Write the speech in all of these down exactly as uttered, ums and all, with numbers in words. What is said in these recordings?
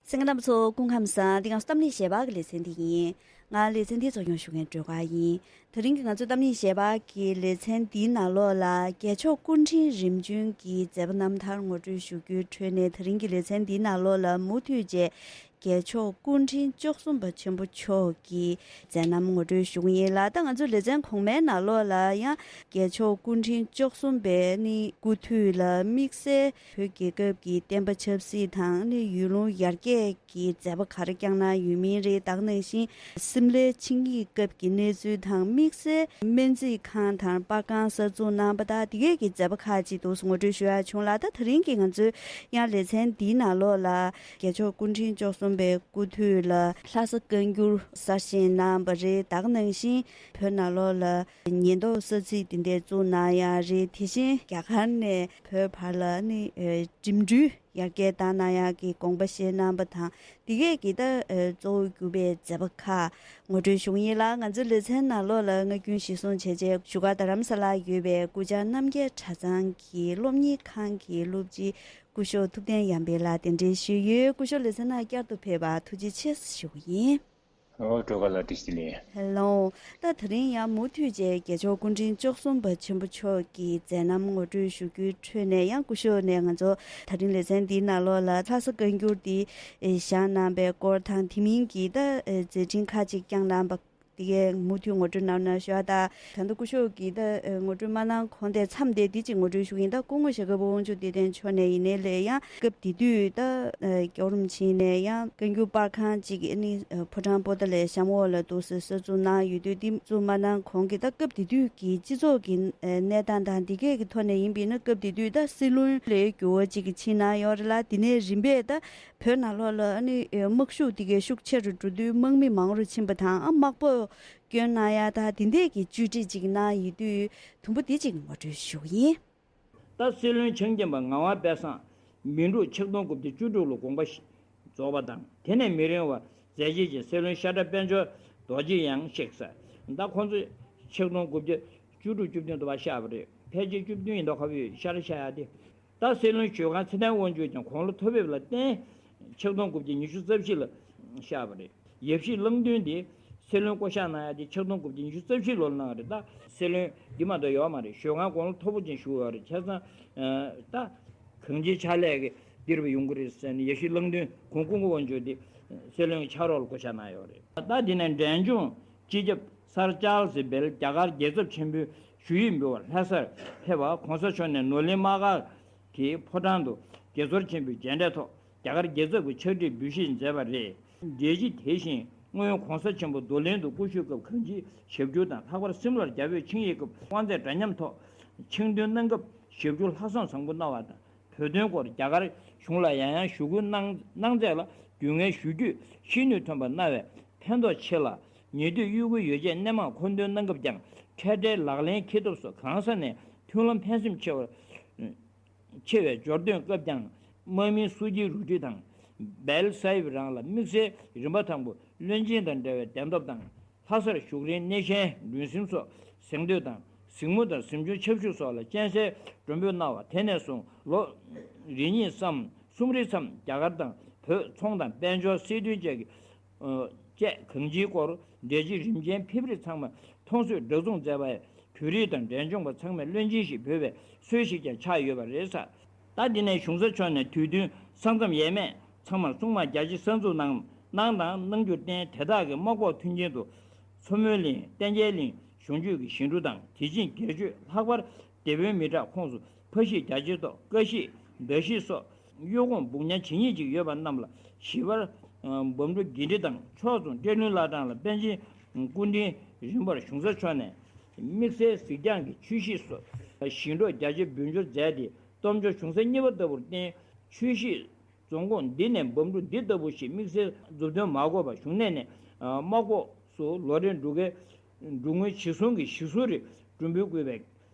གསན་མཁན་རྣམ་པ་ཚོ་སྐུ་ཁམས་བཟང་། འདི་ང་ཚོ་གཏམ་གླེང་ཞལ་པར་གྱི་ལེ་ཚན་འདི་ཡིན། ང་ལེ་ཚན་འདིའི་གཙོ་སྐྱོང་ཞུ་མཁན་སྒྲོལ་དཀར་ཡིན། དེ་རིང་གི་ང་ཚོའི་གཏམ་གླེང་ཞལ་པར་གྱི་ལེ་ཚན་འདིའི་ནང་ལོགས་ལ་རྒྱལ་མཆོག་སྐུ་ཕྲེང་རིམ་བྱོན་གྱི་མཛད་པ་རྣམ་ཐར་ངོ་སྤྲོད་ཞུ་རྒྱུའི་ཁྲོད་ནས། དེ་རིང་གི་ལེ་ཚན་འདིའི་ནང་ལོགས་ལ་མུ་མཐུད་བྱས་རྒྱལ་མཆོག་སྐུ་ཕྲེང་བཅུ་གསུམ་པ་ཆེན་པོ་མཆོག་གི་མཛད་རྣམ་ངོ་སྤྲོད་ཞུ་གི་ཡིན་ལ། ད་ང་ཚོའི་ལེ་ཚན་གོང་མའི་ནང་ལོགས་ལ་ཡང་རྒྱལ་མཆོག་སྐུ་ཕྲེང་བཅུ་གསུམ་པའི་ནི་སྐུ་དུས་ལ་དམིགས་བསལ་བོད་རྒྱལ་ཁབ་ཀྱི་བསྟན་པ་ཆབ་སྲིད་དང་ནི་ཡུལ་ལུང་ཡར་རྒྱས་ཀྱི་མཛད་པ་ག་རེ་བསྐྱངས་གནང་ཡོད་མིན་རེད། ད་ག་ནང་བཞིན་སིམ་ལའི་ཆིངས་ཡིག་སྐབས་ཀྱི་གནས་ཚུལ་དང་། དམིགས་བསལ་སྨན་རྩིས་ཁང་དང་པར་ཁང་གསར་འཛུགས་གནང་པ་དང་། དེ་གས་ཀྱི་མཛད་པ་ཁག་ཅིག་འདུག་ངོ་སྤྲོད་ཞུ་ཡག་བྱུང་ལ། ད་དེ་རིང་གི་ང་ཚོའི་ཡང་ལེ་ཚན་འདིའི་ནང་ལོགས་ལ་རྒྱལ་མཆོག་སྐུ་ཕྲེང་བཅུ་གསུམ་པའི་སྐུ་དུས་ལ་ལྷ་ས་བཀའ་འགྱུར་གསར་བཞེངས་གནང་པ་རེད། ད་ག་ནང་བཞིན་བོད་ནང་ལོགས་ལ་ཉེན་རྟོག་ས་ཚིགས་དེ་འདྲས་བཙུགས་གནང་ཡག་རེད། དེ་བཞིན་རྒྱ་གར་ནས་བོད་བར་ལ་ནི་ཨ་འགྲིམ་འགྲུལ་ཡར་རྒྱས་བཏང་གནང་ཡག་གི་དགོངས་པ་བཞེས་གནང་པ་དང་། དེ་གས་ཀྱི་ད་ཨ་གཙོ་བོ་གྱུར་པའི་མཛད་པ་ཁག་ངོ་སྤྲོད་ཞུ་གི་ཡིན་ལ། ང་ཚོའི་ལེ་ཚན་ནང་ལོགས་ལ་སྔ་རྒྱུན་གཞིར་བཟུང་བྱས་བྱས་བཞུགས་སྒར་རྡ་རམ་ས་ལར་ཡོད་པའི་སྐུ་བཅར་རྣམ་རྒྱལ་གྲྭ་ཚང་གི་སློབ་གཉེར་ཁང་གི་སློབ་སྤྱི་སྐུ་ཞབས་ཐུབ་བསྟན་ཡར་འཕེལ་ལགས་གདན་འདྲེན་ཞུས་ཡོད། སྐུ་ཞབས་ལེ་ཚན་ནང་བསྐྱར་དུ་ཕེབས་པར་ཐུགས་རྗེ་ཆེ་ཞུ་གི་ཡིན། ཨོ། སྒྲོལ་དཀར་ལགས་བཀྲ་ཤིས་བདེ་ལེགས། ཧེ་ལོ། ད་དེ་རིང་ཡང་མུ་མཐུད་བྱས་རྒྱལ་མཆོག་སྐུ་ཕྲེང་བཅུ་གསུམ་པ་ཆེན་པོ་མཆོག་གི་མཛད་རྣམ་ངོ་སྤྲོད་ཞུ་རྒྱུའི་ཁྲོད་ནས། ཡང་སྐུ་ཞབས་ནས་ང་ཚོ་དེ་རིང་ལེ་ཚན་འདིའི་ནང་ལོགས་ལ་ལྷ་ས་བཀའ་འགྱུར་འདི་བཞེངས་གནང་པའི་སྐོར་དང་། དེ་མིན་གྱི་ད་མཛད་འཕྲིན་ཁག་ཅིག་བསྐྱངས་གནང་པ་དེ་གས་མུ་མཐུད་ངོ་སྤྲོད་གནང་ན་ཞུ་བ་དང་། ད་ལྟ་སྐུ་ཞབས་ཀྱིས་ད་ངོ་སྤྲོད་མ་གནང་གོང་དེ་མཚམས་དེ་འདི་གཅིག་ངོ་སྤྲོད་ཞུ་གི་ཡིན། ད་སྐུ་ངོ་ཞྭ་སྒབ་དབང་ཕྱུག་བདེ་ལྡན་མཆོག་ནས་ཡིན་ནའི་ལས། ཡང་སྐབས་དེ་དུས་ད་སྐྱབས་རོམ་ཕྱིན་ནས་ཡང་བཀའ་འགྱུར་པར་ཁང་གཅིག་ནི་ཕོ་བྲང་པོ་ཏཱ་ལའི་གཤམ་འོག་ལ་འདུག་སེ་གསར་འཛུགས་གནང་ཡོད་དུས། འདི་བཙུགས་མ་གནང་གོང་གི་ད་སྐབས་དེ་དུས་ཀྱི་སྤྱི་ཚོགས་ཀྱི་གནས་སྟངས་དང་དེ་གས་ཀྱི་ཐོག་ནས་ཡིན་པས་ན། སྐབས་དེ་དུས་ད་སྲིད་བློན་ལས་འགུལ་བ་གཅིག་གི་ཕྱིན་གནང་ཡོད་རེད་ལ། དེ་ནས་རིམ་པས་ད་བོད་ནང་ལོགས་ལ་ནི་དམག་ཤུགས་དེ་གས་ཤུགས་ཆེ་རུ་འགྲོ་དུས་དམག་མི་མང་རུ་ཕྱིན་པ་དང་། དམག་དཔུང་སྐྱོན་གནང་ཡ་ད་དེ་འདྲས་ཀྱི་བཅོས་སྒྲིག་ཅིག་གནང་ཡོད་དུས། དུམ་བུ་དེ་ཅིག་ངོ་སྤྲོད་ཞུ་གི་ཡིན། ད་སྲིད་བློན་ཆོས་རྒྱན་པ་ངག་དབང་དཔལ་བཟང་མི་འཁྲུགས་ཆིག་སྟོང་དགུ་བརྒྱ་བཅུ་དྲུག་ལོ་དགོངས་པ་རྫོགས་པ་དང་། དེ་ནས་མི་རིང་བར་མཛད་རྗེས་ཀྱི་སྲིད་བློན་ཤ་ཁྲག་དཔལ་འབྱོར་རྡོ་རྗེ་ཡང་གཤེགས་ས། ད་ཁོང་ཚོ་ཆིག་སྟོང་དགུ་བརྒྱ་བཅུ་དྲུག་བཅུ་བདུན་དུ་བ་ཤར་བ་རེད། ཕལ་ཆེར་བཅུ་བདུན་ཡིན་མདོག་ཁ་པོའི་ཤ་ཁྲག་ཤ་ཡག་དེ། ད་སྲིད་བློན་ཞོལ་ཁང་ཚེ་བརྟན་དབང་ཕྱུག་ཀྱང་དགུང་ལོ་མཐོ་པོ་ལ་བརྟེན་ཆིག་སྟོང་དགུ་བརྒྱ་ཉི་ཤུ་རྩ་བཞི་ལ་ཤར་བ་རེད། ཡབ་གཞིས་གླང་མདུན་དེ་སྲིད་བློན་བསྐོ་གཞག་གནང་ཡ་དེ་ཆིག་སྟོང་དགུ་བརྒྱ་ཉི་ཤུ་རྩ་བཞི་ལོར་གནང་བ་རེད། ད་སྲིད་བློན་འདི་མ་གཏོགས་ཡོད་མ་རེད། ཞོལ་ཁང་དགུང་ལོ་མཐོ་པོ་ཅན་བཞུགས་ཡོད་རེད། བྱས་ཙང་ད་གང་ཅིའི་ཕྱག་ལས་ཀྱི་འདིར་བ་ཡོང་གི་རེད་ཟེར་ནས། ཡབ་གཞིས་གླང་མདུན་གུང་སྐུ་ངོ་དབང་ཕྱུག་དེ་སྲིད་བློན་གྱི་ཕྱག་རོགས་ལ་བསྐོ་གཞག་གནང་ཡོད་རེད། ད་འདི་ནས་འབྲས་ལྗོངས་སྤྱི་ཁྱབ་སར་ཅཱལ་སི་བེལ་རྒྱ་གར་རྒྱལ་ཚབ་ཆེན་པོའི་ཞུ་ཡིག་འབུལ་བར་ལྷ་སར་ཕེབས་པ། གོང་ས་མཆོག་ནས་ནོར་གླིང་དམག་སྒར་གྱི་ཕོ་བྲང་དུ་དགྱེས་ཚོར་ཆེན་པོའི་མཇལ་འཕྲད་ཐོག་རྒྱ་གར་རྒྱལ་ཚབ་ཀྱི་ཕྱག་བྲིས་འབུལ་བཞེས་མཛད་པ་རེད། འབྲས་སྤྱི་དེ་བཞིན་སྔོན་གོང་ས་ཆེན་པོ་རྡོར་གླིང་དུ་སྐུ་བཞུགས་སྐབས་གང་ཅིའི་ཞབས་ཀྱུ་དང་། ལྷག་པར་སིམ་ལར་རྒྱལ་པོའི་ཆིངས་ཡིག་སྐབས་དབང་མཛད་འདྲ་མཉམ་ཐོག་ཆིངས་འདོན་གནང་སྐབས་ཞབས་ཀྱུ་ལྷག་བསམ་བཟང་པོ་གནང་བ་དང་། བོད་དོན་སྐོར་རྒྱ་གར་གཞུང་ལ་ཡང་ཡང་ཞུ་སྐུལ་གནང་གནང་མཛད་ལ། རྒྱུས་མངའི་ཞུ་རྒྱུས་ཤེས་ནུས་ཐོན་པ་གནང་བས་ཕན་ཐོགས་ཆེ་ལ། ཉེ་དུས་གཡུལ་སྒོའི་ཡོ་བྱད་སྣེ་མང་མཁོ་འདོན་གནང་སྐབས་ཀྱང་འཕྲལ་བསྟུན་ལག་ལེན་འཁེལ་ཐབས་སོགས་གང་ས་ནས་མཐུན་ལམ་ཕན་སེམས་ཆེ་བར་ཆེ་བའི་འབྱོར་འདོན་སྐབས་ཀྱང་། དམག་མིའི་སུ་ཇི་རུ་ཊི་དང་བེལ་སཱ་ཧིབ་རང་ལ་དམིགས་བསལ་རིམ་པ་དང་པོ་བློན་ཆེན་དང་འབྲེལ་བའི་གདན་ཐོབ་དང་། ལྷ་སར་བཞུགས་རིང་གནས་ཆེན་ལུས་སེམས་སོགས་གཟེངས་བསྟོད་དང་། གཟིགས་མོ་དང་གཟིམ་ཆུང་ཆབ་ཞུ་སོགས་ལ་སྤྱན་གསལ་མགྲོན་འབོད་གནང་བ། དེ་ནས་བཟུང་ལོ་རེ་གཉིས་སམ་གསུམ་རེ་མཚམས་རྒྱ་གར་དང་བོད་ཚོང་དང་དཔལ་འབྱོར་སྲིད་དོན་བཅས་ཀྱི་བཅས་གང་ཅིའི་སྐོར་འབྲེལ་གྱི་རིམ་ཆེན་ཕེབས་རིམ་ཚང་མ་མཐོང་གཟིགས་འདྲ་མཚུངས་མཛད་པས། བོད་རིགས་དང་འབྲས་ལྗོངས་པ་ཚང་མས་བློན་ཆེན་ཞེས་འབོད་པའི་སྲོལ་ཞིག་ཀྱང་ཆགས་ཡོད་པ་རེད་ཟེར། ད་འདི་ནས་གཞུང་ས་མཆོག་ནས་དུས་སྟོན་ས་མཚམས་ཡས་མས་ཚང་མར་སྲུང་དམག་རྒྱ་ཆེ་གསར་འཛུགས་གནང་གནང་དང་གནང་རྒྱུར་བརྟེན། དེ་དག་གི་དམག་སྐོར་མཐུན་རྐྱེན་དུ་མཚོ་མོ་གླིང་བསྟན་རྒྱས་གླིང་གཞུང་ཆོས་ཀྱི་ཞིང་འབྲུ་དང་། དེ་བཞིན་སྒེར་གཅོད་ལྷག་པར་སྡེ་དཔོན་མི་དྲག་ཁོངས་སུ་ཕ་གཞིས་རྒྱ་ཆེའི་ཐོག་ཀ་གཞིས་མདའ་གཞིས་སོགས་གཡུ་དགོང་སྦུག་ཉལ་ཇི་སྙེད་ཅིག་ཡོད་པ་རྣམས་ལ་ཞི་བར་འབུམ་འགྲུབ་དགེ་འདུན་དང་། ཕྱོགས་མཚུངས་སྤྲེལ་ལྷུན་བླ་བྲང་ལ་པཎ་ཆེན་སྐུ་ཕྲེང་རིམ་པར་གཞུང་ས་མཆོག་ནས་དམིགས་བསལ་གཟིགས་རྒྱང་གི་ཆོས་གཞིས་སུ་ཞིང་འབྲོག་རྒྱ་ཆེ་འབུལ་འབྱོར་མཛད་དེ། སྟོབས་འབྱོར་གཞུང་ས་གཉིས་པ་ལྟ་བུར་བརྟེན། ཆོས་གཞིས་རྫོང་ཁོངས་འདི་ནས་འབུམ་འགྲུབ་འདི་ལྟ་བུ་ཞིག་དམིགས་བསལ་མཛུབ་སྟོན་མ་དགོས་པར་གཞུང་གནས་ནས་དམག་སྐོར་སུ་ལོ་རེར་འགྲོ་མཁན་འགྲོ་མཁན་གཞི་བཟུང་གི་གཞི་བཟུང་རིགས་སྒྲུང་འབུལ་དགོས་པའི་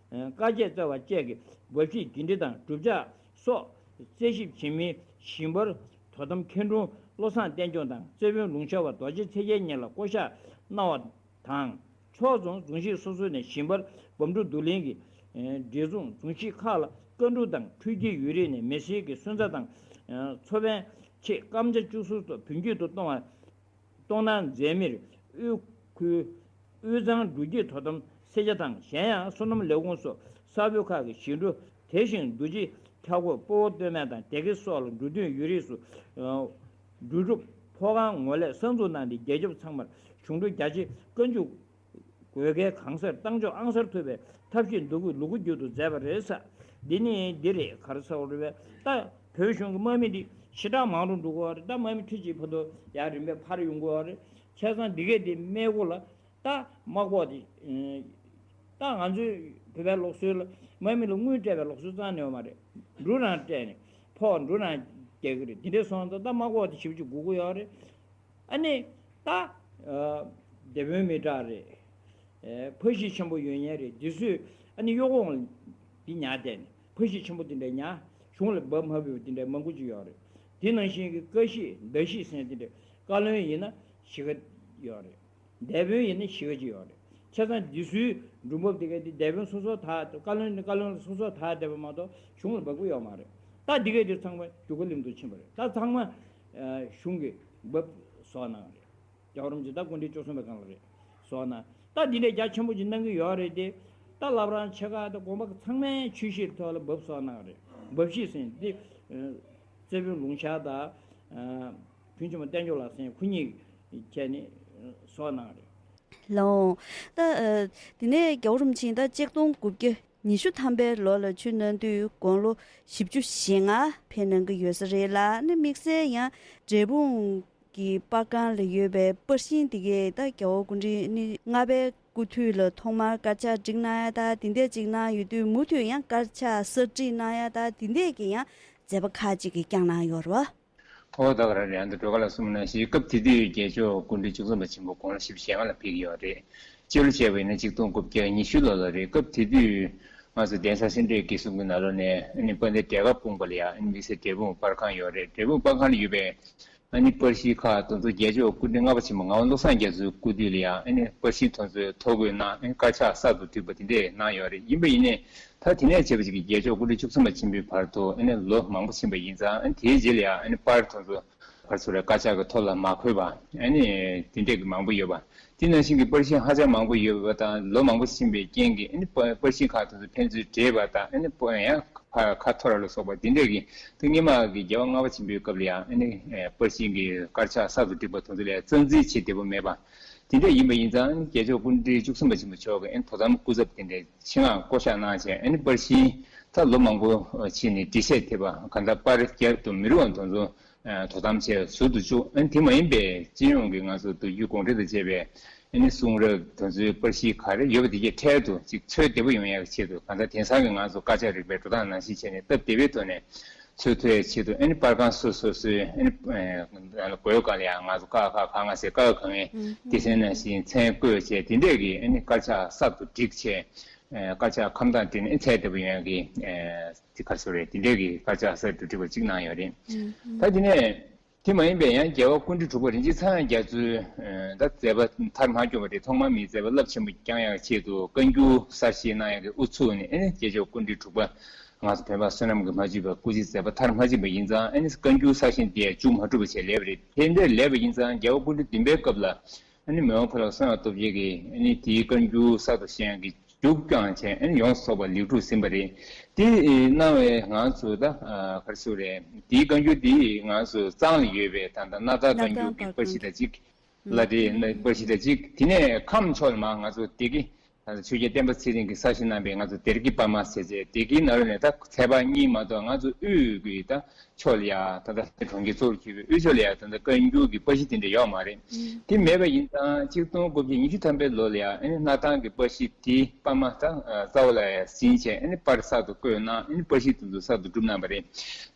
བཀའ་རྒྱ་སྩལ་བ་བཅས་ཀྱི་འབའ་ཞིག་འདི་འདྲ་དང་སྒྲུབ་ཕྱག་སོགས་རྩད་ཞིབ་བྱེད་མིན་ཞིང་པར་དོ་དམ་མཁན་དྲུང་བློ་བཟང་བསྟན་སྐྱོང་དང་རྩེ་དཔོན་ལུང་ཤར་བ་རྡོ་རྗེ་ཚེ་རྒྱལ་གཉིས་ལ་བསྐོ་གཞག་གནང་བ་དང་། ཕྱོགས་མཚུངས་རྫོང་གཞིས་སོ་སོ་ནས་ཞིང་པར་འབུམ་འགྲུབ་འདུ་གླིང་གི་འབྲས་སྤུངས་རྫོང་གཞིས་ཁག་ལ་ཀ་འབྲུ་དང་འཕྲུལ་གྱི་ཡུན་རིང་ནས་མེ་སེར་གྱི་སོན་རྩ་དང་མཚོ་བན། ཆེད་སྐམ་ཆ་བཅུ་གསུམ་སོགས་བུན་སྐྱེད་དུ་གཏོང་བ། གཏོང་གནང་མཛད་མིར་དབུས་ཁུལ་དབུས་གཙང་འབྲུག་སྐྱེས་དོ་དམ་སེར་སྐྱ་དང་གཞན་ཡང་སོ་ནམ་ལས་ཁུངས་སོགས་ས་ཁུལ་ཁག་གི་ཞིང་འབྲོག་དེ་བཞིན་འབྲུག་ཆེན་འཁྱག་སྒོ་སྤོ་བོ་སྟོད་སྨད་དང་སྡེ་དགེ་སོགས་ལ་འབྲུ་སྟོན་ཡུན་རིང་སུ་འབྲུ་སྒྲུབ་ཕོ་ཁང་ངོ་ལས་གསར་འཛུགས་གནང་སྟེ་རྒྱལ་ཁབ་ཚང་མར་ཞིང་འབྲོག་རྒྱ་ཆེ་བཀའ་འཇུག་དགོས་གལ་གང་སར་བཏང་ཕྱོགས་ཨང་གསར་ཐུབ་པའི་ཐབས་ཤེས་འདུ་འགོད་ལུ་གུ་རྒྱུད་དུ་མཛད་པ་རེད་ས། འདི་ནི་འདི་རེད་ག་རེ་ཟེར་བ་རེད་པས། ད་བོད་གཞུང་གི་དམག་མི་འདི་ཞེ་དྲག་མང་རུ་འགྲོ་གི་ཡོད་རེད། ད་དམག་མི་ཁྲི་གཅིག་བར་དུ་ཡར་རིམ་པས་འཕར་ཡོང་གི་ཡོད་རེད། བྱས་ཙང་འདི་གས་འདི་སྨད་སྒོ་ལ་ད་དམག་འགོག་འདི་ད་ང་ཚོའི་བོད་པའི་ལུགས་སྲོལ་ལ་དམག་མི་ལ་དངུལ་སྤྲད་པའི་ལུགས་སྲོལ་རྩ་ནས་ཡོད་མ་རེད། འབྲུ་རང་སྤྲད་ནས་ཕོགས་འབྲུ་རང་རྒྱག་གི་རེད། འདི་འདྲས་སོང་ཙང་ད་དམག་འགོག་འདི་ཞེ་པོ་ཅིག་དགོས་ཀྱི་ཡོད་རེད། ཨ་ནི་ད་སྡེ་དཔོན་མི་དྲག་རེད། ཕ་གཞིས་ཆེན་པོ་ཡོད་མཁན་རེད། འདི་ཚོས་ཨ་ནི་གཡོག་གོང་འདི་ཉར་བསྡད་ནས་ཕ་གཞིས་ཆེན་པོ་འདི་འདྲ་ཉར་གཞུང་ལ་འབབ་མ་ཕོད་པ་འདི་འདྲ་མང་པོ་ཅིག་ཡོད་རེད། དེ་ནང་བཞིན་གྱི་ཀ་གཞིས་མདའ་གཞིས་ཟེར་འདི་འདྲ་བཀའ་བློན་ཡིན་ན་གཞིས་ཀ་ཡོད་རེད། སྡེ་དཔོན་ཡིན་ན་གཞིས་ཀ་ཅིག་ཡོད་རེད། བྱས་ཙང་འདི་ཚོའི་འབྲུ་འབབ་དེ་ག་འདི་སྡེ་དཔོན་སོ་སོ་དག་བཀའ་བློན་ནི་བཀའ་བློན་ལ་སོ་སོ་དག་བསྡད་པ་མ་གཏོགས་གཞུང་ལ་འབབ་ཀྱི་ཡོད་མ་རེད། ད་འདི་ག་འདི་ཚང་མ་རྒྱུག་ཁ་ལེན་དུ་ཕྱིན་པ་རེད། ད་ཚང་མ་གཞུང་གི་འབབ་བཟོ་གནང་རེད། རྒྱལ་བ་རིན་པོ་ཆེ་ད་སྐུ་ཕྲེང་བཅུ་གསུམ་པའི་སྒང་ལ་རེད་སོགས་ན། ད་འདི་འདྲའི་རྒྱ་ཆེན་པོ་ཅིག་གནང་གི་ཡོད་རེད་དེ། ད་བླ་བྲང་ཆེ་ཁག་དང་དགོན་པ་ཚང་མའི་ཆོས་གཞིས་ཐོག་ལ་འབབ་བཟོ་གནང་རེད། འབབ་གཞིས་ཟེར་འདི་རྩེ་དཔོན་ལུང་ཤར་དང་ཕུན་ཆེན་པ་བསྟན་སྐྱོང་ལགས་ཟེར་ཁོ་གཉིས་བྱས་ནས་བཟོ་གནང་རེད། ལགས་འོང་། ད་དེ་ནས་རྒྱལ་བ་རིན་པོ་ཆེ་ད་གཅིག་སྟོང་དགུ་བརྒྱ་ཉི་ཤུ་ཐམ་པའི་ལོ་ལ་ཆོས་གནང་དུས་དགུང་ལོ་བཞི་བཅུ་ཞེ་ལྔ་ཕེབས་གནང་གི་ཡོད་ས་རེད་ལ། ནི་དམིགས་བསལ་ཡང་འབྲས་སྤུངས་ཀྱི་པར་ཁང་ལ་ཡོད་པའི་པར་ཤིང་དེ་གས་ད་རྒྱལ་བ་སྐུ་ཕྲེང་ནི་ལྔ་པའི་སྐུ་དུས་ལ་ཐོག་མར་དཀར་ཆག་བསྒྲིགས་གནང་ཡ་ད་དེ་འདྲས་ཅིག་གནང་ཡོད་དུས་མུ་མཐུད་ཡང་དཀར་ཆག་གསར་བསྒྲིགས་གནང་ཡ་ད་དེ་འདྲས་ཀྱི་ཡང་མཛད་པ་ཁག་ཅིག་གི་བསྐྱངས་གནང་ཡོད་རེད་བ། ཨོ་ད་ག་རང་རེད། ཨ་ནི་སྒྲོལ་དཀར་ལགས་གསུངས་ནང་བཞིན་སྐབས་དེ་དུས་རྒྱལ་མཆོག་སྐུ་ཕྲེང་བཅུ་གསུམ་པ་ཆེན་པོ་དགུང་ལོ་བཞི་བཅུ་ཞེ་ལྔ་ལ་ཕེབས་ཀྱི་ཡོད་རེད། སྤྱི་ལོ་བྱས་པ་ཡིན་ན་གཅིག་སྟོང་དགུ་བརྒྱ་ཉི་ཤུ་ལོ་ལ་རེད། སྐབས་དེ་དུས་ང་ཚོ་གདན་ས་སེ་འབྲས་དགེ་གསུམ་གྱི་ནང་ལོགས་ནས་ཨ་ནི་དཔལ་ལྡན་འབྲས་དཀར་སྤུངས་པ་ལ་ཡང་ཨ་ནི་དམིགས་བསལ་འབྲས་སྤུངས་པར་ཁང་ཡོད་རེད། འབྲས་སྤུངས་པར་ཁང་ལ་ཡོད་པའི་ཨ་ནི་པར་ཤིང་ཁག་དེ་ཚོ་རྒྱལ་མཆོག་སྐུ་ཕྲེང་ལྔ་པ་ཆེན་པོ་ངག་དབང་བློ་བཟང་རྒྱ་མཚོའི་སྐུ་དུས་ལ་ཡང་ཨ་ནི་པར་ཤིང་དེ་ཚོའི་ཐོ་འགོད་གནང་། ཨ་ནི་དཀར་ཆག་གསར་དུ་བསྒྲིགས་པ་དེ་འདྲས་གནང་ཡོད་རེད། ཡིན་པ་ཡིན་ནའི་ད་དེ་ནས་བྱས་པ་ཅིག་གི་རྒྱལ་མཆོག་སྐུ་ཕྲེང་བཅུ་གསུམ་པ་ཆེན་པོའི་བར་དུ་ཨ་ནི་ལོ་མང་པོ་ཕྱིན་པ་ཡིན་ཙང་། ཨ་ནི་དེའི་རྗེས་ལ་ཡང་ཨ་ནི་པར་དེ་ཚོ་ག་རེ་ཟེར་རེད། དཀར་ཆག་གི་ཐོ་ལ་མ་འཁོད་པ་ཨ་ནི་དེ་འདྲས་ཀྱི་མང་པོ་ཡོད་པ། དེ་ནང་བཞིན་གྱི་པར་ཤིང་ཧ་ཅང་མང་པོ་ཡོད་པ་དང་ལོ་མང་པོ་ཕྱིན་པའི་རྐྱེན་གྱིས་ཨ་ནི་པར་པར་ཤིང་ཁག་དེ་ཚོ་ཕན་ཚུན་འདྲེས་པ་དང་། ཨ་ནི་པར་ཡང་ཁ་ཁ་འཐོར་བ་ལ་སོགས་པ་དེ་འདྲས་ཀྱི་དུས་སྔོན་མ་གི་རྒྱལ་བ་ལྔ་པ་ཆེན་པོའི་སྐབས་ལ་ཡང་ཨ་ནི་པར་ཤིང་གི་དཀར་ཆག་གསར་དུ་བསྒྲིགས་པ་དེ་ཚོ་ལ་ཡང་རྩ་འཛིན་བྱེད་བདེ་པོ་མེད་པ་དེ་འདྲས་ཡིན་པ་ཡིན་ཙང་། ཨ་ནི་རྒྱལ་མཆོག་སྐུ་ཕྲེང་བཅུ་གསུམ་པ་ཆེན་པོ་མཆོག་གིས་ཨ་ནི་དོ་དམ་སྐུ་ཚབ་དེ་འདྲས་ཆེད་མངགས་བསྐོ་བཞག་གནང་བྱས། ཨ་ནི་པར་ཤིང་ད་ལོ་མང་པོ་ཕྱིན་ནས་འགྲེལ་བཤད་ཐེབས་པ་གང་ལྟར་པར་རྒྱག་ཏུ་མི་རུང་བ་དེ་ཚོ་དོ་དམ་བྱས་ཟུར་དུ་བཅུག་ཨ་ནི་དེ་མ་ཡིན་པའི་སྤྱི་ཡོངས་ཀྱི་ང་ཚོ་མདོ་རྒྱུད་དགོངས་འགྲེལ་དང་བཅས་པའི་ཨ་ནི་གསུང་རབ་དེ་ཚོའི་པར་ཤིང་ག་རེ་ཡོད་པ་དེ་གས་འཕྲལ་དུ་ཅིག་འཚོལ་བདེ་པོ་ཡོང་ཡག་ཆེད་དུ། གང་ལྟར་དེང་སང་གི་ང་ཚོ་དཀར་ཆག་རིག་པའི་འགྲོ་སྟངས་ནང་བཞིན་བྱས་ནས་སྟབས་བདེ་བའི་ཐོག་ནས་འཚོལ་ཐུབ་ཡག་ཆེད་དུ། ཨ་ནི་པར་ཁང་སོ་སོ་སོའི་ཨ་ནི་སྒོའི་སྒང་ལ་ཡང་ང་ཚོ་ཀ་ཁ་ག་ང་ཟེར་ཀ་ཁ་ག་ངའི་སྡེ་ཚན་ནང་བཞིན་མཚན་བཀོད་བྱས། དེ་འདྲས་ཀྱི་ཨ་ནི་དཀར་ཆག་གསར་དུ་བསྒྲིགས་བྱས། དཀར་ཆག་ཁམས་དྭངས་བསྒྲིགས་ནས་འཚོལ་བདེ་པོ་ཡོང་ཡག་གི་དེ་ག་རེ་ཟེར་རེད། དེ་འདྲས་ཀྱི་དཀར་ཆག་གསར་དུ་བསྒྲིགས་པ་ཅིག་གནང་ཡོད་རེད། ད་དེ་ནས་དེ་མ་ཡིན་པའི་ཡང་རྒྱལ་བ་སྐུ་ཕྲེང་དྲུག་པ་རིན་ཆེན་ཚངས་དབྱངས་རྒྱ་མཚོས་ད་མཛད་པ་མཐར་མ་བསྐྱངས་པ་རེད། ཐོག་མར་མིའི་མཛད་པ་རླབས་ཆེན་པོ་བསྐྱང་ཡག་ཆེད་དུ་བཀའ་འགྱུར་གསར་བཞེངས་གནང་ཡག་གི་དབུ་ཚུགས་ནས། ཨ་ནི་རྒྱལ་མཆོག་སྐུ་ཕྲེང་དྲུག་པ་ང་ཚོ་བོད་པ་བསོད་ནམས་ཀྱིས་མ་བརྗེད་པའི་སྐུ་ཚེའི་མཛད་པ་མཐར་མ་ཕྱིན་པ་ཡིན་ཙང་། ཨ་ནི་བཀའ་འགྱུར་གསར་བཞེངས་དེ་མཇུག་མ་གྲུབ་པ་བྱས་ལས་པ་རེད། དེ་འདྲ་ལས་པ་ཡིན་ཙང་རྒྱལ་བ་སྐུ་ཕྲེང་བདུན་པའི་སྐབས་ལ་ཨ་ནི་མི་དབང་ཕོ་བྲང་བསོད་ནམས་སྟོབས་རྒྱས་ཀྱིས་ཨ་ནི་དེའི་བཀའ་འགྱུར་གསར་དུ་བཞེངས་ཀྱི་མཇུག་བསྐྱངས་བྱས། ཨ་ནི་ཡོངས་སུ་རྫོགས་པ་ལེགས་གྲུབ་ཟིན་པ་རེད། དེ་གནང་བའི་ང་ཚོ་ད་ག་རེ་ཟེར་རེད། དེའི་བཀའ་འགྱུར་དེ་ང་ཚོ་གཙང་ལ་ཡོད་པའི་ད་ལྟ་སྣར་ཐང་བཀའ་འགྱུར་གྱི་པར་ཤིང་དང་གཅིག་ལ་དེ་པར་ཤིང་དང་གཅིག་དེ་ནས་ཁམས་ཕྱོགས་ལ་མར་ང་ཚོ་སྡེ་དགེ་ཆོས་རྒྱལ་བསྟན་པ་ཚེ་རིང་གིས་གསར་བཞེངས་གནང་བའི་ང་ཚོ་སྡེ་དགེ་པར་མ་ཟེར་བྱས། སྡེ་དགེའི་ནང་ལོགས་ནས་ད་ཚལ་པ་གཉིས་མ་གཏོགས་ང་ཚོ་དབུས་ཀྱི་ད་ཕྱོགས་ལ་ཡ་ད་ལྟ་གྲོང་ཁྱེར་གཙོ་བོར་གྱུར་པའི་དབུས་ཕྱོགས་ལ་ཡ་ད་ལྟ་བཀའ་འགྱུར་གྱི་པར་ཤིང་དེ་འདྲ་ཡོད་མ་རེད། དེ་མེད་པ་ཡིན་ཙང་གཅིག་སྟོང་དགུ་བརྒྱ་ཉི་ཤུ་ཐམ་པའི་ལོ་ལ་ཡ་ཨ་ནི་སྣར་ཐང་གི་པར་ཤིང་དེ་པར་མ་ད་རྩ་བ་ལ་ཡ་ཟིན་བྱས། ཨ་ནི་པར་གསར་དུ་བརྐོས་གནང་། ཨ་ནི་པར་ཤིང་དེ་ཚོ་གསར་དུ་བསྒྲུབས་གནང་བ་རེད།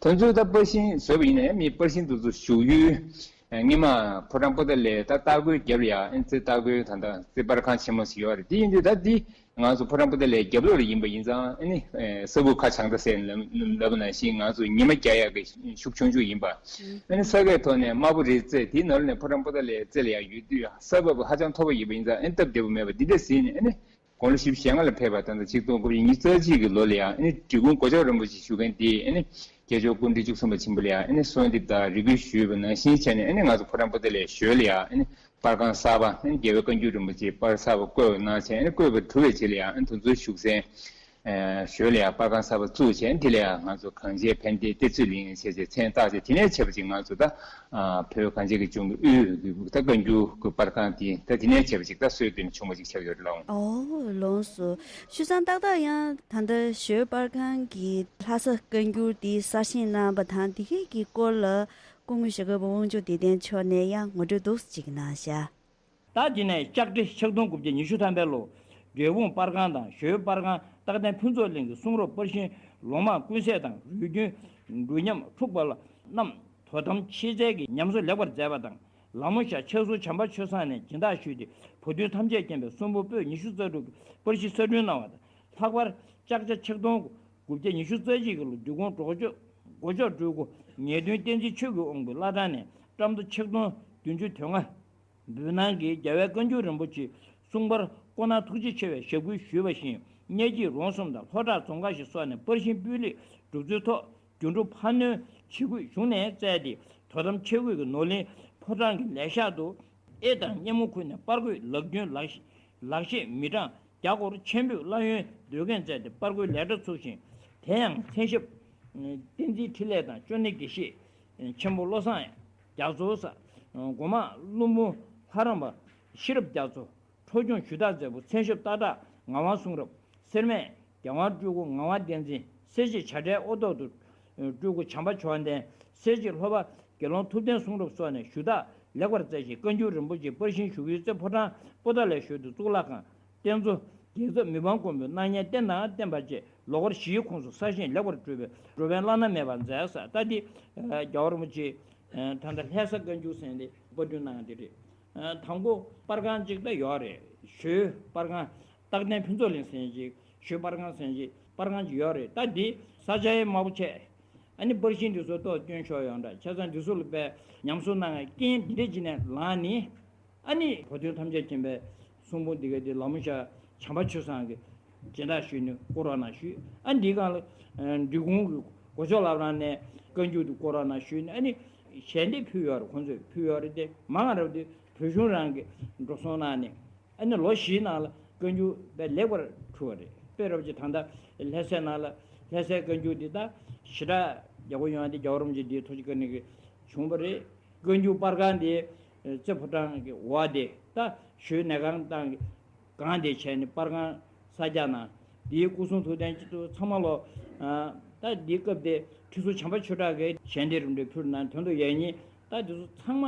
དེ་ཚོའི་ད་པར་ཤིང་བཟོས་པ་ཡིན་ན་ཡང་མིས་པར་ཤིང་དེ་ཚོ་བཞུགས་ཡུལ། སྔོན་མ་ཕོ་བྲང་པོ་ཏཱ་ལའི་ད་ལྟ་སྒོའི་རྒྱབ་ལ་ཡ་ཨ་ནི་རྩེ་ལྟ་སྒོའི་ད་ལྟ་རྩེ་པར་ཁང་ཆེན་མོ་ཞིག་ཡོད་རེད། དེ་ཡིན་དུས་ད་འདི་ང་ཚོ་ཕོ་བྲང་པོ་ཏཱ་ལའི་རྒྱབ་ལོགས་ལ་ཡིན་པ་ཡིན་ཙང་། ཨ་ནི་ས་ཁུག་ཁ་བྱང་ད་ཟེར་ལབ་ལབ་པ་ནང་བཞིན་ང་ཚོ་ཉི་མ་རྒྱག་ཡག་གི་ཤུགས་ཆུང་ཆུང་ཡིན་པ། ཨ་ནི་ས་གའི་ཐོག་ནས་དམར་པོ་རི་རྩེ་དེའི་ནང་ལོགས་ནས་ཕོ་བྲང་པོ་ཏཱ་ལའི་རྩེ་ལ་ཡ་ཡོད་དུས་ས་བབ་ཧ་ཅང་མཐོ་པོ་ཡིན་པ་ཡིན་ཙང་། ཨ་ནི་སྟབས་བདེ་པོ་མེད་པ་འདི་འདྲ་ཟིན་ནས། ཨ་ནི་དགུང་ལོ་བཞི་བཅུ་ཞེ་ལྔ་ལ་ཕེབས་པ་དང་། ད་ཆིག་སྟོང་དགུ་བརྒྱ་ཉི་ཤུ་རྩ་གཅིག་གི་ལོ་ལ་ཡང་ཨ་ནི་འབྲི་གུང་སྒོ་ལྕགས་རིན་པོ་ཆེ་བཞུགས་མཁན་དེས་ཨ་ནི་ སྐྱེས་མཆོག་སྐུ་ཕྲེང་བཅུ་གསུམ་པ་ཆེན་པོ་ལ་ཡང་ཨ་ནི་གསོལ་འདེབས་དང་རེ་སྐུལ་ཞུས་པ་ནང་བཞིན་བྱས་ནས་ཨ་ནི་ང་ཚོ་ཕོ་བྲང་པོ་ཏཱ་ལའི་ཞོལ་ལ་ཡང་ཨ་ནི་པར་ཁང་གསར་པ་ཨ་ནི་རྒྱལ་བའི་བཀའ་འགྱུར་རིན་པོ་ཆེའི་པར་གསར་པ་བརྐོས་པ་གནང་བྱས་ཨ་ནི་བརྐོས་པ་གྲུབ་པའི་རྗེས་ལ་ཡང་ཨ་ནི་དེ་ཚོའི་བཞུགས་སའི་ཞོལ་ལ་ཡང་པར་ཁང་གསར་པ་བཙུགས་བྱས་ཨ་ནི་དེ་ལ་ཡང་ང་ཚོ་གངས་ཅན་ཕན་བདེའི་གཏེར་མཛོད་གླིང་ཞེས་བྱས་མཚན་བཏགས་བྱས། དེ་ནས་བྱས་པ་ཅིག་ང་ཚོ་ད་བོད་གངས་ཅན་གྱི་ལྗོངས་ཀྱི་དབུས་ཀྱི་ད་བཀའ་འགྱུར་གྱི་པར་ཁང་དེ་ད་དེ་ནས་བྱས་པ་ཅིག་ད་སྲོལ་བཏོད་ནས་བྱུང་བ་ཅིག་ཆགས་ཡོད་རེད་ལགས། ཨོ་ལགས་སོ། བྱས་ཙང་ཏག་ཏག་ཡང་ད་ལྟ་ཞོལ་པར་ཁང་གི་ལྷ་ས་བཀའ་འགྱུར་འདི་གསར་བཞེངས་གནང་བ་དང་དེ་གའི་གི་སྐོར་ལ་སྐུ་ངོ་ཞྭ་སྒབ་པ་དབང་ཕྱུག་བདེ་ལྡན་མཆོག་ནས་ཡང་ངོ་སྤྲོད་འདུག་སེ་ཅིག་གནང་ཤག་ད་དེ་ནས་ལྕགས་སྤྲེལ་ཕྱག་སྟོང་དགུ་བརྒྱ་ཉི་ཤུ་ཐམ་པའི་ལོ། འབྲས་སྤུངས་པར་ཁང་དང་ཞོལ་པར་ཁང་རྟག་བརྟན་ཕུན་ཚོགས་གླིང་གི་གསུང་རབ་པར་ཤིང་ལོ་མང་ཀུན་གསལ་དང་རུས་རྒྱུད་འབྲུ་ཉམས་འཁྲུགས་པ་རྣམས་དོ་དམ་ཆེད་མཛད་ཀྱིས་ཉམས་གསོ་ལེགས་པར་མཛད་པ་དང་། ལ་མོ་ཤ་ཕྱག་ཟུར་བྱམས་པ་ཆོས་བཟང་ནས་སྦྱིན་བདག་ཞུས་ཏེ་བོད་དོན་ཐམས་ཅད་མཁྱེན་པའི་གསུང་འབུམ་པོད་ཉི་ཤུ་རྩ་དྲུག་གི་པར་གཞི་གསར་སྐྲུན་གནང་བ་དང་། ལྷག་པར་ལྕགས་བྱ་ཕྱག་སྟོང་དགུ་བརྒྱ་ཉི་ཤུ་རྩ་གཅིག་གི་ལོ་འབྲི་གུང་སྒྲོག་ཆོག་སྒོ་ཕྱོགས་སྤྲུལ་སྐུ་ངེས་དོན་བསྟན་འཛིན་ཆོས་ཀྱི་དབང་པོའི་བླ་བྲང་ནས་བཀྲམ་མདོ་ཕྱག་སྟོང་བདུན་ཅུ་དོན་ལྔ། འབུལ་གནང་གིས་རྒྱལ་བའི་བཀའ་འགྱུར་རིན་པོ་ཆེའི་གསུང་པར་སྐུ་ན་ཐུགས་རྗེ་ཆེ་བའི་ཞབས་སྐུལ་ཞུས་པ་བཞིན་གཉལ་སྐྱིད་རོང་གསུམ་དང་ལྷོ་བྲག་རྫོང་ཁག་ཞིག་སོགས་ནས་པར་ཤིང་སྤུས་ལེགས་གྲུབ་ཚུལ་ཐོག་རྒྱུན་སྒྲུབ་འཕར་སྣོན་བྱེད་དགོས་གཞུང་ནས་བསྩལ་ཏེ་དོ་དམ་ཆེད་དགོས་ཀྱི་ནོར་གླིང་ཕོ་བྲང་གི་ལས་ཤག་ཏུ་ཨེ་དང་སྙེ་མོ་ཁུར་ནས་པར་བརྐོས་ལག་རྒྱུན་ལག་ལག་ཤེས་མི་གྲངས་བརྒྱ་སྐོར་མཆན་འབུལ་གླ་ཡོན་སྡོད་མཁན་བཙལ་ཏེ་པར་བརྐོས་ལས་གྲྭ་ཚུགས་ཤིང་། དེ་ཡང་མཚན་ཞབས་བསྟན་འཛིན་འཕྲིན་ལས་དང་ཅོ་ནེ་དགེ་བཤེས་ཆེན་པོ་བློ་བཟང་རྒྱ་མཚོ་ས། སྒོ་མང་ཀླུ་འབུམ་ལྷ་རམས་པ་ཤེས་རབ་རྒྱ་མཚོ། འཕྲོ་སྐྱོང་ཞུ་དག་མཛད་པོ་མཚན་ཞབས་སྟག་བྲག་ངག་དབང་གསུང་རབ། སེར་སྨད་རྒྱལ་དབང་སྤྲུལ་སྐུ་ངག་དབང་བསྟན་འཛིན། སེར་བྱེས་བྱ་བྲལ་ཨོ་ཐོག་ཏུ་སྤྲུལ་སྐུ་བྱམས་པ་མཆོག་ལྡན། སེར་བྱེས་ལྷོ་པ་དགེ་སློང་ཐུབ་བསྟན་གསུང་རབ་སོགས་ནས་ཞུ་དག་ལེགས་པར་མཛད་ཅིང་བཀའ་འགྱུར་རིན་པོ་ཆེའི་པར་ཤིང་བཞུགས་ཡུལ་རྩེ་ཕོ་བྲང་པོ་ཏཱ་ལའི་ཞོལ་དུ་གཙུག་ལག་ཁང་། རྟེན་གཙོ་རྒྱལ་ཚབ་མི་ཕམ་མགོན་པོའི་སྣང་བརྙན་རྟེན་དང་བརྟེན་པ་བཅས་ལོ་འཁོར་བཞིའི་ཁོངས་སུ་གསར་བཞེངས་ལེགས་པར་གྲུབ་པས་འགྲོ་ཕན་བླ་ན་མེད་པར་མཛད་ས། ད་འདི་རྒྱལ་བ་རིན་པོ་ཆེ་ད་ལྟ་ལྷ་ས་བཀའ་འགྱུར་ཟེར་འདི་པར་སྐྲུན་གནང་འདི་རེད། དང་པོ་པར་ཁང་གཅིག་ད་ཡོད་རེད། ཞོལ་པར་ཁང་རྟག་བརྟན་ཕུན་ཚོགས་གླིང་ཟེར་གཅིག་ཞོལ་པར་ཁང་ཟེར་གཅིག་པར་ཁང་གཅིག་ཡོད་རེད། ད་འདི་ས་ཆ་ཡང་དམའ་པོ་ཆེ། ཨ་ནི་པར་ཤིང་འདི་ཚོ་ཏོག་སྐྱོན་ཤོར་ཡོང་འདྲ། བྱས་ཙང་འདི་ཚོ་ལ་དཔེ་ཉམས་གསོ་གནང་བའི་རྐྱེན་འདི་འདྲ་ཅིག་ནས་ལངས་ནི། ཨ་ནི་བོད་དོན་ཐམས་ཅད་མཁྱེན་པའི་གསུང་འབུམ་འདི་ག་འདི་ལ་མོ་ཤ་བྱམས་པ་ཆོས་བཟང་གིས་སྦྱིན་བདག་ཞུས་ནས་བརྐོ་རོགས་གནང་ཞུས། ཨ་འདི་སྒང་ལ་འབྲི་གུང་གི་སྒོ་ཕྱོགས་བླ་བྲང་ནས་བཀའ་འགྱུར་འདི་བརྐོ་རོགས་གནང་ཞུས་ནས། ཨ་ནི་ཞལ་འདེབས་ཕུལ་ཡོད་རེད། ཁོང་ཚོས་ཕུལ་ཡོད་རེད་དེ་མང་རབས་དེ་བོད་གཞུང་རང་གིས་འགྲོ་སོང་གནང་ནས། ཨ་ནི་ལོ་བཞིའི་ནང་ལ་བཀའ་འགྱུར་དཔེ་ལེགས་པར་གྲུབ་པ་རེད། དཔེ་རབ་ཅིག་ད་ལྟ་ལྷ་སའི་ནང་ལ་ལྷ་སའི་བཀའ་འགྱུར་འདི་ད་ཞེ་དྲག་ཡག་པོ་ཡོང་ཡ་དེ་རྒྱལ་བ་རིན་པོ་ཆེ་འདིའི་ཐུགས་རྗེ་བཀའ་དྲིན་གྱིས་བྱུང་བ་རེད། བཀའ་འགྱུར་པར་ཁང་འདི་རྩེ་ཕོ་བྲང་གི་འོག་དེ་ད་ཞོལ་ནས་གང་བཏང་གི་གང་དེ་བྱས་ནས་པར་ཁང་གསར་རྒྱག་གནང་། འདིའི་སྐུ་གསུང་ཐུགས་རྟེན་གྱི་ཚང་མ་ལོ། ད་འདིའི་སྐབས་དེ་ཁྲི་ཟུར་བྱམས་པ་ཆོས་གྲགས་ཀྱིས་ཞལ་འདེབས་རིམ་གྲོ་ཕུལ་གནང་། དོན་དུ་ཡང་སྙིང་ད་འདི་ཚོ་ཚང་མ་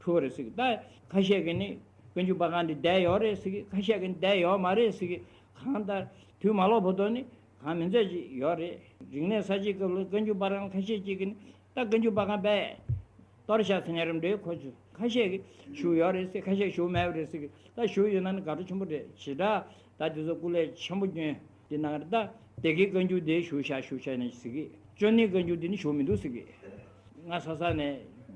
གྲུབ་པ་རེད་ཟེར་གི། ད་ཁ་ཤས་ཀྱིས་ནི་བཀའ་འགྱུར་པར་ཁང་འདི་བསྡད་ཡོད་རེད་ཟེར་གི། ཁ་ཤས་ཀྱིས་ནི་བསྡད་ཡོད་མ་རེད་ཟེར་གི། གང་ལྟར་དུས་མ་ལོག་བར་དུ་ནི་གང་མིན་ཚད་ཅིག་ཡོད་རེད། རིག་གནས་གསར་བརྗེའི་སྐབས་ལ་བཀའ་འགྱུར་པར་ཁང་ཁ་ཤས་ཅིག་གིས་ནི་ད་བཀའ་འགྱུར་པར་ཁང་རྦད་གཏོར་བཞག་ཟེར་ནས་རིམ་གྲོའི་ཁོ་ཚོས་ཁ་ཤས་ཀྱིས་བཞུགས་ཡོད་རེད་ཟེར། ཁ་ཤས་བཞུགས་མེད་པ་རེད་ཟེར་གི། ད་བཞུགས་ཡོད་ན་ནི་དགའ་སྤྲོ་ཆེན་པོ་རེད། ཞེ་དྲག་ད་དེ་ཚོ་སྐུ་ལས་ཆེན་པོ་བསྐྱོན་དེ་གནང་རེད། ད་སྡེ་དགེའི་བཀའ་འགྱུར་དེ་བཞུགས་བཞག་བཞུགས་བཞག་ནས་ཟེར་གི། ཅོ་ནེའི་བཀའ་འགྱུར་དེ་ནི་བཞུགས་མི་འདུག་ཟེར་གི། ང་ས་ས་ནས་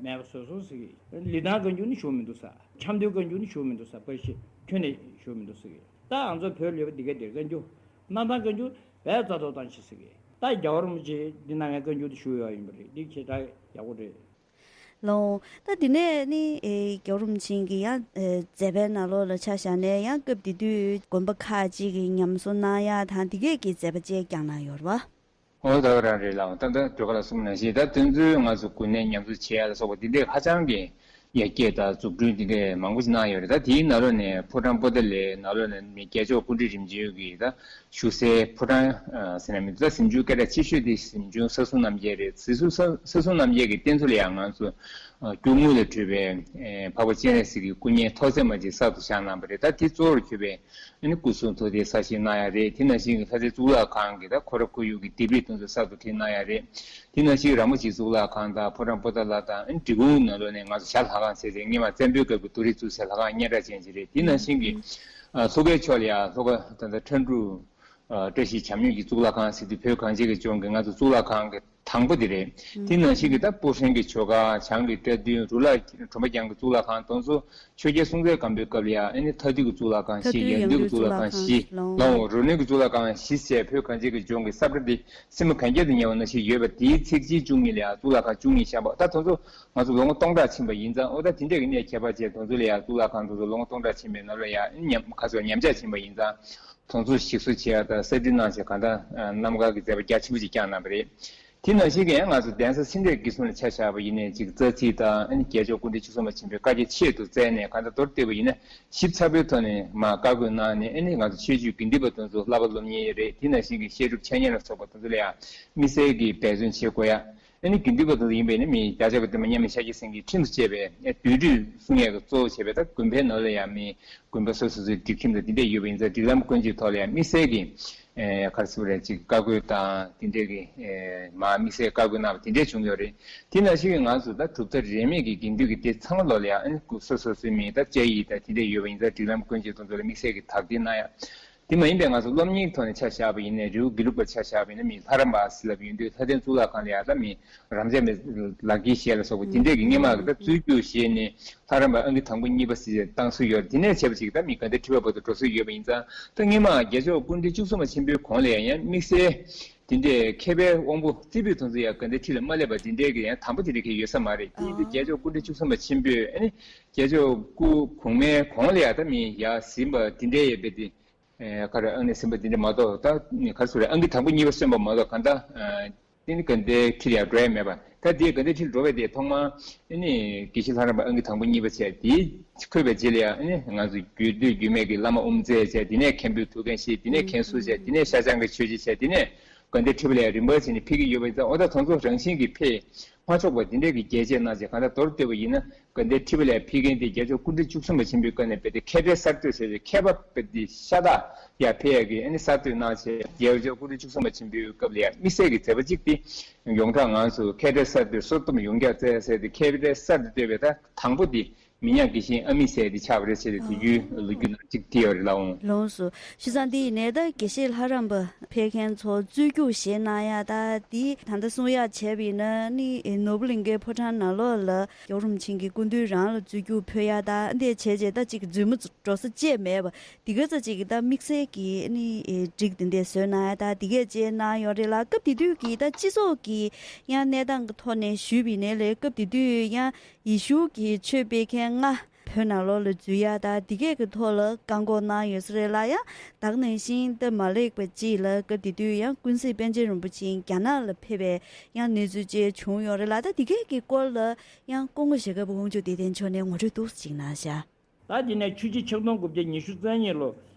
མེད་པ་བཟོས་སོང་ཟེར་གི། ལི་ཐང་བཀའ་འགྱུར་ནི་བཞུགས་མི་འདུག་ས། ཆབ་མདོའི་བཀའ་འགྱུར་ནི་བཞུགས་མི་འདུག་ས། པར་ཤིང་ཁྱོན་ནས་བཞུགས་མི་འདུག་ཟེར་གི། ད་ང་ཚོ་བོད་ལུས་པ་འདི་ག་འདིར་བཀའ་འགྱུར་གནམ་ཐང་བཀའ་འགྱུར་བས་རྩ་ཐོག་བཏང་ཤིག་ཟེར་གི། ད་རྒྱལ་བ་རིན་པོ་ཆེ་འདི་ནང་གི་བཀའ་འགྱུར་དེ་བཞུགས་ཡོད་ཡིན་པ་རེད། འདི་ཁྱེད་ད་ཡག་པོ་རེད། ལོ། ད་དེ་ནས་ནི་ཨེ་རྒྱལ་བ་རིན་པོ་ཆེ་གི་ཡང་ཨེ་མཛད་པའི་ནང་ལོགས་ལ་ཆ་བཞག་ནས་ཡང་སྐབས་དེ་དུས་དགོན་པ་ཁག་ཅིག་གི་ཉམས་གསོ་གནང་ཡ་དང་དེ་གས་ཀྱི་མཛད་པ་བཅས་བསྐྱངས་གནང་ཡོད་རེད་བ། ཨོ་ད་ག་རང་རེད་ལགས། ད་ལྟ་སྒྲོལ་དཀར་ལགས་གསུངས་ནང་བཞིན་ད་དེ་ཚོའི་ང་ཚོ་དགོན་གནས་ཉམས་གསོ་བྱེད་ཡ་ལ་སོགས་པ་དེ་འདྲས་ཧ་ཅང་གི་ཡར་རྒྱས་དང་འཛུགས་སྐྲུན་དེ་འདྲས་མང་པོ་ཞིག་གནང་ཡོད་རེད། ད་དེའི་ནང་ལོགས་ནས་ཕོ་བྲང་པོ་ཏཱ་ལའི་ནང་ལོགས་ནས་རྒྱལ་མཆོག་སྐུ་ཕྲེང་རིམ་བྱོན་གྱི་ད་བཞུགས་སའི་ཕོ་བྲང་ཟེར་ན་མི་འདུག་ད་གཟིམ་ཆུང་སྐད་གྲགས་ཆེ་ཤོས་དེ་གཟིམ་ཆུང་ས་སྲུང་རྣམ་རྒྱལ་རེད། གཟིམ་ཆུང་ས་སྲུང་རྣམ་རྒྱལ་གྱི་རྟེན་གཙོ་ལ་ཡང་ང་ཚོ་སྐྱོར་དངུལ་ལས་གྲུབ་པའི་འཕགས་པ་སྤྱན་རས་གཟིགས་ཀྱི་སྐུ་བརྙན་ཐོག་ཚད་མ་ཅིག་གསར་དུ་བཞག་གནང་བ་རེད། ད་དེ་གཙོ་བོར་གྱུར་པའི་ཨ་ནི་སྐུ་གསུང་ཐུགས་རྟེན་གསར་བཞེངས་གནང་ཡ་རེད། དེ་ནང་བཞིན་གྱི་ལྷ་སའི་གཙུག་ལག་ཁང་གི་ད་ཁོ་ར་ཁོར་ཡུག་གི་ལྡེབས་རིས་དེ་ཚོ་གསར་དུ་བྲིས་གནང་ཡ་རེད། དེ་ནང་བཞིན་གྱི་ར་མོ་ཆེའི་གཙུག་ལག་ཁང་དང་ཕོ་བྲང་པོ་ཏཱ་ལ་དང་ཨ་ནི་འབྲི་གུང་ནང་ལོགས་ནས་ང་ཚོ་ཞྭ་ལྷ་ཁང་ཟེར་ཏེ་སྔོན་མ་བཙན་པོའི་སྐབས་ཀྱི་རྡོ་རིང་བཙུགས་སའི་ལྷ་ཁང་སྙན་གྲགས་ཅན་ཅིག་རེད། དེ་ནང་བཞིན་གྱི་ཨ་ལྷོ་ཁའི་ཕྱོགས་ལ་ཡང་ལྷོ་ཁ་ད་ལྟ་ཁྲ་འབྲུག་ཨ་བཀྲ་ཤིས་བྱམས་མྱུར་གྱི་གཙུག་ལག་ཁང་ཟེར་དུས་བོད་གངས་ཅན་གྱི་ལྗོངས་ཀྱི་ང་ཚོ་གཙུག་ལག་ཁང་གི་ དང་པོ་དེ་རེད། དེ་ནང་བཞིན་གྱི་ད་སྤུ་ཧྲེང་གི་ཆོ་ག། བྱང་གི་སྐྲ་བདུན། རུ་ལ་གྲོང་པ་རྒྱང་གི་གཙུག་ལག་ཁང་དེ་ཚོ། ཆོས་རྒྱལ་སྲོང་བཙན་སྒམ་པོའི་སྐབས་ལ་ཡང་ཨ་ནི་མཐའ་འདུལ་གྱི་གཙུག་ལག་ཁང་བཞི། ཡང་འདུལ་གྱི་གཙུག་ལག་ཁང་བཞི། ལའོ་རོ་ནུས་ཀྱི་གཙུག་ལག་ཁང་བཞི་བཅས་བོད་གངས་ཅན་གྱི་ལྗོངས་ཀྱི་ས་ཁུལ་འདི་སྲིན་མོ་གན་རྐྱལ་དུ་ཉེ་བ་ནང་བཞིན་ཡོད་པ། དེའི་ཚེ་གཅིག་བཅུ་གཉིས་ལ་ཡང་གཙུག་ལག་ཁང་བཅུ་གཉིས་བཞེངས་པ། ད་དེ་ཚོ་ང་ཚོ་ལོ་ངོ་སྟོང་ཕྲག་ཕྱིན་པ་ཡིན་ཙང་། ཨོ་ད་དེ་འདྲས་ཀྱི་གནས་ཁྱད་པར་ཅན་དེ་ཚོ་ལ་ཡང་གཙུག་ལག་ཁང་དེ་ཚོ་ལོ་ངོ་སྟོང་ཕྲག་ཕྱིན་པའི་ནང་ལ་ཡང་ཉམས་ཁ་སོ་ཉམས་ཆག་ཕྱིན་པ་ཡིན་ཙང་། དེ་ཚོ་ཞིག་གསོ་བྱེད་ཡ་དང་གསར་སྐྲུན་གནང་བྱས་གང་ལྟར་རྣམ་དཀར་གྱི་མཛད་པ་རྒྱ་ཆེན་པོ་ཅིག་བསྐྱངས་གནང་བ་རེད། དེ་ནང་བཞིན་གྱི་ཡང་ང་ཚོ་གདན་ས་ཕྱི་འབྲེལ་གྱི་སོང་ནས་ཆ་བཞག་པ་ཡིན་ནའི་ཅིག་རྩ་ཚིག་དང་། ཨ་ནི་རྒྱལ་མཆོག་སྐུ་ཕྲེང་བཅུ་གསུམ་པ་ཆེན་པོའི་བཀའ་རྒྱ་ཆེད་དུ་བསྩལ་ནས་གང་ལྟར་མདོར་བསྡུས་པ་ཡིན་ན་ཞིབ་ཚགས་པོའི་ཐོག་ནས་མར་བཀའ་བསྒོས་གནང་ནས། ཨ་ནི་ང་ཚོ་ཆོས་བརྒྱུད་དགེ་འདུན་པ་དེ་ཚོ་བསླབ་པ་སློབ་གཉེར་རེད། དེ་ནང་བཞིན་གྱི་བཤད་སྒྲུབ་འཆད་ཉན་ལ་སོགས་པ་དེ་ཚོ་ལ་ཡང་དམིགས་བསལ་གྱི་འབད་བརྩོན་བྱེད་དགོས་ཡ། ཨ་ནི་དགེ་འདུན་པ་དེ་ཚོ་ཡིན་པས་ན་མི་རྒྱལ་མཆོག་གི་སྟོན་པ་མཉམ་མེད་ཤཱཀྱ་སེང་གེའི་ཁྲིམས་སུ་བཅས་པའི་བདུད་འདུལ་སྲུང་ཡས་ཀྱི་གཙོ་བོ་བྱས་པའི་ད་དགོན་པའི་ནང་ལ་ཡང་མི་དགོན་པ་སོ་སོ་སོའི་སྒྲིག་ཁྲིམས་དང་དེ་འདྲས་ཡོད་པ་ཡིན་ཙང་། སྒྲིག་ལམ་ཀུན་གྱི་ཐོག་ལ་ཡང་དམིགས་བསལ་གྱི་ཨེ་ག་རེ་ཟེར་དགོས་རེད། ཅིག་བཀའ་བསྒོ་དང་དེ་འདྲས་ཀྱི་ཨེ་མར་དམིགས་བསལ་བཀའ་བསྒོ་གནང་བ་དེ་འདྲས་བྱུང་ཡོད་རེད། དེ་ནང་བཞིན་གྱི་ང་ཚོ་ད་གྲུབ་མཐའ་རིས་མེད་ཀྱི་དགེ་འདུན་གྱི་སྡེ་ཚང་མ་ལོག་ལ་ཡང་ཨ་ནི་སོ་སོ་སོའི་མི་ད་བཅའ་ཡིག་དང་དེ་འདྲས་ཡོད་པ་ཡིན་ཙང་། སྒྲིག་ལམ་ཀུན་གྱི་དོན་ཚོ་ལ་དམིགས་བསལ་གྱི་དག་སྒྲིལ་གནང་ཡ། དེ་མ་ཡིན་པའི་ང་ཚོ་སློབ་གཉེར་ཐོག་ནས་ཆ་བཞག་པ་ཡིན་ནའི། རི་བོ་དགེ་ལུགས་པར་ཆ་བཞག་པ་ཡིན་ན་མི་ལྷ་རམས་པ་ཟེར་ལབ་ཡོང་དུས། ལྷ་ལྡན་གཙུག་ལག་ཁང་ལ་ཡང་ད་མི་རབ་འབྱམས་པའི་ལག་ཁྱེར་བཞེས་ལ་སོགས་པ་དེ་འདྲས་ཀྱི་སྔོན་མ་གི་ད་རྩོད་རྒྱུགས་བཞེས་ནས་ལྷ་རམས་པ་ཨང་ཀི་དང་པོ་གཉིས་པ་ཟེར་བཏང་སྲོལ་ཡོད་རེད། དེ་ནས་བྱས་པ་ཅིག་ད་མི་དགའ་ལྡན་ཁྲི་པ་བར་དུ་འགྲོ་སྲོལ་ཡོད་པ་ཡིན་ཙང་། ད་སྔོན་མ་རྒྱལ་མཆོག་སྐུ་ཕྲེང་བཅུ་གསུམ་པ་ཆེན་པོའི་གོང་ལ་ཡང་ཡང་དམིགས་བསལ་དེ་འདྲས་མཁས་པའི་དབང་པོ་རྩེ་ཕུད་དེ་ཚོ་ཡང་དགའ་ལྡན་ཁྲི་ལ་མ་སླེབས་པ་དེ་འདྲས་ཀྱི་ཡང་དམ་པ་དེ་འདྲས་ཀྱི་ཡོད་ས་མ་རེད། དེ་ཡིན་དུས་རྒྱལ་མཆོག་སྐུ་ཕྲེང་བཅུ་གསུམ་པ་ཆེན་པོས་ཨ་ནི་རྒྱལ་མཆོག་སྐུ་གོང་མའི་གོང་ལ་ཡང་ད་མི་ཡར་ཟིན་པ་དེ་འདྲས་ཡོད་པས་དེ། ཨེ་ག་རེ་ཨང་ནས་ཟིན་པ་དེ་འདྲ་མ་གཏོགས། ད་ག་རེ་ཟེར་རེད། ཨང་ཀི་དང་པོ་གཉིས་པ་སོན་པ་མ་གཏོགས་གང་ལྟར་ཨ་དེ་ནི་དགའ་ལྡན་ཁྲི་ལ་ཡང་འགྲོ་ཡ་མེད་པ། ད་དེ་དགའ་ལྡན་ཁྲི་ལ་འགྲོ་བའི་དེ་ཐོག་མར་ཨ་ནི་དགེ་བཤེས་ལྷ་རམས་པ་ཨང་ཀི་དང་པོ་གཉིས་པ་བྱས། དེ་འཁོད་པའི་རྗེས་ལ་ཡང་ཨ་ནི་ང་ཚོ་རྒྱུད་སྟོད་རྒྱུད་སྨད་ཀྱི་བླ་མ་དབུ་མཛད་བྱས། དེ་ནས་མཁན་པོའི་ཐུགས་འགན་བཞེས། དེ་ནས་མཁན་ཟུར་བྱས། དེ་ནས་ཤར་བྱང་གི་ཆོས་རྗེ་བྱས། དེ་ནས་དགའ་ལྡན་ཁྲི་པ་ལ་ཡང་རིམ་པ་བྱས་ནས་ཕེབས་ཀྱི་ཡོད་པ་ཡིན་ཙང་། འོ་ད་དེ་ཚོ་རང་བཞིན་གྱིས་ཕེབས་མ་ཆོག་པ་དེ་འདྲས་ཀྱི་རྒྱས་བཅད་གནང་བྱས། གང་ལྟར་མདོར་བསྡུས་པ་ཡིན་ན། དགའ་ལྡན་ཁྲི་པ་ལ་ཕེབས་མཁན་དེ་རྒྱལ་མཆོག་སྐུ་ཕྲེང་བཅུ་གསུམ་པ་ཆེན་པོའི་སྐབས་ནས་རྦད་དེ་མཁས་པའི་གསར་གཏོད་ཟེར་བའི་མཁས་པ་རྦད་དེ་ཤ་སྟག་ཡར་ཕེབས་ཡག་གི་ཨ་ནི་གསར་གཏོད་གནང་བྱས། རྒྱལ་མཆོག་སྐུ་ཕྲེང་བཅུ་གསུམ་པ་ཆེན་པོའི་སྐབས་ལ་ཡང་དམིགས་བསལ་གྱི་མཛད་པ་གཅིག་དེ་ཡོངས་གྲགས་ང་ཚོ་མཁས་གྲྭའི་གསར་གཏོད་སོར་གཏུམ་ཡོངས་རྒྱག་རྩེ་ཟེར་ཏེ། མཁས་པའི་གསར་དུ་གཏོད་པའི་ད་དང་པོ་དེ་མི་ཉག་དགེ་བཤེས་ཨ་མི་ཟེར་དེ་ཆགས་པ་རེད་ཟེར་ཏེ། དུས་རྒྱུན་ལོ་རྒྱུས་ནང་གཅིག་དེ་ཡོད་རེད་ལགས་འོང་། ལགས་སོ། བྱས་ཙང་དེ་ཡིན་ནའི་ད་དགེ་བཤེས་ལྷ་རམས་པ་ཕེབས་མཁན་ཚོ་རྩོད་རྒྱུགས་བཞེས་གནང་ཡ། ད་དེ་ད་ལྟ་གསུང་ཡ་བྱས་པ་ཡིན་ན་ནི་ནོར་བུ་གླིང་གའི་ཕོ་བྲང་ནང་ལོགས་ལ་རྒྱལ་བ་རིན་པོ་ཆེ་གི་སྐུ་མདུན་རང་ལ་རྩོད་རྒྱུགས་ཕུལ་ཡ། ད་འདི་བྱས་རྗེས་ད་ཅིག་རྫུན་མ་འགྲོ་ས་བཅས་མེད་པ། དེ་ག་ཚོད་ཅིག་གི་ད་དམིགས་བསལ་གྱི་ནི་སྒྲིག་དེ་འདྲས་བཟོས་གནང་ཡ། ད་དེ་གས་བྱས་གནང་ཡོད་རེད་ལ། སྐབས་དེ་དུས་ཀྱི་ད་སྤྱི་ཚོགས་ཀྱི་ཡང་གནས་སྟངས་ཀྱི་ཐོག་ནས་ཞུས་པ་ཡིན་ནའི་ལས། སྐབས་དེ་དུས་ཡང་ཡེ་ཤུ་གི་ཆོས་སྤེལ་མཁན་ལྔ་བོད་ནང་ལོགས་ལ་འཛུལ་ཡ་ད་དེ་གས་ཀྱི་ཐོག་ལ་བཀག་འགོག་གནང་ཡོད་ས་རེད་ལ། ཡང་ད་ག་ནང་བཞིན་ད་མ་ལེགས་པ་ཅིག་ལ་སྐབས་དེ་དུས་ཡང་ཀུན་གཟིགས་པཎ་ཆེན་རིན་པོ་ཆེ་རྒྱ་ནག་ལ་ཕེབས་པའི་ཡང་གནས་ཚུལ་བཅས་བྱུང་ཡོད་རེད་ལ། ད་དེ་གས་ཀྱི་སྐོར་ལ་ཡང་སྐུ་ངོ་ཞྭ་སྒབ་དབང་ཕྱུག་བདེ་ལྡན་མཆོག་ནས་ངོ་སྤྲོད་ཏོག་ཙམ་ཅིག་གནང་ཤག་ད་དེ་ནས་ཆུ་བྱི་ཆིག་སྟོང་དགུ་བརྒྱ་ཉི་ཤུ་རྩ་གཉིས་ལོ་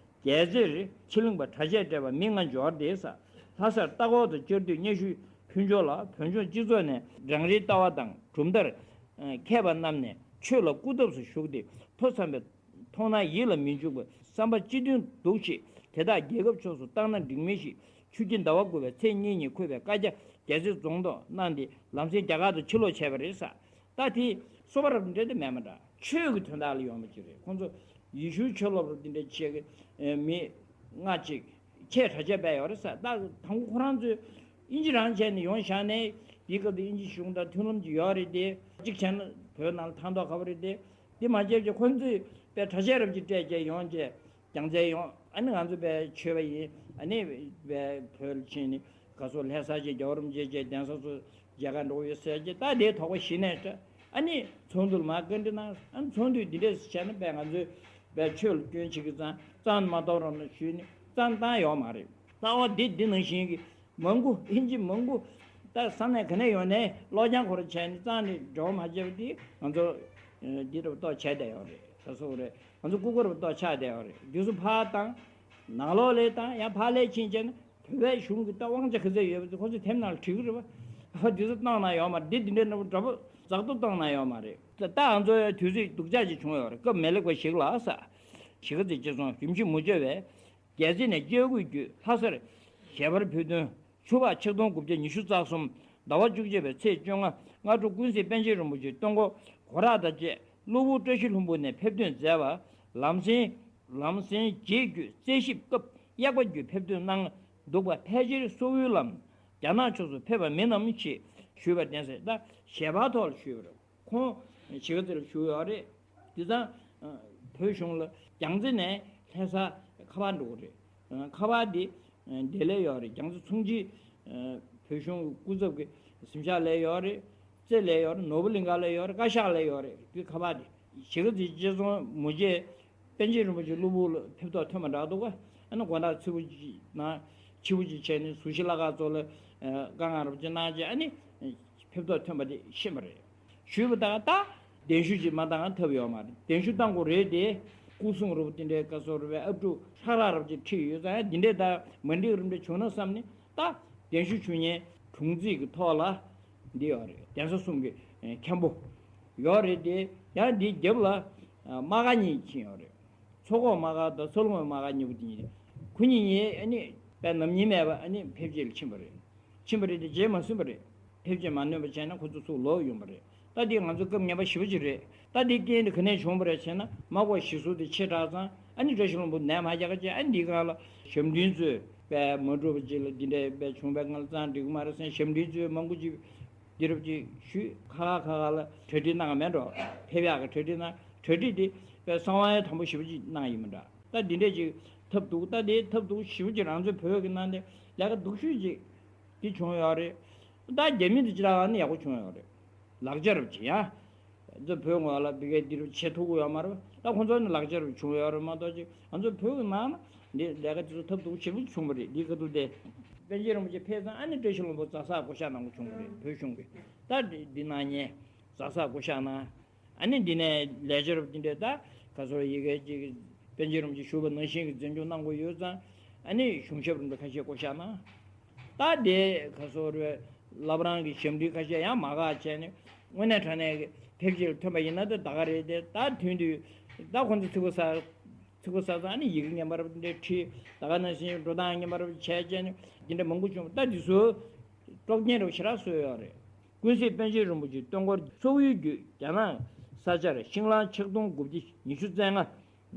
རྒྱལ་རྩེར་ཕྱི་གླིང་པ་གྲྭ་ཆས་སྤྲས་པ་མི་ལྔ་འབྱོར་ཏེ། ལྷ་སར་ལྟ་སྐོར་དུ་བཅར་དུས་སྙན་ཞུ་ཕུལ་ཕྱོགས་ལ། བོད་ལྗོངས་སྤྱི་ཚོགས་ནས་རང་རེའི་ལྟ་བ་དང་གྲུབ་མཐར་མཁས་པ་རྣམས་ནས་ཆོས་ལ་སྐུ་ཐབས་སུ་ཞུགས་ཏེ། ཐོས་བསམ་པའི་མཐོང་སྣང་ཡིད་ལ་མི་འཇུག་པའི་བསམ་པ་ཅི་འདོད་འདུག་ཅེས། དེ་དག་རྒྱལ་ཁབ་ཕྱོགས་སུ་བཏང་ན་འགྲིག་མིན་ཞེས། ཆུ་བྱི་ཟླ་བ་དགུ་པའི་ཚེས་གཉིས་ཉིན་འཁོད་པའི་བཀའ་རྒྱ་རྒྱལ་རྩེ་རྫོང་ཐོག་གནང་སྟེ། ལམ་སེང་རྒྱ་གར་དུ་ཕྱིར་ལོག་བྱས་པ་རེད་ཟེར། ད་དེ་སོ་པ་རབ་འདྲེ་དེ་མེད་མ་འདྲ། ཆོས་ཀྱི་དོན་དག་ལ་ཡོང་བ་ཅིག་རེད། ཁོང་ཚོ་ཡེ་ཤུའི་ཆོས་སློབ་རུ་དེ་འདྲ་བྱེད་ཀྱི་མི་ལྔ་ཅིག་ཁྱེད་གྲྭ་ཆས་པས་ཡོད་རེད་ཟེར། ད་དང་པོ་ཁོ་རང་ཚོས་དབྱིན་ཇི་རང་བྱས་ནས་ཡོང་བཞག་ནས། དེའི་སྐབས་དུ་དབྱིན་ཇི་གཞུང་དང་མཐུན་ལམ་ཅིག་ཡོད་རེད་དེ། གཅིག་བྱས་ན་བོད་ནང་ལ་ཐང་ཐོག་ག་བ་རེད་དེ། དེ་མ་བྱས་ཀྱི་ཁོང་ཚོས་པའི་གྲྭ་ཆས་རབ་ཅིག་སྤྲད་བྱས་ཡོང་བྱས། རྒྱལ་རྩེ་ཡོང་། ཨ་ནི་ང་ཚོ་པའི་ཆོས་པ་ཡིན། ཨ་ནི་པའི་བོད་ལ་ཕྱིན་ནས་ག་སོ་ལྷ་ས་ཅིག་རྒྱལ་བ་རིན་པོ་ཆེ་བཅས་གདན་ས་ཚོ་མཇལ་ཁ་འགྲོ་ཡོད་ཟེར་གྱི། ད་དེའི་དོགས་པ་ཞི་ནས་ད། ཨ་ནི་ཚོགས་འདུ་ལ་མར་བཀའ་འདྲི་གནང་། ཨ་ནི་ཚོགས་འདུས་འདི་འདྲས་བྱས་ན་པའི་ང་ཚོས་པའི་ཆོས་ལ་སྐྱོན་བྱེད་ཀྱི་ཙང་། གཙང་མ་གཏོང་རོགས་གནང་ཞུས་ནས་གཙང་བཏང་ཡོད་མ་རེད། རྩ་བ་འདི་འདི་ནང་བཞིན་གྱི་མང་པོ་ཨིན་ཇི་མང་པོ་ད་ས་གནས་ག་ནས་ཡོང་ནས་ཀློག་སྦྱང་ཁོ་ར་བྱས་ནས་གཙང་ནས་འགྲོ་མ་བྱས་པ་དེ་ང་ཚོ་འདི་འདྲ་ཏོག་བྱས་བསྡད་ཡོད་རེད། ས་སོ་རེད། ང་ཚོ་སྐུ་འཁོར་བ་ཏོག་ཆགས་བསྡད་ཡོད་རེད། འདི་ཚོ་ཕར་བཏང་། ནང་ལོགས་ལ་བཏང་། ཡང་ཕར་ལས་ཕྱིན་བྱས་ན་བོད་པའི་གཞུང་གི་ད་དབང་ཆ་ག་ཚད་ཡོད་པ་ཚོ་ཁོ་ཚོས་དེབ་ནང་ལ་བྲིས་ཀྱི་རེད་པ། འདི་ཚོ་བཏང་གནང་ཡོད་མ་རེད། འདི་འདི་འདྲ་འདྲ་པོ་འདྲ་པོ་ཛག་ཏུ་བཏང་གནང་ཡོད་མ་རེད། ད་ད་ང་ཚོ་དུས་ཚོད་སྡུག་ཅག་ཅིག་བྱུང་ཡོད་རེད། སྐབས་མེད་ལེགས་པ་ཞིག་ལ་ས་གཞིས་ཀ་རྩེ་སྤྱི་ཚོགས་རྒྱུན་ཆད་མུ་ཅོ་བས་རྒྱལ་རྩེ་ནས་སྐྱེ་དགུའི་རྒྱུད་ལྷ་སར་ཞལ་པར་ཕུལ་དོན། ཆུ་ཕག་ཆིག་སྟོང་དགུ་བརྒྱ་ཉི་ཤུ་རྩ་གསུམ་ཟླ་བ་བཅུ་གཅིག་པའི་ཚེས་བཅོ་ལྔ། སྔ་དྲོ་ཀུན་གཟིགས་པཎ་ཆེན་རིན་པོ་ཆེ་སྟོན་འཁོར་སྒོ་ར་དང་བཅས་གློ་བུར་བཀྲ་ཤིས་ལྷུན་པོ་ནས་ཕེབས་ཐོན་མཛད་པ། ལམ་སེང་ལམ་སེང་རྗེས་བརྒྱུད་རྩད་ཞིབ་སྐབས་གཡག་པ་བརྒྱུད་ཕེབས་ཐོན་གནང་འདུག་པ། ཕལ་ཆེར་སོ་བོའི་ལམ་རྒྱ་ནག་ཕྱོགས་སུ་ཕེབས་པ་མིན་ནམ་ཞེས་ ཞུས་པ་བསྟན་ཟེར། ད་ཞལ་པར་ཐོག་ལ་ཞུས་པ་རེད། ཁོང་བྱེད་ཀ་ཙི་ལ་བཞུགས་ཡོད་རེད། དེ་ཙང་བོད་གཞུང་ལ་རྒྱལ་རྩེ་ནས་ལྷ་ས་ཁ་པར་འགྲོ་གི་རེད། ཁ་པར་དེ་འདི་ལས་ཡོད་རེད། རྒྱལ་རྩེ་ཚོང་སྤྱི་བོད་གཞུང་གི་སྐུ་ཚབ་ཀྱི་གཟིམ་ཤག་ལས་ཡོད་རེད། རྩེ་ལས་ཡོད་རེད། ནོར་བུ་གླིང་ག་ལས་ཡོད་རེད། བཀའ་ཤག་ལས་ཡོད་རེད། དེ་ཁ་པར་དེ་བྱེད་ཀ་ཙི་རྗེ་ཙོང་མུ་རྗེ་པཎ་ཆེན་རིན་པོ་ཆེ་གློ་བུར་ལ་ཕེབས་ཐོག་ཐོན་པ་འདྲ་འདུག་ག་ཨ་ནི་དགོང་དག་ཚིག་པོ་ཅིག་ནང་ཕྱི་པོ་ཅིག་བྱས་ནས་གཟུགས་གཞི་བླ་ཁག་ཚོ་ལ་བཀའ་མངགས་རོབ་ཅིག་གནང་རྗེས། ཨ་ནི་ཕེབས་ཐོག་ཐོན་པ་དེ་ཤེས་པ་རེད། ཞུས་པ་དང་། ད་གདན་ཞུ་ཅིག་མ་བཏང་ཐབས་ཡོད་མ་རེད། གདན་ཞུ་བཏང་དགོས་རེད་དེ། སྐུ་སྲུང་རོབ་དེ་འདྲའི་བཀའ་ཟུར་བའི་ཨབ་ཕྲུག་ཧྲག་ཧྲག་རོབ་ཅིག་ཁྲིད་ཡོད་ཙང་། ཡང་འདི་འདྲའི་ད་མ་འགྲིག་རིམ་འདྲ་བྱུང་ན་བསམ་ནས། ད་གདན་ཞུ་ཞུ་མཁན་དྲུང་རྩིས་ཀྱི་ཐོག་ལ་འདི་ཡོད་རེད། གདན་ས་གསུམ་གྱི་མཁན་པོ་ཡོད་རེད་དེ། ཡང་འདིའི་རྒྱབ་ལ་དམག་སྒར་གཉིས་ཕྱིན་ཡོད་རེད། མཚོ་ཁོག་དམག་སྒར་དང་ས་ལུང་བའི་དམག་སྒར་གཉིས་པོ་དེ་གཉིས་རེད། ཁོ་གཉིས་གཉིས་ཨ་ནི་དཔེ་ནམ་ཉིན་མེད་པ་ཨ་ནི་ཕེབས་སྐྱེལ་ཕྱིན་པ་རེད། ཕྱིན་པ་རེད་དེ་རྗེས་མ་ཟིན་པ་རེད། ཕེབས་སྐྱེལ་མ་ནུས་པ་བྱས་ན་ཁོ་ཚོ་ཚུར་ལོག་ཡོང་པ་རེད། ད་འདི་ང་ཚོ་སྐབས་ངན་པ་ཞེ་པོ་ཅིག་རེད། ད་འདི་རྐྱེན་འདི་ག་ནས་བྱུང་བ་རེད་ཟེར་ན། དམག་སྒར་གཞི་ཟུར་དེ་ཆེ་དྲགས་ཙང་། ཨ་ནི་བཀྲ་ཤིས་ལྷུན་པོ་ནད་མ་རྒྱག་ག་བྱས། ཨ་ནི་འདི་སྒང་ལ་ཞབས་འདྲེན་ཚོས་དཔེ་མ་འགྲུབ་པ་ཅིག་ལ་འདི་འདྲའི་དཔེ་བྱུང་བའི་སྒང་ལ་ཙང་འགྲིག་གི་མ་རེད་ཟེར། ཞབས་འདྲེན་ཚོས་མང་པོ་ཅིག་འདི་རབ་ཅིག་ཞུས། ཁ་ཁ་ཁ་ཁ་ལ་གྲ་སྒྲིག་གནང་བ་མེད་འགྲོ། ཕེབས་ཡག་གི་གྲ་སྒྲིག་གནང་། གྲ་སྒྲིག་དེ་དཔེ་གསང་བ་ཡང་དམ་པོ་ཞེ་པོ་ཅིག་གནང་ཡིན་མི་འདྲ། ད་འདི་འདྲས་ཅིག་ཐབས་སྡུག་ད་དེ་ཐབས་སྡུག་ཞེ་པོ་ཅིག་རང་ཚོའི་བོད་ཀྱི་ནང་དེ་ལས་ཀ་སྡུག་ཤོས་ཅིག་དེ་བྱུང་ཡོད་རེད། ད་རྒྱ་མི་དེ་ཅི་ལ་ནི་ཡག་པོ་བྱུང་ཡོད་རེད། ལག་ཆ་རབ་ཅིག་ཡ། ང་ཚོ་བོད་ངོས་ལ་འདི་གའི་འདི་རུ་བྱེད་ཐུབ་ཀྱི་ཡོད་མ་རེད། ད་ཁོང་ཚོ་ནི་ལག་ཆ་རབ་བྱུང་ཡོད་རེད་མ་གཏོགས་ཅིག་ང་ཚོ་བོད་ཀྱི་ནང་ན་འདི་ལས་ཀ་དེ་ཚོ་ཐབས་སྡུག་ཞེ་པོ་བྱུང་བ་རེད། འདི་ག་དུས་དེ་པཎ་ཆེན་རིན་པོ་ཆེ་ཕེབས་ཙང་། ཨ་ནི་བཀྲ་ཤིས་ལྷུན་པོ་ཛ་སག་བསྐོ་བཞག་གནང་དགོས་བྱུང་བ་རེད། བོད་གཞུང་གིས་ད་འདི་འདི་གནང་མཁན་ཛ་སག་བསྐོ་བཞག་གནང་། ཨ་ནི་འདི་ནས་ལས་བྱེད་རབ་འདི་འདྲས་ད་ག་ཚོད་ཡི་གེ་ཅིག་པཎ་ཆེན་རིན་པོ་ཆེ་བཞུགས་པ་ནང་བཞིན་གྱི་འཛིན་སྐྱོང་གནང་དགོས་ཡོད་ཙང་། ཨ་ནི་གཞུང་ཞབས་རིན་པོ་ཆེ་ཁ་ཤས་བསྐོ་བཞག་གནང་། ད་དེ་ག་ཚོད་རེད། བླ་བྲང་གི་ཞབས་འདྲེན་ཁ་ཤས་ཡང་མ་དགའ་བྱས་ནས། དངོས་གནས་དྲང་གནས་ཀྱི་ཕེབས་སྐྱེལ་ཐོན་པ་ཡིན་ན་ད་ད་ག་རེད་དེ། ད་ཐོན་དུས་ད་ཁོང་ཚོ་ཚིག་པ་ཟ་ཚིག་པ་ཟ་ཙང་། ཨ་ནི་ཡི་གེ་ངན་པ་རབ་འདྲས་བྲིས། ད་ག་ནང་བཞིན་འགྲོ་སྟངས་ངན་པ་རབ་བྱས་བྱས་ནས་འདི་འདྲ་མང་པོ་བྱུང་། ད་འདི་ཚོ་དཀྲོག་རྐྱེན་རབ་ཞེ་དྲག་བཟོས་ཡོད་རེད། ཀུན་གཟིགས་པཎ་ཆེན་རིན་པོ་ཆེ་སྟོན་འཁོར་ཚོགས་ཡུལ་བརྒྱུད་རྒྱ་ནག་ས་ཆར་ཤིང་ལང་ཆིག་སྟོང་དགུ་བརྒྱ་ཉི་ཤུ་རྩ་ལྔ་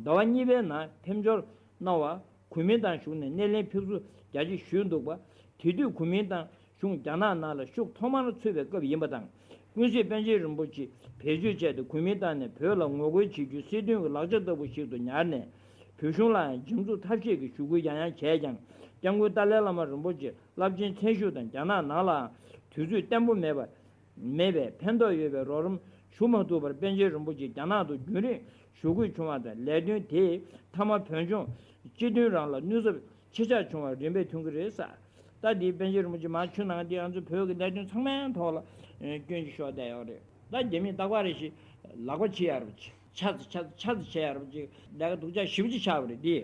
ཟླ་བ་གཉིས་པའི་ནང་ཕེབས་འབྱོར་གནང་བར་གུས་མོས་དང་བཞུགས་ནས་སྣེ་ལེན་ཕེབས་བསུ་རྒྱ་ཆེ་ཞུས་འདུག་པ། དེ་དུས་གུས་མོས་དང་གཞུང་རྒྱ་ནག་ནང་ལ་ཤུགས་ཐོག་མར་ཚུད་པའི་སྐབས་ཡིན་པ་དང་། ཀུན་གཟིགས་པཎ་ཆེན་རིན་པོ་ཆེ་བེད་སྤྱོད་བྱས་ཏེ་གུས་མོས་བཏང་ནས་བོད་ལ་ངོ་རྒོལ་བྱེད་རྒྱུའི་སྲིད་དོན་གྱི་ལག་ཆ་ལྟ་བུ་ཞིག་ཏུ་ཉར་ནས། བོད་གཞུང་ལའང་འཇིགས་འཛུགས་ཐབས་ཤེས་ཀྱི་ཞུ་སྐུལ་ཡང་ཡང་བྱས་ཀྱང་། སྐྱབས་མགོན་ཏཱ་ལའི་བླ་མ་རིན་པོ་ཆེ་རླབས་ཆེན་མཚན་བཞུགས་དང་རྒྱ་ནག་ནང་ལའང་དུས་ཚོད་བརྟན་པོ་མེད་པ། མེད་པས་ཕན་ཐོགས་ཡོད་པའི་རོགས་རམ་ཞུ་མ་ཐུབ་པར། པཎ་ཆེན་རིན་པོ་ཆེ་རྒྱ་ནག་ཏུ་རྒྱུན་རིང་བཞུགས་དགོས་བྱུང་བ་དང་། ལས་དོན་དེས་མཐའ་མ་བོད་ལྗོངས་སྤྱི་མཐུན་རང་ལ་གནོད་ཚབས་ཆེ་ཆག་བྱུང་བར་རིམ་པས་མཐུན་གྱི་རེད་ཟེར། ད་འདི་པཎ་ཆེན་རིན་པོ་ཆེ་མར་ཆུ་ནང་འདི་ང་ཚོ་བོད་ཀྱི་ལས་དོན་ཚང་མའི་ཐོག་ལ་སྐྱོན་ཅིག་ཤོར་བསྡད་ཡོད་རེད། ད་རྒྱ་མིས་རྟག་པར་རེ་ཞིག་ལག་པ་ཕྱིས་ཡ་རུ་ཆ་ཚ་ཆ་ཚ་ཆ་ཚ་བྱས་ཡ་རུ་ཅིག་ལས་ཀ་སྡུག་ཅག་ཞེ་པོ་ཅིག་ཆགས་པ་རེད་འདི།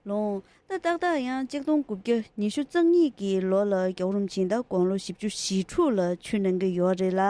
ལོང་། ད་ཏག་ཏག་ཡང་གཅིག་སྟོང་དགུ་བརྒྱ་ཉི་ཤུ་རྩ་གཉིས་ཀྱི་ལོ་ལ་རྒྱལ་བ་རིན་པོ་ཆེ་ད་དགུང་ལོ་བཞི་བཅུ་ཞེ་དྲུག་ལ་ཆོས་གནང་གི་ཡོད་རེད་ལ།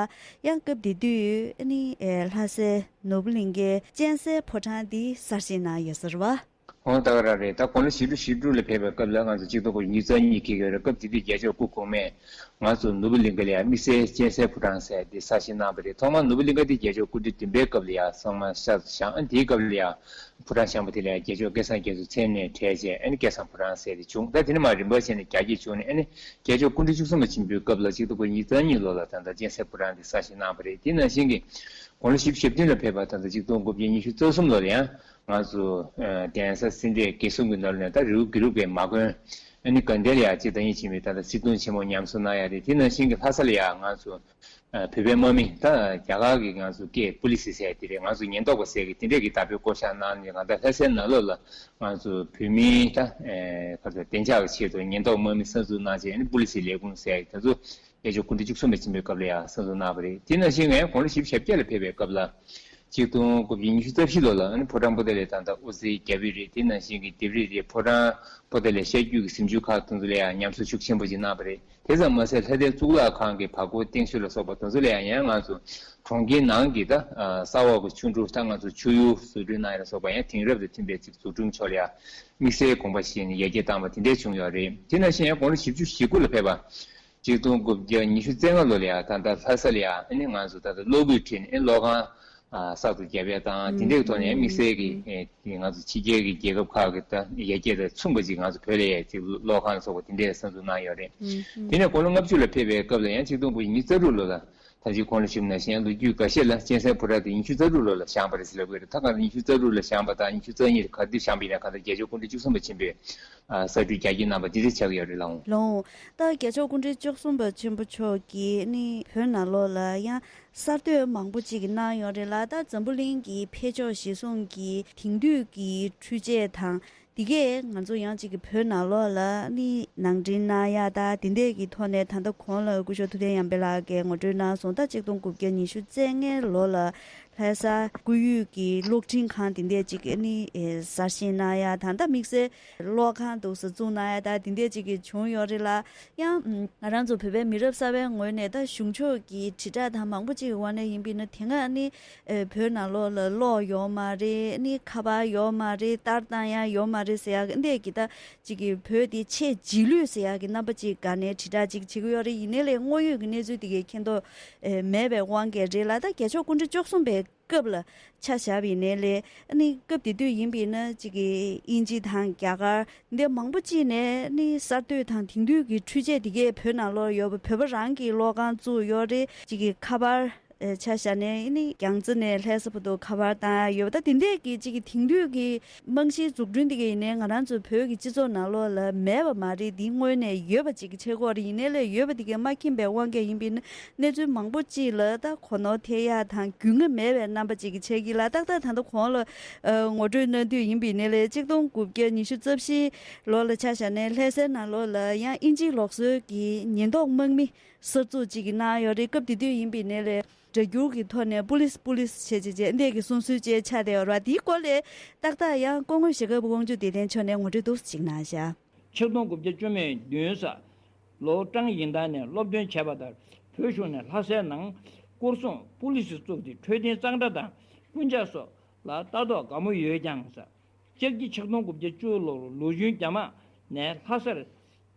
ཡང་སྐབས་དེ་དུས་ཨ་ནི་ཨེ་ལྷ་སའི་ནོར་བུ་གླིང་གའི་གཅན་གཟན་ཕོ་བྲང་འདི་གསར་བཞེངས་གནང་ཡོད་ས་རེད་བ། འོ་ད་ག་རང་རེད། ད་དགུང་ལོ་བཞི་བཅུ་ཞེ་དྲུག་ལ་ཕེབས་པའི་སྐབས་ལ་ང་ཚོ་གཅིག་སྟོང་དགུ་བརྒྱ་ཉི་ཤུ་རྩ་གཉིས་འཁེལ་གྱི་ཡོད་རེད། སྐབས་དེ་དུས་རྒྱལ་མཆོག་སྐུ་གོང་མས་ང་ཚོ་ནོར་བུ་གླིང་ག་ལ་ཡང་དམིགས་བསལ་གཅན་གཟན་ཕོ་བྲང་ཟེར་དེ་གསར་བཞེངས་གནང་བ་རེད། ཐོག་མར་ནོར་བུ་གླིང་ག་དེ་རྒྱལ་མཆོག་སྐུ་ཕྲེང་བདུན་པའི་སྐབས་ལ་ཡང་གསར་མ་གསར་དུ་བཞེངས། ཨ་ནི་དེའི་སྐབས་ལ་ཡང་ཕོ་བྲང་བཞེངས་པ་དེ་ལ་ཡང་རྒྱལ་མཆོག་སྐལ་བཟང་རྒྱ་མཚོ་མཚན་གནས་གྲས་བྱས། ཨ་ནི་སྐལ་བཟང་ཕོ་བྲང་ཟེར་དེ་བྱུང་། ད་དེ་ནས་མར་རིམ་པ་བྱས་ནས་རྒྱ་སྐྱེད་བྱུང་ནས། ཨ་ནི་རྒྱལ་མཆོག་སྐུ་ཕྲེང་བཅུ་གསུམ་པ་ཆེན་པོའི་སྐབས་ལ་གཅིག་སྟོང་དགུ་བརྒྱ་ཉི་ཤུ་རྩ་གཉིས་ལོ་ལ་ད་ལྟ་གཅན་གཟན་ཕོ་བྲང་དེ་གསར་བཞེངས་གནང་བ་རེད། དེ་ནང་བཞིན་གྱི་དགུང་ལོ་བཞི་བཅུ་ཞེ་བདུན་ལ་ཕེབས་པ་ད་ལྟ་གཅིག་སྟོང་དགུ་བརྒྱ་ཉི་ཤུ་རྩ་གསུམ་ལོ་ལ་ཡང་ང་ཚོ་ཨ་གདན་ས་སེ་འབྲས་དགེ་གསུམ་གྱི་ནང་ལ་ནས་ད་རི་བོ་དགེ་ལུགས་པའི་མ་དགོན། ཨ་ནི་དགའ་ལྡན་ལ་ཡང་སྤྱི་བཏང་ཡིན་ཕྱིན་པའི་ད་ལྟ་སྲིད་སྐྱོང་ཆེན་མོ་ཉམས་གསོ་གནང་ཡ་རེད། དེ་ནང་བཞིན་གྱི་ལྷ་ས་ལ་ཡང་ང་ཚོ་ཨ་བོད་པའི་དམག་མི་ད་རྒྱ་གར་གྱི་ང་ཚོ་སྐད་པུ་ལི་སི་ཟེར་དེ་རེད། ང་ཚོ་ཉེན་རྟོག་པ་ཟེར་གི་དེ་འདྲས་ཀྱི་དར་སྤེལ་བསྐོ་བཞག་གནང་ནས། ང་ད་ལྷ་སའི་ནང་ལོགས་ལ་ང་ཚོ་བོད་མིའི་ད་ཨེ་ག་ཚོད་བདེ་འཇགས་ཀྱི་ཆེད་དུ་ཉེན་རྟོག་དམག་མི་གསར་འཛུགས་གནང་བྱས། ཨ་ནི་པུ་ལི་སི་ལས་ཁུངས་ཟེར་གི་དེ་ཚོ་རྒྱལ་མཆོག་སྐུ་ཕྲེང་བཅུ་གསུམ་པ་ཆེན་པོའི་སྐབས་ལ་ཡང་གསར་འཛུགས་གནང་བ་རེད། དེ་ནང་བཞིན་ངས་དགུང་ལོ་བཞི་བཅུ་ཞེ་བརྒྱད་ལ་ཕེབས་པའི་སྐབས་ལ་གཅིག་སྟོང་དགུ་བརྒྱ་ཉི་ཤུ་རྩ་བཞི་ལོ་ལ་ཨ་ནི་ཕོ་བྲང་པོ་ཏཱ་ལའི་ད་ལྟ་དབུ་རྩེའི་རྒྱབ་རི་རེད། དེ་ནང་བཞིན་གྱི་ལྡེབས་རིས་རེད། ཕོ་བྲང་པོ་ཏཱ་ལའི་ཤར་རྒྱུད་ཀྱི་གཟིམ་ཆུང་ཁག་དེ་ཚོ་ལ་ཡང་ཉམས་གསོ་ཤུགས་ཆེན་པོ་ཅིག་གནང་བ་རེད། དེ་ཙམ་མ་ཟད་ལྷ་ལྡན་གཙུག་ལག་ཁང་གི་བར་སྐོར་སྟེང་ཤུལ་ལ་སོགས་པ་དེ་ཚོ་ལ་ཡང་ཡང་ང་ཚོ་གྲོང་ཁྱེར་ནང་གི་ད་ས་འོག་གི་ཆུ་གྲུ། ད་ང་ཚོ་ཆུ་ཡུར་བཟོ་སྐྲུན་གནང་ཡ་ལ་སོགས་པ་ཡང་དེང་རབས་དང་མཐུན་པའི་ཅིག་འཛུགས་སྐྲུན་ཕྱོགས་ལ་ཡང་དམིགས་བསལ་དགོངས་པ་བཞེས་ནས་ཡར་རྒྱས་བཏང་བ་དེ་འདྲས་བྱུང་ཡོད་རེད། དེ་ནང་བཞིན་ཡང་དགུང་ལོ་བཞི་བཅུ་ཞེ་དགུ་ལ་ཕེབས་པ། གཅིག་སྟོང་དགུ་བརྒྱ་ཉི་ཤུ་རྩ་ལྔ་ལོ་ལ་ཡང་ད་ལྟ་ལྷ་ས་ལ་ཡང་ཨ་ནི་ང་ཚོ་ད་ལྟ་གློག་སྐུད་ཁྲིད་ནས་ཨ་ནི་གློག་ཁང་ གསར་དུ་བརྒྱབ་ཡ་དང་དེ་འདྲའི་ཐོག་ནས་དམིགས་བསལ་གྱི་ང་ཚོ་ཕྱི་རྒྱལ་གྱི་རྒྱལ་ཁབ་ཁག་གི་ད་ཡར་རྒྱས་དང་མཚུངས་པ་ཅིག་ང་ཚོ་བོད་ལ་ཡ་ཅིག་གློག་ཁང་སོགས་པ་དེ་འདྲས་གསར་འཛུགས་གནང་ཡོད་རེད། དེ་ནས་དགུང་ལོ་ལྔ་བཅུ་ལ་ཕེབས་པའི་སྐབས་ལ་ཡང་ཆིག་སྟོང་དགུ་བརྒྱ་ཉི་ཤུ་རྩ་དྲུག་ལོ་ལ་ད་ཅིག་གོང་ལ་ཞུས་ནང་བཞིན་ལོ་རྒྱུས་འགའ་ཤས་ལ་གཅན་གཟན་ཕོ་བྲང་དེ་ཉི་ཤུ་རྩ་དྲུག་ལོ་ལ་བཞེངས་པ་རེད་ཟེར་ལབ་ཀྱི་ཡོད་རེད། ད་ག་ལ་ཉི་ཤུ་རྩ་དྲུག་ལ་བཞེངས་པ་དང་ཉི་ཤུ་རྩ་གཉིས་ལ་ག་དུས་བཞེངས་པ་ཡིན་ན་གང་ལྟར་རྒྱལ་མཆོག་སྐུ་ཕྲེང་བཅུ་གསུམ་པ་ཆེན་པོས་གསར་སྐྲུན་རྒྱ་སྐྱེད་གནང་པ་འདི་འདྲ་ཆགས་ཀྱི་ཡོད་རེད་ལགས། ལགས། ད་རྒྱལ་མཆོག་སྐུ་ཕྲེང་བཅུ་གསུམ་པ་ཆེན་པོ་མཆོག་གིས་ནི་བོད་ནང་ལོགས་ལ་ཡང་གསར་གཏོད་མང་པོ་ཅིག་གནང་ཡོད་རེད་ལ། ད་འཛམ་བུ་གླིང་གི་འཕེལ་ཕྱོགས་གཞིར་བཟུང་གི་དེང་དུས་ཀྱི་འཕྲུལ་ཆས་དང་། འདི་གས་ང་ཚོ་ཡང་ཅིག་གི་བོད་ནང་ལོགས་ལ་ནི་ནང་འདྲེན་གནང་ཡ་ད་དེ་འདས་ཀྱི་ཐོག་ནས་ད་ལྟ་གོང་ལ་སྐུ་ཞབས་ཐུབ་བསྟན་ཡར་འཕེལ་ལགས་ཀྱིས་ངོ་སྤྲོད་གནང་སོང་། ད་ཆིག་སྟོང་དགུ་བརྒྱ་ཉི་ཤུ་རྩ་ལྔའི་ལོ་ལ་ལྷ་ས་སྐུ་ཡུལ་གྱི་གློག་འཕྲིན་ཁང་དེ་འདས་ཅིག་ནི་གསར་བཞེངས་གནང་ཡ་དང་ད་དམིགས་བསལ་གློག་ཁང་འདུག་ས་བཙུགས་གནང་ཡ་ད་དེ་འདས་ཅིག་གི་བྱུང་ཡོད་རེད་ལ། ཡང་ང་རང་ཚོ་བོད་པའི་མི་རབས་གསར་པའི་ངོས་ནས་ད་གཞུང་ཕྱོགས་ཀྱི་དྲིལ་བསྒྲགས་དང་མང་པོ་ཅིག་གི་འོག་ནས་ཡིན་པས་ན་དེ་སྔ་ནི་ཨེ་བོད་ནང་ལོགས་ལ་གློག་ཡོད་མ་རེད། ནི་ཁ་པར་ཡོད་མ་རེད། ལྟར་བཏང་ཡ་ཡོད་མ་རེད་ཟེར་ཡ་འདས་ཀྱི་ད་ཅིག་གི་བོད་དེ་ཆེས་རྗེས་ལུས་ཟེར་ཡ་གི་རྣམ་པ་ཅིག་སྒང་ནས་དྲིལ་བསྒྲགས་ཅིག་བྱེད་ཀྱི་ཡོད་རེད། ཡིན་ནའི་ལས་དངོས་ཡོད་ཀྱི་གནས་ཚུལ་དེ་གའི་མཁྱེན་རྟོགས་ཨེ་མེད་པའི་དབང་གིས་རེད་ལ། ད་རྒྱལ་མཆོག་སྐུ་ཕྲེང་བཅུ་གསུམ་པའི་སྐབས་ལ་ཆ་བཞག་པ་ཡིན་ནའི་ལས་ཨ་ནི་སྐབས་དེ་དུས་ཡིན་པས་ན་ཅིག་གི་དབྱིན་ཇི་དང་རྒྱ་གར་འདི་མང་པོ་ཅིག་ནས་ནི་གསར་གཏོད་དང་དེང་དུས་ཀྱི་འཕྲུལ་ཆས་དེ་གས་བོད་ནང་ལོགས་ཡོད་པ་བོད་པ་རང་གི་གློག་ཁང་བཙུགས་ཡོད་རེད། ཅིག་གི་ཁ་པར་ཨེ་ཆ་བཞག་ནས་ནི་རྒྱལ་རྩེ་ནས་ལྷ་ས་བར་དུ་ཁ་པར་བཏང་ཡ་ཡོད་པ་ད་དེ་འདས་ཀྱི་ཅིག་གི་དེང་དུས་ཀྱི་རྨང་གཞིའི་འཛུགས་སྐྲུན་དེ་གས་ཡིན་ནའི་ང་རང་ཚོ་བོད་ཀྱི་སྤྱི་ཚོགས་ནང་ལོགས་ལ་མེད་པ་མ་རེད། འདི་དངོས་གནས་ཡོད་པ་ཅིག་གི་ཆེད་སྐོར་ཡིན་ནའི་ལས་ཡོད་པ་དེ་གས་མ་མཁྱེན་པའི་དབང་གིས་ཡིན་པས་ན། གནས་ཚུལ་མང་པོ་ཅིག་ལ་ད་གོ་ནོར་ཐེབས་ཡ་དང་རྒྱུས་མངའ་མེད་པའི་རྣམ་པ་ཅིག་གི་ཆགས་ཀྱི་ལ། ཏག་ཏག་ད་ལྟ་གོང་ལ་ཨ་ངོ་སྤྲོད་གནང་དུས་ཡིན་པས་ན་ལས་ཆིག་སྟོང་དགུ་བརྒྱ་ཉི་ཤུ་རྩ་བཞི་ལོ་ལ་ཆ་བཞག་ནས་ལྷ་སའི་ནང་ལོགས་ལ་ཡང་དབྱིན་ཇིའི་ལུགས་སྲོལ་གྱི་ཉེན་རྟོག་དམག་མི་གསར་འཛུགས་ཅིག་གི་གནང་ཡོད་རེད། སྐབས་དེ་དུས་ཡིན་པས་ན་ལས་སྒྲ་སྒྱུར་གྱི་ཐོག་ནས་པུ་ལིས་པུ་ལིས་བྱས་བྱས་བྱས་འདས་ཀྱི་གསུང་སྲོལ་བཅས་ཆགས་བསྡད་ཡོད་རེད་བ། དེའི་སྐོར་ལས་ཏག་ཏག་ཡང་སྐུ་ངོ་ཞྭ་སྒབ་དབང་ཕྱུག་བདེ་ལྡན་མཆོག་ནས་ངོ་སྤྲོད་ཏོག་ཙམ་ཅིག་གནང་ཤག་ཆིག་སྟོང་དགུ་བརྒྱ་བཅུ་མེད་བདུན་ས་ལོ་ཀྲང་ཡིན་ཐང་ནས་སློབ་སྟོན་བྱས་པ་ལྟར་བོད་གཞུང་ནས་ལྷ་སའི་ནང་སྐོར་སྲུང་པུ་ལི་སི་བཙུགས་ཏེ་འཕྲོད་བསྟེན་གཙང་སྦྲ་དང་རྐུན་ཇག་སོགས་ལ་ལྟ་རྟོག་དགའ་མོ་ཡོད་ཀྱང་ཟེར། ལྕགས་ཀྱི་ཆིག་སྟོང་དགུ་བརྒྱ་བཅུ་ལོར་ལུའུ་ཅུན་རྒྱ་དམག་ནས་ལྷ་སར་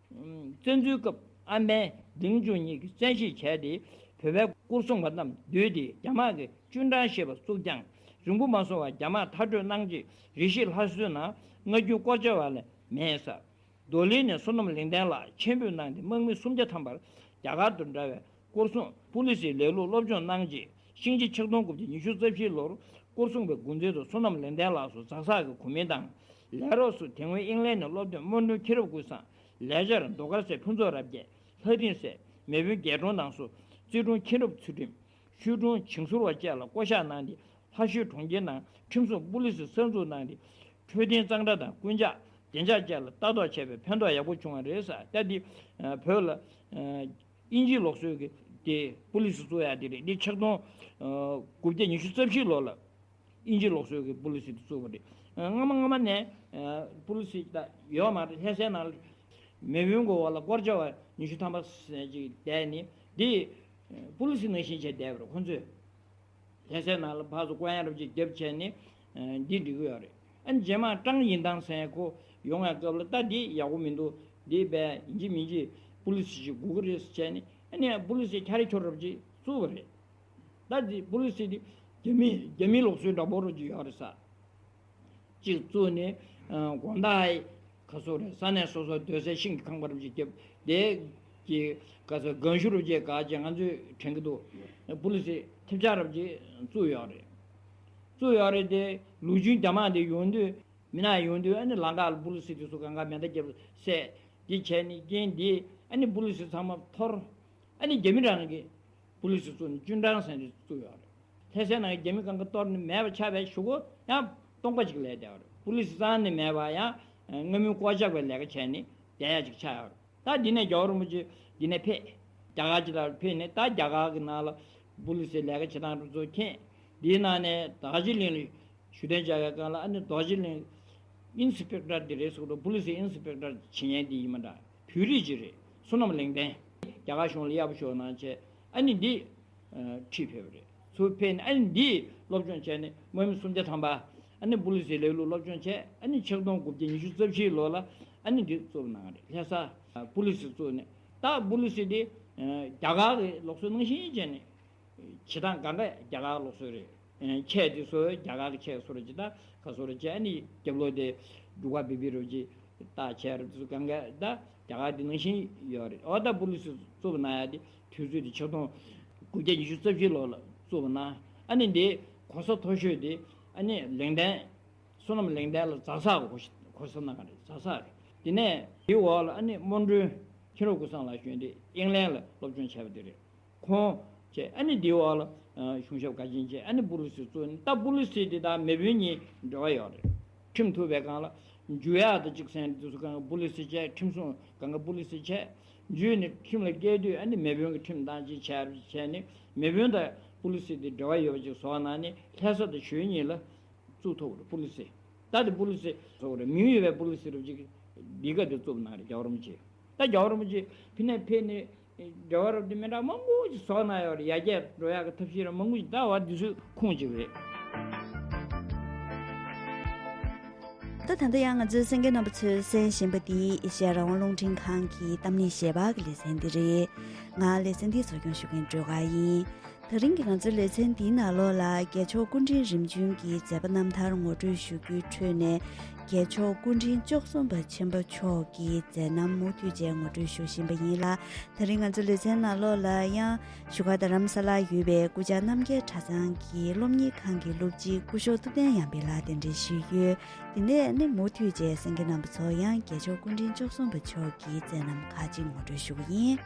བཙན་འཛུལ་སྐབས་ཨམ་བན་ལིང་ཅུང་གཉིས་ཀྱིས་བཙན་ཤེད་བྱས་ཏེ་བོད་པའི་སྐོར་སྲུང་བ་རྣམས་བསྡུས་ཏེ་རྒྱ་དམག་གི་ཅུན་ཀྲང་ཞེས་པ་བཙུགས་ཀྱང་རིང་པོ་མ་སོང་བར་རྒྱ་དམག་མཐར་སྐྲོད་གནང་རྗེས་རེ་ཞིག་ལྷ་སའི་ནང་མངའ་རྒྱུའི་སྐོར་བྱ་བ་ལས་མེད་ཟེར། རྡོར་གླིང་ནས་བསོད་ནམས་ལེགས་ལྡན་ལགས་ཆེད་འབོད་གནང་སྟེ་དམག་མི་སུམ་བརྒྱ་ཐམ་པར་རྒྱ་གར་དང་འདྲ་བའི་སྐོར་སྲུང་པུ་ལི་སིའི་ལས་ལུགས་སློབ་སྦྱོང་གནང་རྗེས་ཤིང་བྱི་ཆིག་སྟོང་དགུ་བརྒྱ་ཉི་ཤུ་རྩ་བཞི་ལོར་སྐོར་སྲུང་པའི་འགོ་འཛིན་དུ་བསོད་ནམས་ལེགས་ལྡན་ལགས་སུ་ཛག་ས་གི་གོ་མིང་དང་ལས་རོགས་སུ་དེ་སྔོན་དབྱིན་ལན་ནས་སློབ་སྟོན་སྨོན་གྲོལ་མཁྱེན་རབ་ཀུན་བཟང་ལས་བྱར་མདོ་མཁར་སྲས་ཕུན་ཚོགས་རབ་རྒྱས་ལྷ་སྡིངས་སྲས་མེས་དབོན་རྒྱལ་གྲོང་དང་སུ་རྩིས་དྲུང་མཁྱེན་རབ་ཚུལ་ཁྲིམས། ཤུལ་དྲུང་བྱིང་ཟུར་བ་བཅས་ལ་བསྐོ་གཞག་གནང་སྟེ་ལྷ་ཤོད་གྲོང་ཁྱེར་ནང་ཁྲིམས་སྲུང་པུ་ལི་སི་གསར་འཛུགས་གནང་སྟེ་འཕྲོད་བསྟེན་གཙང་སྦྲ་དང་རྐུན་ཇག་བདེ་འཇགས་བཅས་ལ་ལྟ་རྟོག་བྱས་པས་ཕན་ཐོགས་ཡག་པོ་བྱུང་བ་རེད་ཟེར། ད་འདི་བོད་ལ་དབྱིན་ཇིའི་ལུགས་སྲོལ་གྱི་དེ་པུ་ལི་སི་གཙོ་ཡག་དེ་རེད། འདི་ཆིག་སྟོང་དགུ་བརྒྱ་ཉི་ཤུ་རྩ་བཞི་ལོ་ལ་དབྱིན་ཇིའི་ལུགས་སྲོལ་གྱི་པུ་ལི་སི་དེ་བཙུགས་པ་རེད། སྔ་མ་སྔ་མ་ནས་པུ་ལི་སི་ད་ཡོད་མ་རེད། ལྷ་སའི་ནང་མེས་དབོན་གྱི་འོག་ལ་སྐོར་བྱ་བ་ཉི་ཤུ་ཐམ་པ་ཅིག་བསྡད་ནི་འདི་པུ་ལི་སི་ནང་བཞིན་བྱས་བསྡད་པ་རེད་ཁོང་ཚོས། ལྷ་སའི་ནང་ལ་ཕར་ཚུར་བསྐོར་ཡ་རབ་ཅིག་བརྒྱབ་བྱས་ནི་འདི་འགྲིག་གི་ཡོད་རེད། ཨ་ནི་རྗེས་མ་ཀྲང་ཡིན་ཐང་ཟེར་ཁོ་ཡོང་བའི་སྐབས་ལ་ད་འདི་ཡག་པོ་མི་འདུག་འདི་བས་ཡིན་གཅིག་མིན་གཅིག་པུ་ལི་སི་ཞིག་དགོས་ཀྱི་རེད་ཟེར་བྱས་ནི་ཨ་ནི་པུ་ལི་སི་ཁྱ་རེ་ཁྱོར་རབ་ཅིག་བཙུགས་པ་རེད། ད་འདི་པུ་ལི་སི་འདི་རྒྱ་མི་རྒྱ་མི་ལུགས་སྲོལ་འདྲ་པོ་རུ་ཅིག་ཡོད་རེད་ས། གཅིག་བཙུགས་ནས་དགོང་དག་ག་སོ་རེད། ས་གནས་སོ་སོ་སྡོད་སའི་ཤིང་གི་ཁང་པ་རུ་ཅིག་བརྒྱབ་དེ་གི་ག་ཚོད་སྒང་ཤུ་རུ་ཅིག་ག་ཅིག་ང་ཚོས་དྲན་གི་འདུག་པུ་ལི་སི་ཐེབས་ཆག་རུ་ཅིག་བཙུགས་ཡོད་རེད། བཙུགས་ཡོད་རེད་དེ་ལུའུ་ཅུན་རྒྱ་དམག་དེ་ཡོང་དུས་མི་ནག་ཡོང་དུས་ཨ་ནི་ལམ་ཁ་ལ་པུ་ལི་སི་དེ་ཚོ་གང་ག་མེ་མདའ་བརྒྱབ་བསད་དེ་བྱས་ནས་རྐྱེན་དེ་ཨ་ནི་པུ་ལི་སི་ཚང་མ་འཐོར། ཨ་ནི་རྒྱ་མི་རང་གི་པུ་ལི་སི་བཙུགས་ནས་ཅུན་ཀྲང་ཟེར་ནས་བཙུགས་ཡོད་རེད། ལྷ་སའི་ནང་གི་རྒྱ་མི་གང་ག་གཏོར་ནས་མེད་པ་ཆགས་པའི་གཞུག་གུ་ཡང་སྟོང་པ་ཅིག་ལས་བསྡད་པ་རེད། པུ་ལི་སི་རྩ་ནས་མེད་པ་ཡང་མངའ་མི་བསྐོ་བཞག་པའི་ལས་ཀ་བྱས་ནས་བསྡད་ཡ་ཅིག་ཆགས་ཡོད་རེད། ད་འདི་ནས་རྒྱལ་བ་རིན་པོ་ཆེ་འདི་ནས་ཕེབས། རྒྱ་གར་ཅིག་ལ་ཕེབས་ནས་ད་རྒྱ་གར་གི་ནང་ལ་པུ་ལི་སི་ལས་ཀ་བྱེད་སྟངས་དེ་ཚོ་མཁྱེན། འདིའི་ནང་ནས་རྡོ་རྗེ་གླིང་ལ་ཞུ་གཏན་འཇལ་བའི་སྒང་ལ་ཨ་ནི་རྡོ་རྗེ་གླིང་ཨིན་སི་པེག་ཊར་འདི་རེད་ཟེར་གི་འདུག་པུ་ལི་སི་ཨིན་སི་པེག་ཊར་བྱེད་མཁན་འདི་ཡིན་མ་འདྲ། བོད་རིགས་ཅིག་རེད། བསོད་ནམས་ལེགས་ལྡན། རྒྱ་གར་གཞུང་ལ་གཡར་པོ་ཞོག་གནང་བྱས་ཨ་ནི་འདི་ཁྲིད་ཕེབས་པ་རེད། ཚུར་ཕེབས་ནས་ཨ་ནི་འདི་སློབ་སྦྱོང་བྱས་ནས་དམག་མི་སུམ་བརྒྱ་ཐམ་པ་ཨ་ནི་པུ་ལི་སིའི་ལས་ལུགས་སློབ་སྦྱོང་བྱས། ཨ་ནི་ཆིག་སྟོང་དགུ་བརྒྱ་ཉི་ཤུ་རྩ་བཞི་ལོ་ལ་ཨ་ནི་འདི་བཙུགས་གནང་རེད། ལྷ་ས་པུ་ལི་སི་བཙུགས་ནས་ད་པུ་ལི་སི་འདི་རྒྱ་གར་གི་ལུགས་སྲོལ་ནང་བཞིན་བྱས་ནས་བྱེད་སྟངས་གང་ག་རྒྱ་གར་ལུགས་སྲོལ་རེད། ཆས་དེ་ཚོ་རྒྱ་གར་གྱི་ཆས་བཟོ་ར་ཅིག་ད་ག་བཟོ་ར་ཅིག་ཨ་ནི་རྒྱབ་ལོགས་དེ་འབྲུག་པ་བི་བི་རུ་ཅིག་ད་ཆས་ར་དེ་ཚོ་གང་ག་ད་རྒྱ་གར་དེ་ནང་བཞིན་ཡོད་རེད། འོ་ད་པུ་ལི་སི་བཙུགས་གནང་ཡ་དེ་དུས་ཚོད་དེ་ཆིག་སྟོང་དགུ་བརྒྱ་ཉི་ཤུ་རྩ་བཞི་ལོ་ལ་བཙུགས་གནང་། ཨ་ནི་འདི་གོ་ས་མཐོ་ཤོས་དེ་ཨ་ནི་ལེགས་ལྡན། བསོད་ནམས་ལེགས་ལྡན་ལ་ཛ་སག་གོ་གོ་ས་གནང་ག་རེད། ཛ་སག་རེད། དེ་ནས་དེའི་འོག་ལ་ཨ་ནི་སྨོན་གྲོལ་མཁྱེན་རབ་ཀུན་བཟང་ལགས་གཞོན་དེ་དབྱིན་ལན་ལ་སློབ་སྦྱོང་བྱས་པ་དེ་རེད། ཁོང་བྱས་ཨ་ནི་དེའི་འོག་ལ་གཞུང་ཞབས་དགའ་ཆེན་བྱས་ཨ་ནི་པུ་ལི་སི་བཙུགས་ནས། ད་པུ་ལི་སི་དེ་དང་མེས་དབོན་གཉིས་འབྲེལ་བ་ཡོད་རེད། ཁྲིམས་ཐུབ་པའི་སྒང་ལ་འཇུ་ཡག་དང་གཅིག་ཟེར་ནས་དེ་ཚོ་སྒང་ག་པུ་ལི་སི་བྱས། ཁྲིམས་སྲུང་སྒང་ག་པུ་ལི་སི་བྱས། འཇུས་ནས་ཁྲིམས་ལ་བཀལ་དུས་ཨ་ནི་མེས་དབོན་གྱི་ཁྲིམས་དང་ཅིག་བྱས་བྱས་ནས་མེས་དབོན་དང་པུ་ལི་སི་དེ་འབྲེལ་བ་ཡོད་པ་ཅིག་བཟོ་གནང་ནས་ལྷ་ས་དང་ཞོལ་གཉིས་ལ། བཙུགས་ཐུབ་རེད་པུ་ལི་སི། ད་དེ་པུ་ལི་སི་བཟོ་རེད། མིང་ཡོད་པའི་པུ་ལི་སི་རུ་གཅིག་འདི་ག་དེ་བཙུགས་གནང་རེད། རྒྱལ་བ་རིན་པོ་ཆེ། ད་རྒྱལ་བ་རིན་པོ་ཆེ་ཕི་ནས་ཕེབས་ནས་འབྲེལ་བ་རབ་དེ་མི་འདྲ་མང་པོ་ཞིག་བཟོ་གནང་ཡོད་རེད། ཡར་རྒྱས་འགྲོ་ཡག་གི་ཐབས་ཤེས་ར་མང་པོ་ཞིག་ད་བ་འདི་ཚོའི་ཁུངས་གཅིག་རེད། ད་ད་ལྟ་ཡང་ང་ཚོའི་གསན་མཁན་རྣམ་པ་ཚོས་གསན་བཞིན་པ་འདི་ཨེ་ཤེ་ཡ་རང་དབང་རླུང་འཕྲིན་ཁང་གི་གཏམ་གླེང་ཞལ་པར་གྱི་ལེ་ཚན་འདི་རེད། ང་ལེ་ཚན་འདི་གཙོ་སྐྱོང་ཞུ་མཁན་སྒྲོལ་དཀར་ཡིན། ད་རིང་གི་ང་ཚོའི་ལེ་ཚན་འདིའི་ནང་ལོགས་ལ་རྒྱལ་མཆོག་སྐུ་ཕྲེང་རིམ་བྱོན་གྱི་མཛད་པ་རྣམ་ཐར་ངོ་སྤྲོད་ཞུ་རྒྱུའི་ཁྲོད་ནས། རྒྱལ་མཆོག་སྐུ་ཕྲེང་བཅུ་གསུམ་པ་ཆེན་པོ་མཆོག་གི་མཛད་རྣམ་མུ་མཐུད་བཅས་ངོ་སྤྲོད་ཞུ་བཞིན་པ་ཡིན་ལ། ད་རིང་ང་ཚོའི་ལེ་ཚན་ནང་ལོགས་ལ་ཡང་བཞུགས་སྒར་རྡ་རམ་ས་ལར་ཡོད་པའི་སྐུ་བཅར་རྣམ་རྒྱལ་གྲྭ་ཚང་གི་སློབ་གཉེར་ཁང་གི་སློབ་སྤྱི་སྐུ་ཞབས་ཐུབ་བསྟན་ཡར་འཕེལ་ལགས་གདན་འདྲེན་ཞུས་ཡོད། དེ་ནས་ནི་མུ་མཐུད་བཅས་གསན་མཁན་རྣམ་པ་ཚོར་ཡང་རྒྱལ་མཆོག་སྐུ་ཕྲེང་བཅུ་གསུམ་པ་མཆོག་གི་མཛད་རྣམ་ཁག་ཅིག་ངོ་སྤྲོད་ཞུ་གི་ཡིན།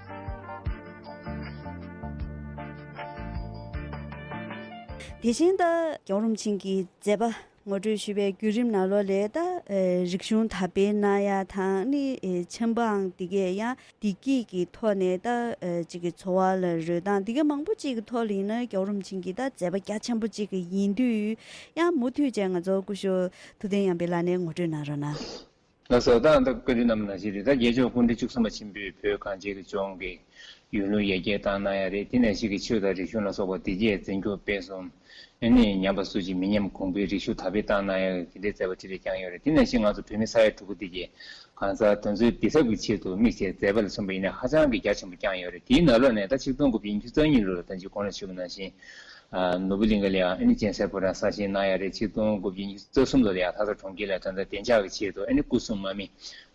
དེ་བཞིན་ད་རྒྱལ་བ་རིན་པོ་ཆེ་གི་མཛད་པ་ངོ་སྤྲོད་ཞུས་པའི་བརྒྱུད་རིམ་ནང་ལོགས་ལས་ད་ཨེ་རིག་གཞུང་དར་སྤེལ་གནང་ཡ་དང་ནི་ཨེ་ཆེན་པོའང་དེ་གས་ཡང་བདེ་སྐྱིད་ཀྱི་ཐོག་ནས་ད་ཨེ་གཅིག་གི་འཚོ་བ་ལ་རོལ་སྟངས་དེ་གས་མང་པོ་གཅིག་གི་ཐོག་ལ་ཡིན་ན་རྒྱལ་བ་རིན་པོ་ཆེ་གི་ད་མཛད་པ་རྒྱ་ཆེན་པོ་གཅིག་གི་ཡིན་དུས་ཡང་མུ་མཐུད་བཅས་ང་ཚོ་སྐུ་ཞབས་ཐུབ་བསྟན་ཡར་འཕེལ་ལགས་ནས་ངོ་སྤྲོད་གནང་རོགས་གནང་། ལགས་སོ། ད་ད་བཀའ་འདྲི་གནང་བ་ནང་བཞིན་རེད། ད་རྒྱལ་མཆོག་སྐུ་ཕྲེང་བཅུ་གསུམ་པ་ཆེན་པོས་བོད་གངས་ཅན་གྱི་ལྗོངས་ཀྱི་ཡུལ་ལུང་ཡར་རྒྱས་བཏང་གནང་ཡ་རེད། དེ་ནང་བཞིན་གྱི་ཆོས་དང་རིག་གཞུང་ལ་སོགས་པ་དེ་རྗེས་འཛིན་སྐྱོང་སྤེལ་གསུམ། ཨ་ནི་ཉམས་པ་སུ་ཅིག་མི་ཉམས་གོང་འཕེལ་རིགས་ཞུ་དར་སྤེལ་བཏང་གནང་ཡ་དེ་འདྲའི་མཛད་པ་ཆེ་རེ་བསྐྱངས་ཡོད་རེད། དེ་ནང་བཞིན་ང་ཚོ་བོད་མི་ས་ཡ་དྲུག་པོ་དེ་རྗེས་གང་ཟག་དོན་གཙོའི་བདེ་ཚབ་ཀྱི་ཆེད་དུ་དམིགས་བྱས་མཛད་པ་ལ་སོགས་པ་ཡིན་ན་ཧ་ཅང་གི་རྒྱ་ཆེན་པོ་བསྐྱངས་ཡོད་རེད། དེའི་ནང་ལོགས་ནས་ད་ཆིག་སྟོང་དགུ་བརྒྱ་ཉི་ཤུ་རྩ་གཉིས་ལོ་ལ་ད་ཅི་གོང་ལ་ཞུས་པ་ནང་བཞིན། ནོར་བུ་གླིང་ག་ལ་ཡང་ཨ་ནི་སྤྱན་སེལ་ཕོ་བྲང་གསར་བཞེངས་གནང་ཡ་རེད། ཆིག་སྟོང་དགུ་བརྒྱ་ཉི་ཤུ་རྩ་གསུམ་ལོ་ལ་ཡང་ལྷ་ས་གྲོང་ཁྱེར་ལ་ད་ལྟ་བདེ་འཇགས་ཀྱི་ཆེད་དུ་ཨ་ནི་སྐུ་སྲུང་དམག་མི་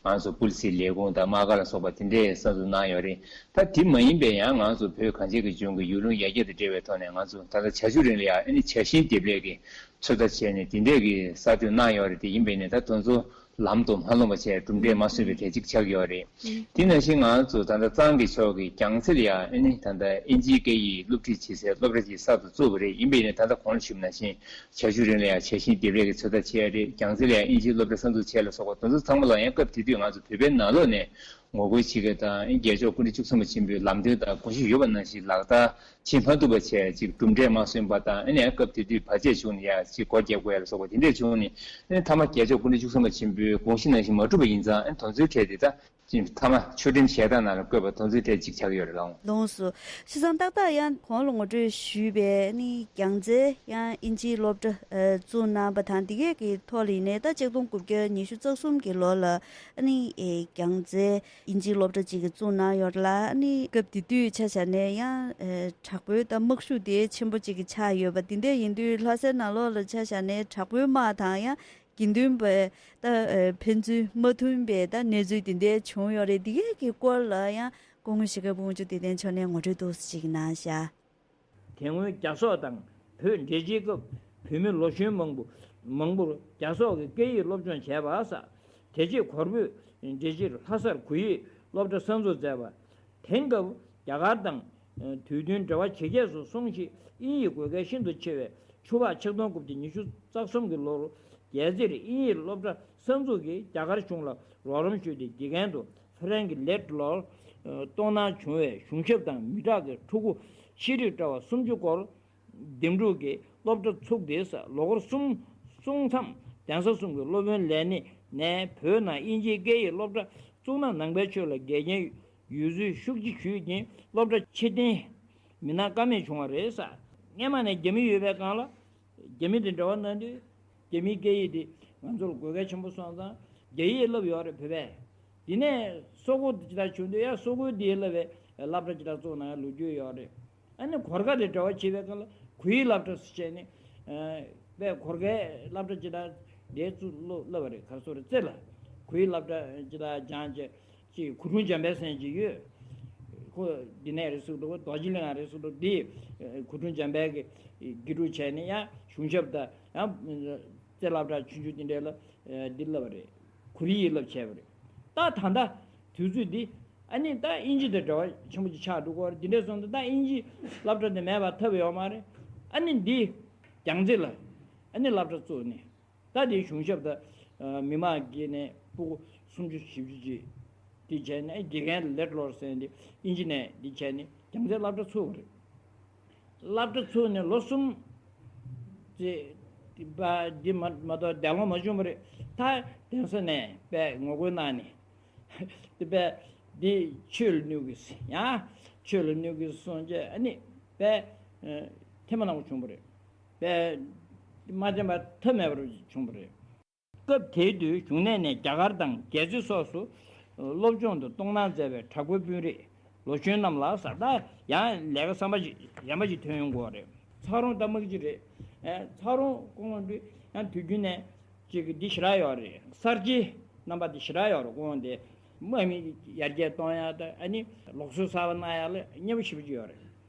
ང་ཚོ་པུ་ལི་སི་ལས་ཁུངས་དང་དམག་སྒར་ལ་སོགས་པ་དེ་འདྲའི་གསར་འཛུགས་གནང་ཡོད་རེད། ད་དེ་མ་ཡིན་པའི་ཡང་ང་ཚོ་བོད་གངས་ཅན་གྱི་ལྗོངས་ཀྱི་ཡུལ་ལུང་ཡར་རྒྱས་དང་འབྲེལ་བའི་ཐོག་ནས་ང་ཚོ་ད་ལྟ་བྱ་ཆུ་རིང་ལ་ཡང་ཨ་ནི་བྱ་ཤིང་འདེབས་ལས་ཀྱི་ཚོད་ལྟ་བྱས་ནས་དེ་འདྲས་ཀྱི་གསར་གཏོད་གནང་ཡོད་རེད། དེ་ཡིན་པས་ནས་ད་དེ་ཚོ་ལམ་དུ་མ་ལྷུང་བ་བྱས་གྲུབ་འབྲས་མ་སོན་པའི་གྲས་གཅིག་ཆགས་ཡོད་རེད། དེ་ནང་བཞིན་ང་ཚོ་ད་ལྟ་གཙང་གི་ཕྱོགས་ཀྱི་རྒྱལ་རྩེ་ལ་ཡང་ཨ་ནི་ད་ལྟ་ཨིན་ཇིའི་སྐད་ཡིག་སློབ་ཁྲིད་བྱེད་སའི་སློབ་གྲྭ་ཅིག་གསར་དུ་བཙུགས་པ་རེད། ཡིན་པས་ནས་ད་ལྟ་གོང་ལ་ཞུས་པ་ནང་བཞིན་བྱ་ཆུ་རིང་ལ་ཡང་བྱ་ཤིང་འདེབས་ལས་ཀྱི་ཚོད་ལྟ་བྱས་རེད། རྒྱལ་རྩེ་ལ་ཡང་ཨིན་ཇིའི་སློབ་གྲྭ་གསར་འཛུགས་བྱས་ལ་སོགས་པ་དེ་ཚོ་ཚང་མ་ལ་ཡང་སྐབས་དེ་དུས་ང་ཚོ་བོད་པའི་ནང་ལོགས་ནས་ངོ་རྒོལ་བྱེད་མཁན་དང་རྒྱལ་མཆོག་སྐུ་ཕྲེང་བཅུ་གསུམ་པ་ཆེན་པོའི་ལམ་སྟོན་དང་དགོངས་གཞི་ཡོད་པ་ནང་བཞིན་ལག་བསྟར་བྱེད་མ་ཐུབ་པ་བྱས་ཅིག་གྲུབ་འབྲས་མ་སོན་པ་དང་། ཨ་ནི་སྐབས་དེ་དུས་བར་ཆད་བྱུང་ནས་ཡ་ཅིག་སྒོ་བརྒྱབ་དགོས་ཡ་ལ་སོགས་པ་དེ་འདྲས་བྱུང་ནས། ཨ་ནི་མཐའ་མ་རྒྱལ་མཆོག་སྐུ་ཕྲེང་བཅུ་གསུམ་པ་ཆེན་པོའི་དགོངས་གཞི་ནང་བཞིན་མ་གྲུབ་པ་ཡིན་ཙང་། ཨ་ནི་དོན་ཚུལ་གྲས་དེ་ད་ཅིག་མཐའ་མ་ཆོས་ཁྲིམས་ཞལ་ཏ་ནང་ལ་བཀོད་པ་དོན་ཚུལ་གྲས་གཅིག་ཆགས་ཡོད་རེད་ལགས། ལགས་སོ། བྱས་ཙང་ཏག་ཏག་ཡང་གོང་ལ་ངོ་སྤྲོད་ཞུས་པའི་ནི་རྒྱལ་རྩེ་ཡང་ཨིན་ཇིའི་སློབ་གྲྭ་ཨ་བཙུགས་གནང་པ་དང་། འདི་གས་ཀྱི་ཐོག་ལ་ཡིན་ནའི་ད་ཆིག་སྟོང་དགུ་བརྒྱ་ཉི་ཤུ་རྩ་གསུམ་གྱི་ལོ་ལ་ཨ་ནི་ཨེ་རྒྱལ་རྩེ་ཨིན་ཇིའི་སློབ་གྲྭ་གཅིག་གི་བཙུགས་གནང་ཡོད་ལ། ཨ་ནི་སྐབས་དེ་དུས་ཆ་བཞག་ནས་ཡང་ཨེ་དྲག་པོའི་ད་དམག་ཤུགས་དེ་ཆེན་པོ་གཅིག་གི་ཆགས་ཡོད་པ་འདི་འདྲ་ཡིན་དུས། ལྷ་སའི་ནང་ལོགས་ལ་ཆ་བཞག་ནས་དྲག་པོའི་དམག་དང་ཡང་དགེ་འདུན་པའི་ད་ཨེ་ཕན་ཚུན་མ་མཐུན་པའི་ད་གནས་ཚུལ་འདི་འདྲ་བྱུང་ཡོད་རེད། འདི་གས་ཀྱི་སྐོར་ལ་ཡང་སྐུ་ངོ་གཞིས་ཀ་དཔལ་འབྱོར་བདེ་ལྡན་མཆོག་ནས་ངོ་སྤྲོད་ཏོག་ཙམ་ཅིག་གནང་ཤག་དེ་སྔོན་རྒྱ་སོག་དང་བོད་འབྲེལ་མཇལ་སྐབས་བོད་མི་ལོ་གཞོན་མང་པོ་མང་པོར་རྒྱ་སོག་གི་སྐད་ཡིག་སློབ་སྦྱོང་བྱས་པ་སོགས། དེ་རྗེས་གོར་བོད་འབྲེལ་མཇལ་ལྷ་སར་གུ་ཡིག་སློབ་གྲྭ་གསར་འཛུགས་མཛད་པ། དེང་སྐབས་རྒྱ་གར་དང་དུས་མཐུན་འབྲེལ་བ་ཇེ་རྒྱས་སུ་སོང་ཞིང་། དབྱིན་ཡིག་དགོས་གལ་ཤིན་ཏུ་ཆེ་བས། ཆུ་ཕག་ཆིག་སྟོང་དགུ་བརྒྱ་ཉི་ཤུ་རྩ་གསུམ་གྱི་ལོར་རྒྱལ་རྩེར་དབྱིན་ཡིག་སློབ་གྲྭ་གསར་འཛུགས་ཀྱིས་རྒྱ་གར་གཞུང་ལ་རོགས་རམ་ཞུས་ཏེ། དགེ་རྒན་དུ་ཧྥ་རན་གྱི་ལེད་ལོར་གཏོང་གནང་བྱུང་བས། གཞུང་ཞབས་དང་མི་དྲག་གི་ཕྲུ་གུ་ཤེས་རིག་གྲྭ་བ་སུམ་ཅུ་སྐོར་འདེམས་སྒྲུག་གིས་སློབ་གྲྭ་ཚུགས་ཏེ། ལོ་འཁོར་གསུམ་སོང་མཚམས་གདན་ས་གསུམ་གྱི་སློབ་དཔོན་ལས་སྣེ་ནས་བོད་ནང་དབྱིན་ཇིའི་སྐད་ཡིག་སློབ་གྲྭ་བཙུགས་གནང་གནང་པའི་ཆེད་ལ་འགལ་རྐྱེན་ཡོད་ཚུལ་ཤུགས་ཆེ་ཞུས་ཀྱིན་སློབ་གྲྭ་ཕྱིར་འཐེན་མི་གནང་ཀ་མེད་བྱུང་བ་རེད་ཟེར། སྔས་མ་ནས་རྒྱ་མི་ཡོད་པའི་སྒང་ལ་རྒྱ་མི་དང་འབྲེལ་བ་གནང་དུས་རྒྱ་མིའི་སྐད་ཡིག་དེ་ང་ཚོར་དགོས་གལ་ཆེན་པོ་སོང་ཙང་རྒྱ་ཡིག་བསླབས་ཡོད་རེད་བོད་པས། དེ་ནས་སོག་པོ་དེ་ཅི་ལྟར་བྱུང་དུས་ཡང་སོག་པོའི་དེ་བསླབས་པའི་སློབ་གྲྭ་ཅི་ལྟར་བཙུགས་གནང་ཡ་ལོ་རྒྱུས་ཡོད་རེད། ཨ་ནི་གོར་ཁ་དང་འབྲེལ་བ་བྱེད་པའི་སྐབས་ལ་གུ་ཡིག་སློབ་གྲྭ་ཟེར་བྱས་ནས་ པས་གོར་ཁའི་སློབ་གྲྭ་ཅིག་དང་དེ་ཚུར་སློབ་སློབ་པ་རེད། ག་རེ་ཟེར་རེད། རྩེ་ལ་གུ་ཡི་སློབ་གྲྭ་ཅིག་དང་སྦྱངས་བྱས་ཅིག་གུ་ཁྲུང་འཇམ་དཔལ་ཟེར་མཁན་ཅིག་ཡོད། ཁོ་འདི་ནས་རེད་ཟེར་འདུག་རྡོ་རྗེ་གླིང་ང་རེད་ཟེར་འདུག་འདི་གུ་ཁྲུང་འཇམ་དཔལ་གྱིས་དགེ་ཕྲུག་བྱས་ནས་ཡང་གཞུང་ཞབས་དང་ཡང་རྩེ་སློབ་གྲྭ་ཆུང་ཆུང་དེ་འདྲ་ལ་འདི་སློབ་པ་རེད། གུ་རུ་ཡིས་སློབ་བྱས་པ་རེད། ད་ད་ལྟ་དུས་ཚོད་འདི་ཨ་ནི་ད་དབྱིན་ཇི་དང་འབྲེལ་བ་ཆེན་པོ་ཅིག་ཆགས་འགྲོ་གི་ཡོད་རེད། འདི་འདྲ་སོང་ཙང་ད་དབྱིན་ཇི་སློབ་གྲྭ་དེ་མེད་པ་ཐབས་ཡོད་མ་རེད། ཨ་ནི་འདི་རྒྱལ་རྩེ་ལ་ཨ་ནི་སློབ་གྲྭ་བཙུགས་ནས། ད་དེའི་གཞུང་ཞབས་དང་མི་མང་གི་ནས་སྤུ་གུ་སུམ་ཅུ་བཞི་བཅུ་ཅིག་དེ་བྱས་ནས་དགེ་རྒན་ལེད་ལོར་ཟེར་འདི་དབྱིན་ཇི་ནས་འདི་བྱས་ནས་རྒྱལ་རྩེ་སློབ་གྲྭ་ཚུགས་པ་རེད། སློབ་གྲྭ་ཚུགས་ནས་ལོ་གསུམ་ཙམ་འདི་མ་འདི་མ་གཏོགས་འདས་ལོང་མ་བྱུང་བ་རེད། ད་གདན་ས་ནས་དཔེ་ངོ་རྒོལ་གནང་ནས་དེ་དཔེ་འདི་ཆོས་ལ་གནོད་གི་ཡང་ཆོས་ལ་གནོད་གི་སོང་རྗེས་ཨ་ནི་དཔེ་ཐེངས་མ་ནང་བ་བྱུང་བ་རེད། པས་མ་བསྟན་པ་ཐབས་མེད་པར་བྱུང་བ་རེད། སྐབས་དེའི་དུས་གཞུང་གནས་ནས་རྒྱ་གར་དང་རྒྱལ་རྩེ་སོགས་སུ་སློབ་སྦྱོང་དུ་གཏོང་གནང་མཛད་པའི་གྲྭ་རྒོད་དཔོན་རིགས་ལོ་གཞོན་རྣམས་ལ་ཟེར། ད་ཡང་ལས་ཀ་བསམ་པ་ཞིག་གཞན་པ་ཞིག་ཐོན་ཡོང་གི་ཡོད་རེད། ཚ་རོང་ད་དམག་སྤྱི་རེད། ཚ་རོང་ཁོང་ཡང་དུས་རྒྱུན་ནས་ཅིག་འདི་ཞེ་དྲག་ཡོད་རེད། གསར་བརྗེའི་རྣམ་པ་འདི་ཞེ་དྲག་ཡོད་རེད། ཁོང་དེ་དམག་མི་ཡར་རྒྱས་གཏོང་ཡག་དང་ཨ་ནི་ལུགས་སྲོལ་གསར་པ་གནང་ཡག་ལ་མཉེས་པོ་ཞེ་པོ་ཅིག་ཡོད་རེད།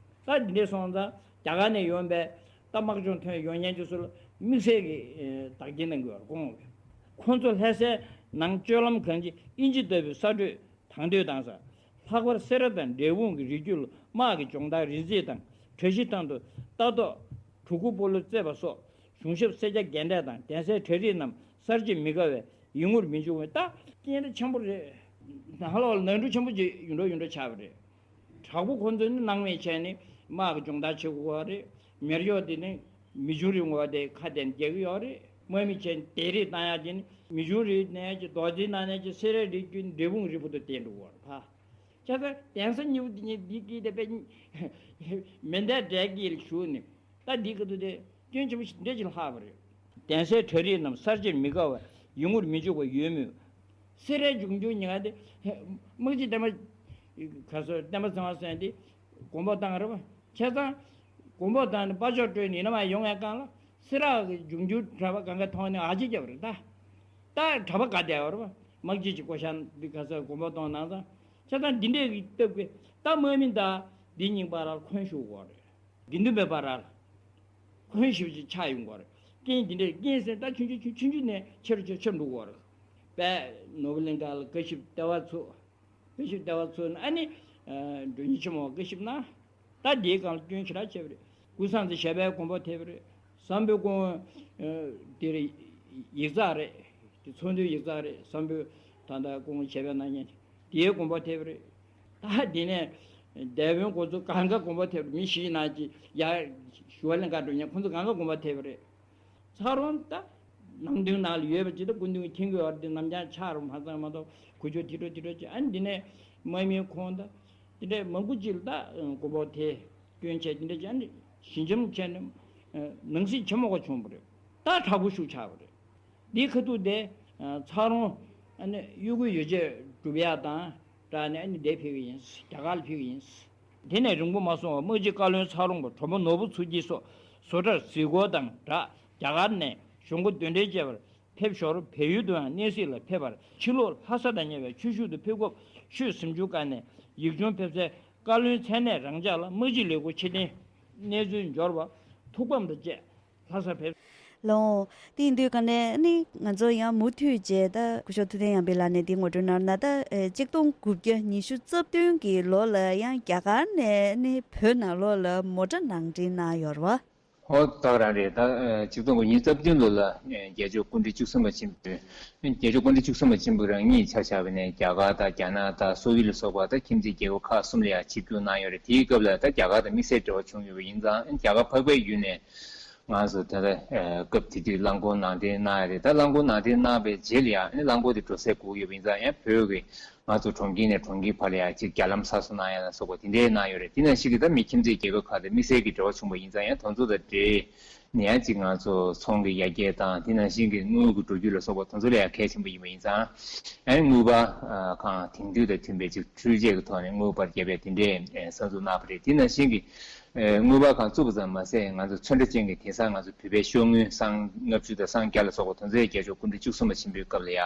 ད་འདི་འདྲས་སོང་ཙང་རྒྱ་གར་ནས་ཡོང་པའི་ད་དམག་སྦྱོང་ཐོན་ཡོང་མཁན་ཚོ་ལ་དམིགས་བསལ་གྱི་བདག་གཉེར་གནང་དགོས་པར་དགོངས། ཁོང་ཚོ་ལྷ་སའི་ནང་སྤྱོད་ལམ་གང་ཅི་དབྱིན་ཇི་ལྟ་བུའི་གསར་གཏོད་དང་དོད་དང་ས། ལྷག་པར་སེ་ར་དང་འབྲས་སྤུངས་ཀྱི་རི་རྒྱུད་ལ་དམག་གི་སྦྱོང་བརྡར་རིག་རྩལ་དང་བཀྲ་ཤིས་ཐང་དུ་ལྟ་རྟོག་གྲུ་གུ་སྤོ་ལོ་རྩེད་པ་སོགས་གཞུང་ཞབས་སེར་སྐྱ་རྒན་གྲས་དང་གདན་སའི་གྲ་སྒྲིག་རྣམས་གསར་བརྗེ་མི་དགའ་བའི་ཡིད་ངོར་མི་འཇུག་པའི་ད་སྐྱེས་ར་ཆེན་པོ་རེད། ནང་ལོགས་ལ་ནང་འཁྲུག་ཆེན་པོ་ཅིག་ཡུན་འགྲོ་ཡུན་འགྲོ་ཆགས་པ་རེད། དྲག་པོ་ཁོ་ཚོས་ནི་སྣང་མེད་བྱས་ནས་དམག་གི་སྦྱོང་བརྡར་བྱེད་དགོས་པ་རེད། མེར་གཡོག་དེ་ནི་མི་ཆུང་རིགས་ངོ་དེ་ཁ་གཏད་རྒྱག་གི་ཡོད་རེད། དམག་མི་བྱས་ནས་དེ་རིགས་བཏང་ཡག་དེ་ནི་མི་ཆུང་རིགས་ནས་ཀྱི་རྡོ་རྗེ་ནང་ནས་ཀྱི་སེ་ར་རིགས་རྒྱུད་འབྲས་སྤུངས་རིལ་བུ་དུ་བསྟན་འགྲོ་གི་ཡོད་རེད། ད་ཁྱེད་ཚོ་གདན་ས་གཉིས་པོ་དེ་ཉིད་འདི་སྐྱིད་དེ་པས་མེ་མདའི་འདྲེ་སྐྱེས་ལ་ཞུགས་ནས། ད་འདི་ག་དུས་དེ་སྐྱོན་ཆེན་པོ་ཞིག་འདྲ་ཅིག་ལྷག་པ་རེད། གདན་སའི་གྲ་སྒྲིག་རྣམས་གསར་བརྗེར་མི་དགའ་བ་ཡིད་ངོར་མི་འཇུག་པ་ཡོད་མོད། སེ་རའི་འབྱུང་འགྱུར་ཉེ་བ་དེ་དམག་སྤྱི་བསྟན་པ་ག་སོ་བསྟན་པ་ཚེ་དབང་ཟེར་དེ་དགོངས་པ་བཏང་རེད་པ། བྱས་ཙང་དགོངས་པ་བཏང་ནས་དཔའ་ཤོག་སྤྲོད་ནས་ཡིན་ན་མ་ཡོང་བའི་སྒང་ལ་སེ་ར་གི་འབྱུང་འགྱུར་གྲྭ་པ་གང་ག་མཐོང་ནས་ཨ་ཅེ་རྒྱབ་རེད་ད། ད་གྲྭ་པ་ག་བསྡད་ཡོད་རེད་པ། དམག་སྤྱི་གི་བསྐོ་བཞག་འདི་ག་སོ་དགོངས་པ་བཏང་གནང་ཙང་། བྱས་ཙང་འདི་འདྲས་ཀྱི་སྟབས་ཀྱིས་ད་དམག་མི་ད་འདི་རྙིང་པ་ར་འཁོན་ཞུགས་དགོས་རེད། དགེ་འདུན་པའི་བར་ལ་འཁོན་ཞེ་པོ་ཅིག་ཆགས་ཡོང་གི་རེད། རྐྱེན་འདི་འདྲའི་རྐྱེན་ཟེར་ད་ཆུང་ཆུང་ཆུང་ཆུང་ཆུང་ནས་ཆེ་རུ་ཆེ་རུ་ཆེ་རུ་འགྲོ་གི་རེད། དཔལ་ནོར་བུ་གླིང་ག་ལ་དགའ་ཞིབ་ལྟེ་བ་ཚུགས། དགའ་ཞིབ་ལྟེ་བ་ཚུགས་ནས་ཨ་ནི་མགྲོན་གཉེར་ཆེན་མོ་དགའ་ཞིབ་གནང་། ད་འདིའི་སྒང་ལ་སྐྱོན་ཞེ་དྲག་ཆེ་བ་རེད། ཀུན་བཟང་ཚེ་ཞབས་པད་མགོན་པོ་ཐེབས་པ་རེད། བསམ་འཕེལ་སྐུ་ངོ་དེ་རེད། ཡིག་ཚགས་རེད། དེ་ཚོགས་འདུའི་ཡིག་ཚགས་རེད། བསམ་འཕེལ་ད་ལྟ་སྐུ་ངོ་ཞབས་པད་གནང་མཁན་དེའི་དགོངས་པ་ཐེབས་རེད། ད་དེ་ནས་སྡེ་དཔོན་འགོ་ཚུགས་གང་ག་དགོངས་པ་ཐེབས་རེད། མི་བཞི་ནང་གི་ཡ་ཞུ་བ་ལེན་ག་འགྲོ་མཁན་ཁོང་ཚོ་གང་ག་དགོངས་པ་ཐེབས་རེད། ཚ་རོང་ད་ནང་དོན་ནང་ལ་ཡོད་པ་ཅིག་ད་སྐུ་མདུན་མཁྱེན་གྱི་ཡོད་རེད། དེ་ནམ་རྒྱང་ཆགས་རུང་མ་ཚང་མ་གཏོགས་གུ་ཆོ་དེ་འགྲོ་དེ་འགྲོ་ཅིག་ཨ་ནི་འདི་ནས་དམག་མི་ཁོང་ད་དེ་འདྲས་མང་པོ་ཅིག་ལ་ད་དགོངས་པ་ཐེབས་སྐྱོན་ཆེ་དེ་འདྲས་ཅིག་ཨ་ནི་ཞི་འཇམ་བྱས་ནས་ནང་སྲིད་ཆེན་མོ་ག་བྱུང་བ་རེད། ད་དྲག་པོ་ཤུགས་ཆག་པ་རེད། འདིའི་ཁ་ཐུག་དེ་ཚ་རོང་ཨ་ནི་གཡོ་འགུལ་ཡོ་བྱད་སྒྲུབ་ཡག་དང་སྦྲགས་ནས་ཨ་ནི་འདིར་ཕེབས་ཀྱི་ཡིན། རྒྱ་གར་ལ་ཕེབས་ཀྱི་ཡིན། དེ་ནས་རིང་པོ་མ་སོང་བར་དམག་སྤྱི་བཀའ་བློན་ཚ་རོང་པ་གྲོགས་པོ་ནོར་བུ་ཚུལ་སྐྱིད་སོགས་བཟོ་གྲྭར་གཟིགས་སྐོར་དང་སྦྲགས་རྒྱ་གར་ནས་གཞུང་སྒོ་གདན་འདྲེན་བཅས་པར་ཕེབས་ཞོར་བལ་ཡུལ་དུའང་གནས་གཟིགས་ལ་ཕེབས་པར་ཕྱི་ལོགས་ལྷ་ས་དང་ཉེ་བའི་ཆུ་ཤུར་དུ་ཕེབས་སྐབས་ཆོས་གཟིམ་ཆུང་ཁག་ནས་ཡིག་ཆུང་ཕེབས་སའི་བཀའ་བློན་མཚན་གནས་རང་འཇགས་ལ་དམག་སྤྱི་ལས་ཁུངས་ཕྱིར་འཐེན་གནས་ཚུལ་འབྱོར་བ་ཐུགས་ཕམ་དང་བཅས་ལྷ་སར་ཕེབས། ལོ། དེ་ཡིན་དུས་ག་ནས་ནི་ང་ཚོ་ཡང་མུ་མཐུད་བྱས་ད་སྐུ་ཞབས་ཐུབ་བསྟན་ཡར་འཕེལ་ལགས་ནས་འདི་ངོ་སྤྲོད་གནང་ན་ད་ཨེ་གཅིག་སྟོང་དགུ་བརྒྱ་ཉི་ཤུ་རྩ་བདུན་གྱི་ལོ་ལ་ཡང་རྒྱ་གར་ནས་ནི་བོད་ནང་ལོགས་ལ་མོ་ཊ་ནང་འདྲེན་གནང་ཡོད་རེད་བ། ཧོ་ད་ག་རང་རེད། ད་ཨེ་གཅིག་སྟོང་དགུ་བརྒྱ་ཉི་ཤུ་རྩ་བདུན་ལོ་ལ་ཨེ་རྒྱལ་མཆོག་སྐུ་ཕྲེང་བཅུ་གསུམ་པ་ཆེན་པོ་རྒྱལ་མཆོག་སྐུ་ཕྲེང་བཅུ་གསུམ་པ་ཆེན་པོ་རང་ཉིད་ཆ་བཞག་པ་ནས་རྒྱ་གར་དང་རྒྱ་ནག་དང་སོག་ཡུལ་ལ་སོགས་པ་ད་ཁྱིམ་མཚེས་རྒྱལ་ཁབ་ཁག་གསུམ་ལ་ཡང་ཆིབས་བསྒྱུར་གནང་ཡོད་རེད། དེའི་སྐབས་ལ་ད་རྒྱ་གར་དང་དམིགས་བསལ་འབྲེལ་བ་བྱུང་ཡོད་པ་ཡིན་ཙང་རྒྱ་གར་འཕགས་པའི་ཡུལ་ནས། ང་ཚོ་ད་ལྟ་སྐབས་དེ་དུས་རླངས་འཁོར་ནང་འདྲེན་གནང་ཡ་རེད། ད་རླངས་འཁོར་ནང་འདྲེན་གནང་བའི་རྗེས་ལ་ཡང་ཨ་ནི་རླངས་འཁོར་དེ་འགྲོ་སའི་སྒུག་ཡོད་པ་ཡིན་ཙང་ཡང་བོད་ཀྱི་ང་ཚོ་གྲོང་ཁྱེར་ནས་གྲོང་ཁྱེར་བར་ལ་ཡང་ཅིག་རྒྱ་ལམ་གསར་བཟོ་གནང་ཡ་ལ་སོགས་པ་དེ་འདྲའི་གནང་ཡོད་རེད། དེ་ནང་བཞིན་གྱི་ད་མི་ཁྱིམ་མཚེས་རྒྱལ་ཁབ་ཁག་དང་དམིགས་བསལ་གྱི་འབྲེལ་བ་བྱུང་བ་ཡིན་ཙང་ཡང་དེ་ཚོ་དང་འབྲེལ་ ནས་ཡང་ཅིག་ང་ཚོ་ཚོང་གི་ཡར་རྒྱས་དང་དེ་ནང་བཞིན་གྱི་དངུལ་གྱི་འགྲོ་རྒྱུ་ལ་སོགས་པ་དེ་ཚོ་ལ་ཡང་གལ་ཆེན་པོ་ཡིན་པ་ཡིན་ཙང་། ཨ་ནི་དངུལ་འབར་ཁང་དེང་དུས་དང་མཐུན་པའི་ཅིག་འཕྲུལ་ཆས་ཀྱི་ཐོག་ནས་དངུལ་འབར་བརྒྱབ་ཡ་དེ་འདྲའི་གསར་འཛུགས་གནང་བ་རེད། དེ་ནང་བཞིན་གྱི་དངུལ་འབར་ཁང་བཙུགས་པ་ཙམ་མ་ཟད། ང་ཚོ་ཚོན་ཁྲ་ཅན་གྱི་དེང་སང་ང་ཚོ་བོད་པའི་ཤོག་དངུལ་སྲང་ལྔ་བཅུ་དང་སྲང་བརྒྱ་ལ་སོགས་པ་དེ་ཚོའི་རྒྱལ་མཆོག་སྐུ་ཕྲེང་བཅུ་གསུམ་པ་ཆེན་པོའི་སྐབས་ལ་ཡ་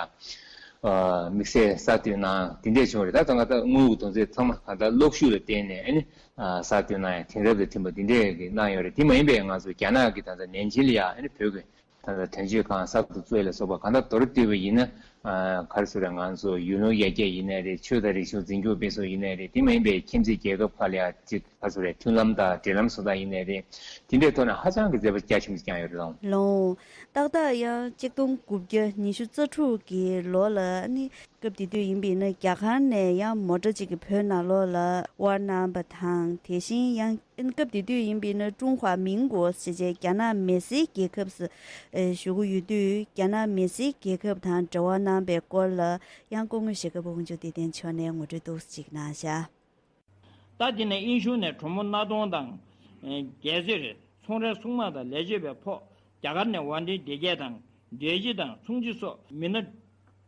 དམིགས་བསལ་གསར་གཏོད་གནང་དེ་འདྲས་བྱུང་བ་རེད། ད་ད་ང་ད་དངུལ་གྱི་དོན་ཚན་ཚང་མ་གང་ལྟར་གློག་ཤུགས་ལ་བརྟེན་ནས་ཨ་ནི་གསར་གཏོད་གནང་ཡ་དེང་རབས་དང་མཐུན་པ་དེ་འདྲས་ཀྱི་གནང་ཡོད་རེད། དེ་མ་ཡིན་པའི་ང་ཚོ་རྒྱ་ནག་གི་ད་ལྟ་ནན་ཅིང་ལ་ཡ་ཨ་ནི་བོད་ཀྱི་ད་ལྟ་དོན་གཅོད་ཁང་གསར་དུ་བཙུགས་ལ་སོགས་པ་གང་ལྟར་མདོར་བསྡུས་པ་ཡིན་ན། ག་རེ་ཟེར་རེད། ང་ཚོ་ཡུལ་ལུང་ཡར་རྒྱས་ཡིན་ནའི་རེད། ཆོས་དང་རིག་གཞུང་འཛིན་སྐྱོང་སྤེལ་གསུམ་ཡིན་ནའི་རེད། དེ་མ་ཡིན་པའི་ཁྱིམ་མཚེས་རྒྱལ་ཁབ་ཁག་ལ་ཡང་ཅིག་ག་རེ་ཟེར་རེད། མཐུན་ལམ་དང་འབྲེལ་ལམ་བཟོ་སྟངས་ཡིན་ནའི་རེད། དེ་འདྲའི་ཐོག་ནས་ཧ་ཅང་གི་མཛད་པ་རྒྱ་ཆེན་པོ་བསྐྱངས་ཡོད་རེད་ལགས། ལགས། ཏག་ཏག་ཡང་གཅིག་སྟོང་དགུ་བརྒྱ་ཉི་ཤུ་རྩ་དྲུག་གི་ལོ་ལ་ནི། སྐབས་དེ་དུས་ཡིན་པས་ན་རྒྱ་གར་ནས་ཡང་མོ་ཊ་གཅིག་གིས་བོད་ནང་ལོགས་ལ་དབོར་གནང་བ་དང་། དེ་བཞིན་ཡང་སྐབས་དེ་དུས་ཡིན་པས་ན་ཀྲུང་ཧྭ་མིན་གོ་ཞེས་བྱའི་རྒྱ་ནག་མི་སེར་རྒྱལ་ཁབ་སུ་བཞུགས་ཀྱི་ཡོད་དུས། རྒྱ་ནག་མི་སེར་རྒྱལ་ཁབ་དང་འབྲེལ་བ་གནང་བའི་སྐོར་ལ་ཡང་སྐུ་ངོ་ཞྭ་སྒབ་དབང་ཕྱུག་བདེ་ལྡན་མཆོག་ནས་ངོ་སྤྲོད་ཏོག་ཙམ་ཅིག་གནང་བཞག། ད་དེ་ནས་དབྱིན་གཞུང་ནས་གྲོ་མོ་སྣ་གདོང་དང་། རྒྱལ་རྩེར་ཚོང་རའི་སྲུང་དམག་དང་ལས་བྱེད་པའི་ཕོགས། རྒྱ་གར་ནས་དབོར་འདྲེན་སྡེ་བརྒྱད་དང་འབྲས་ཕྱེ་དང་ཚོང་ཅི་སོགས་མི་སྣ་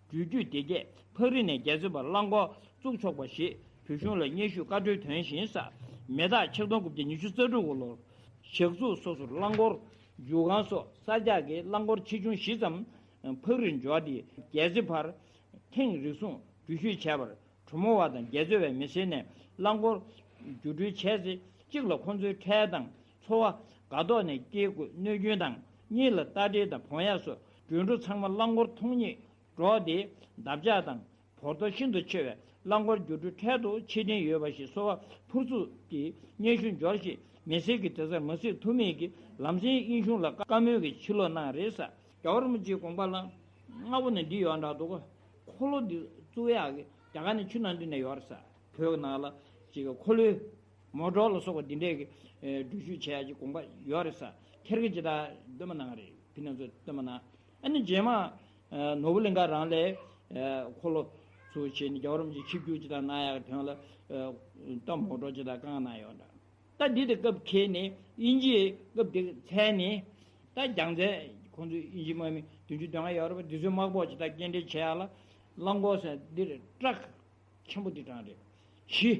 སྒྲུབ་བརྒྱུད་སྡེ་བརྒྱད། ཕག་རི་ནས་རྒྱལ་རྩེ་བར་རླངས་འཁོར་བཙུགས་ཆོག་པ་ཞེས་བོད་གཞུང་ལ་སྙན་ཞུ་བཀའ་འཁྲོལ་ཐོན་ཞིང་། མེ་སྟག་ཆིག་སྟོང་དགུ་བརྒྱ་ཉི་ཤུ་རྩ་དྲུག་གི་ལོར་ཞག་ཚོགས་སོ་སོར་རླངས་འཁོར་རྒྱུག་ཁང་སོགས་གསར་རྒྱག་གིས་རླངས་འཁོར་ཆེ་ཆུང་བཞི་ཙམ་ཕག་རིར་འབྱོར་ཏེ། རྒྱལ་རྩེ་བར་ཐེངས་རེ་ཟུང་འགྲུལ་བཞུད་བྱས་པར། གྲོ་མོ་བ་དང་རྒྱལ་རྩེ་བའི་མི་སེར་ནས་རླངས་འཁོར་རྒྱུགས་སྤྲོད་བྱས་ཚེ། གཅིག་ལ་ཁོང་ཚོའི་འཕྲལ་དང་འཚོ་བ་དགའ་ཐོག་ནས་སྐྱེལ་དགོས་གནོད་སྐྱོན་དང་། གཉིས་ལ་རྟ་དྲེལ་དང་བོང་ཡ་སོགས་དུད་འགྲོ་ཚང་མ་རླངས་འཁོར་ཐོག་ཉིད་འགྲོ་སྟེ། འདབ་ཆགས་དང་བོར་ཐོ་ཤིན་ཏུ་ཆེ་བས་རླངས་འཁོར་རྒྱུགས་སྤྲོད་འཕྲལ་དུ་ཕྱིར་འཐེན་ཡོད་པ་ཞིག་གསོ་བ་ཕུར་ཚུགས་ཀྱིས་སྙན་ཞུ་འབྱོར་ཞིང་། མི་སེར་གྱིས་དེ་ཚར་མ་ཟད་ཐུ་མི་གིས་ལམ་སེང་དབྱིན་གཞུང་ལ་བཀའ་མོལ་གྱིས་ཕྱིར་སློག་གནང་རེད་ཟེར། རྒྱལ་བ་རིན་པོ་ཆེའི་དགོངས་པ་ལ་སྔ་པོ་ནས་འདི་ཡོད་འདྲ་འདུག། འཁོར་ལོ་འདི་བཙུགས་ཡག་གི་རྒྱ་གར་ནས་ཆུ་ནང་འདི་ནས་ཡོད་རེད་ཟེར། བོད་ཀྱི་ནང་ལ་ཅིག་འཁོར་ལོའི་མོ་ཊ་ལ་སོགས་པ་འདི་འདྲས་ཀྱི་འགྲུལ་བཞུད་བྱེད་ཡག་གི་དགོངས་པ་ཡོད་རེད་ཟེར། ཁྱེད་ཀྱིས་ཇི་ལྟར་སྟོན་པ་གནང་རེད། ཕི་ནང་ཚོ་སྟོན་པ་གནང་། ཨ་ནི་རྗེས་མ་ནོར་བུ་གླིང་ག་རང་ལས་འཁོར་ལོ་ཚུར་བྱས་ནས་རྒྱལ་བ་རིན་པོ་ཆེ་ཆིབས་བསྒྱུར་ཇི་ལྟར་གནང་ཡག་གི་དོན་ལ་ད་མོ་ཊ་ཇི་ལྟར་བཀག་གནང་ཡོད་འདྲ། ད་འདི་དེ་སྐབས་འཁེལ་ནས་དབྱིན་ཇིའི་སྐབས་དེ་ཚད་ནས་ད་རྒྱལ་རྩེ་ཁོང་ཚོའི་དབྱིན་ཇི་དམག་མི་བདུན་ཅུ་དོན་ལྔ་ཡོད་རེད་པ། འདི་ཚོའི་དམག་དཔུང་ཇི་ལྟར་སྐྱེལ་འདྲེན་བྱེད་ཡག་ལ་རླངས་འཁོར་ཟེར་འདི་རེད། ཊག་ཆེན་པོ་འདི་གྲངས་རེད། བཞི།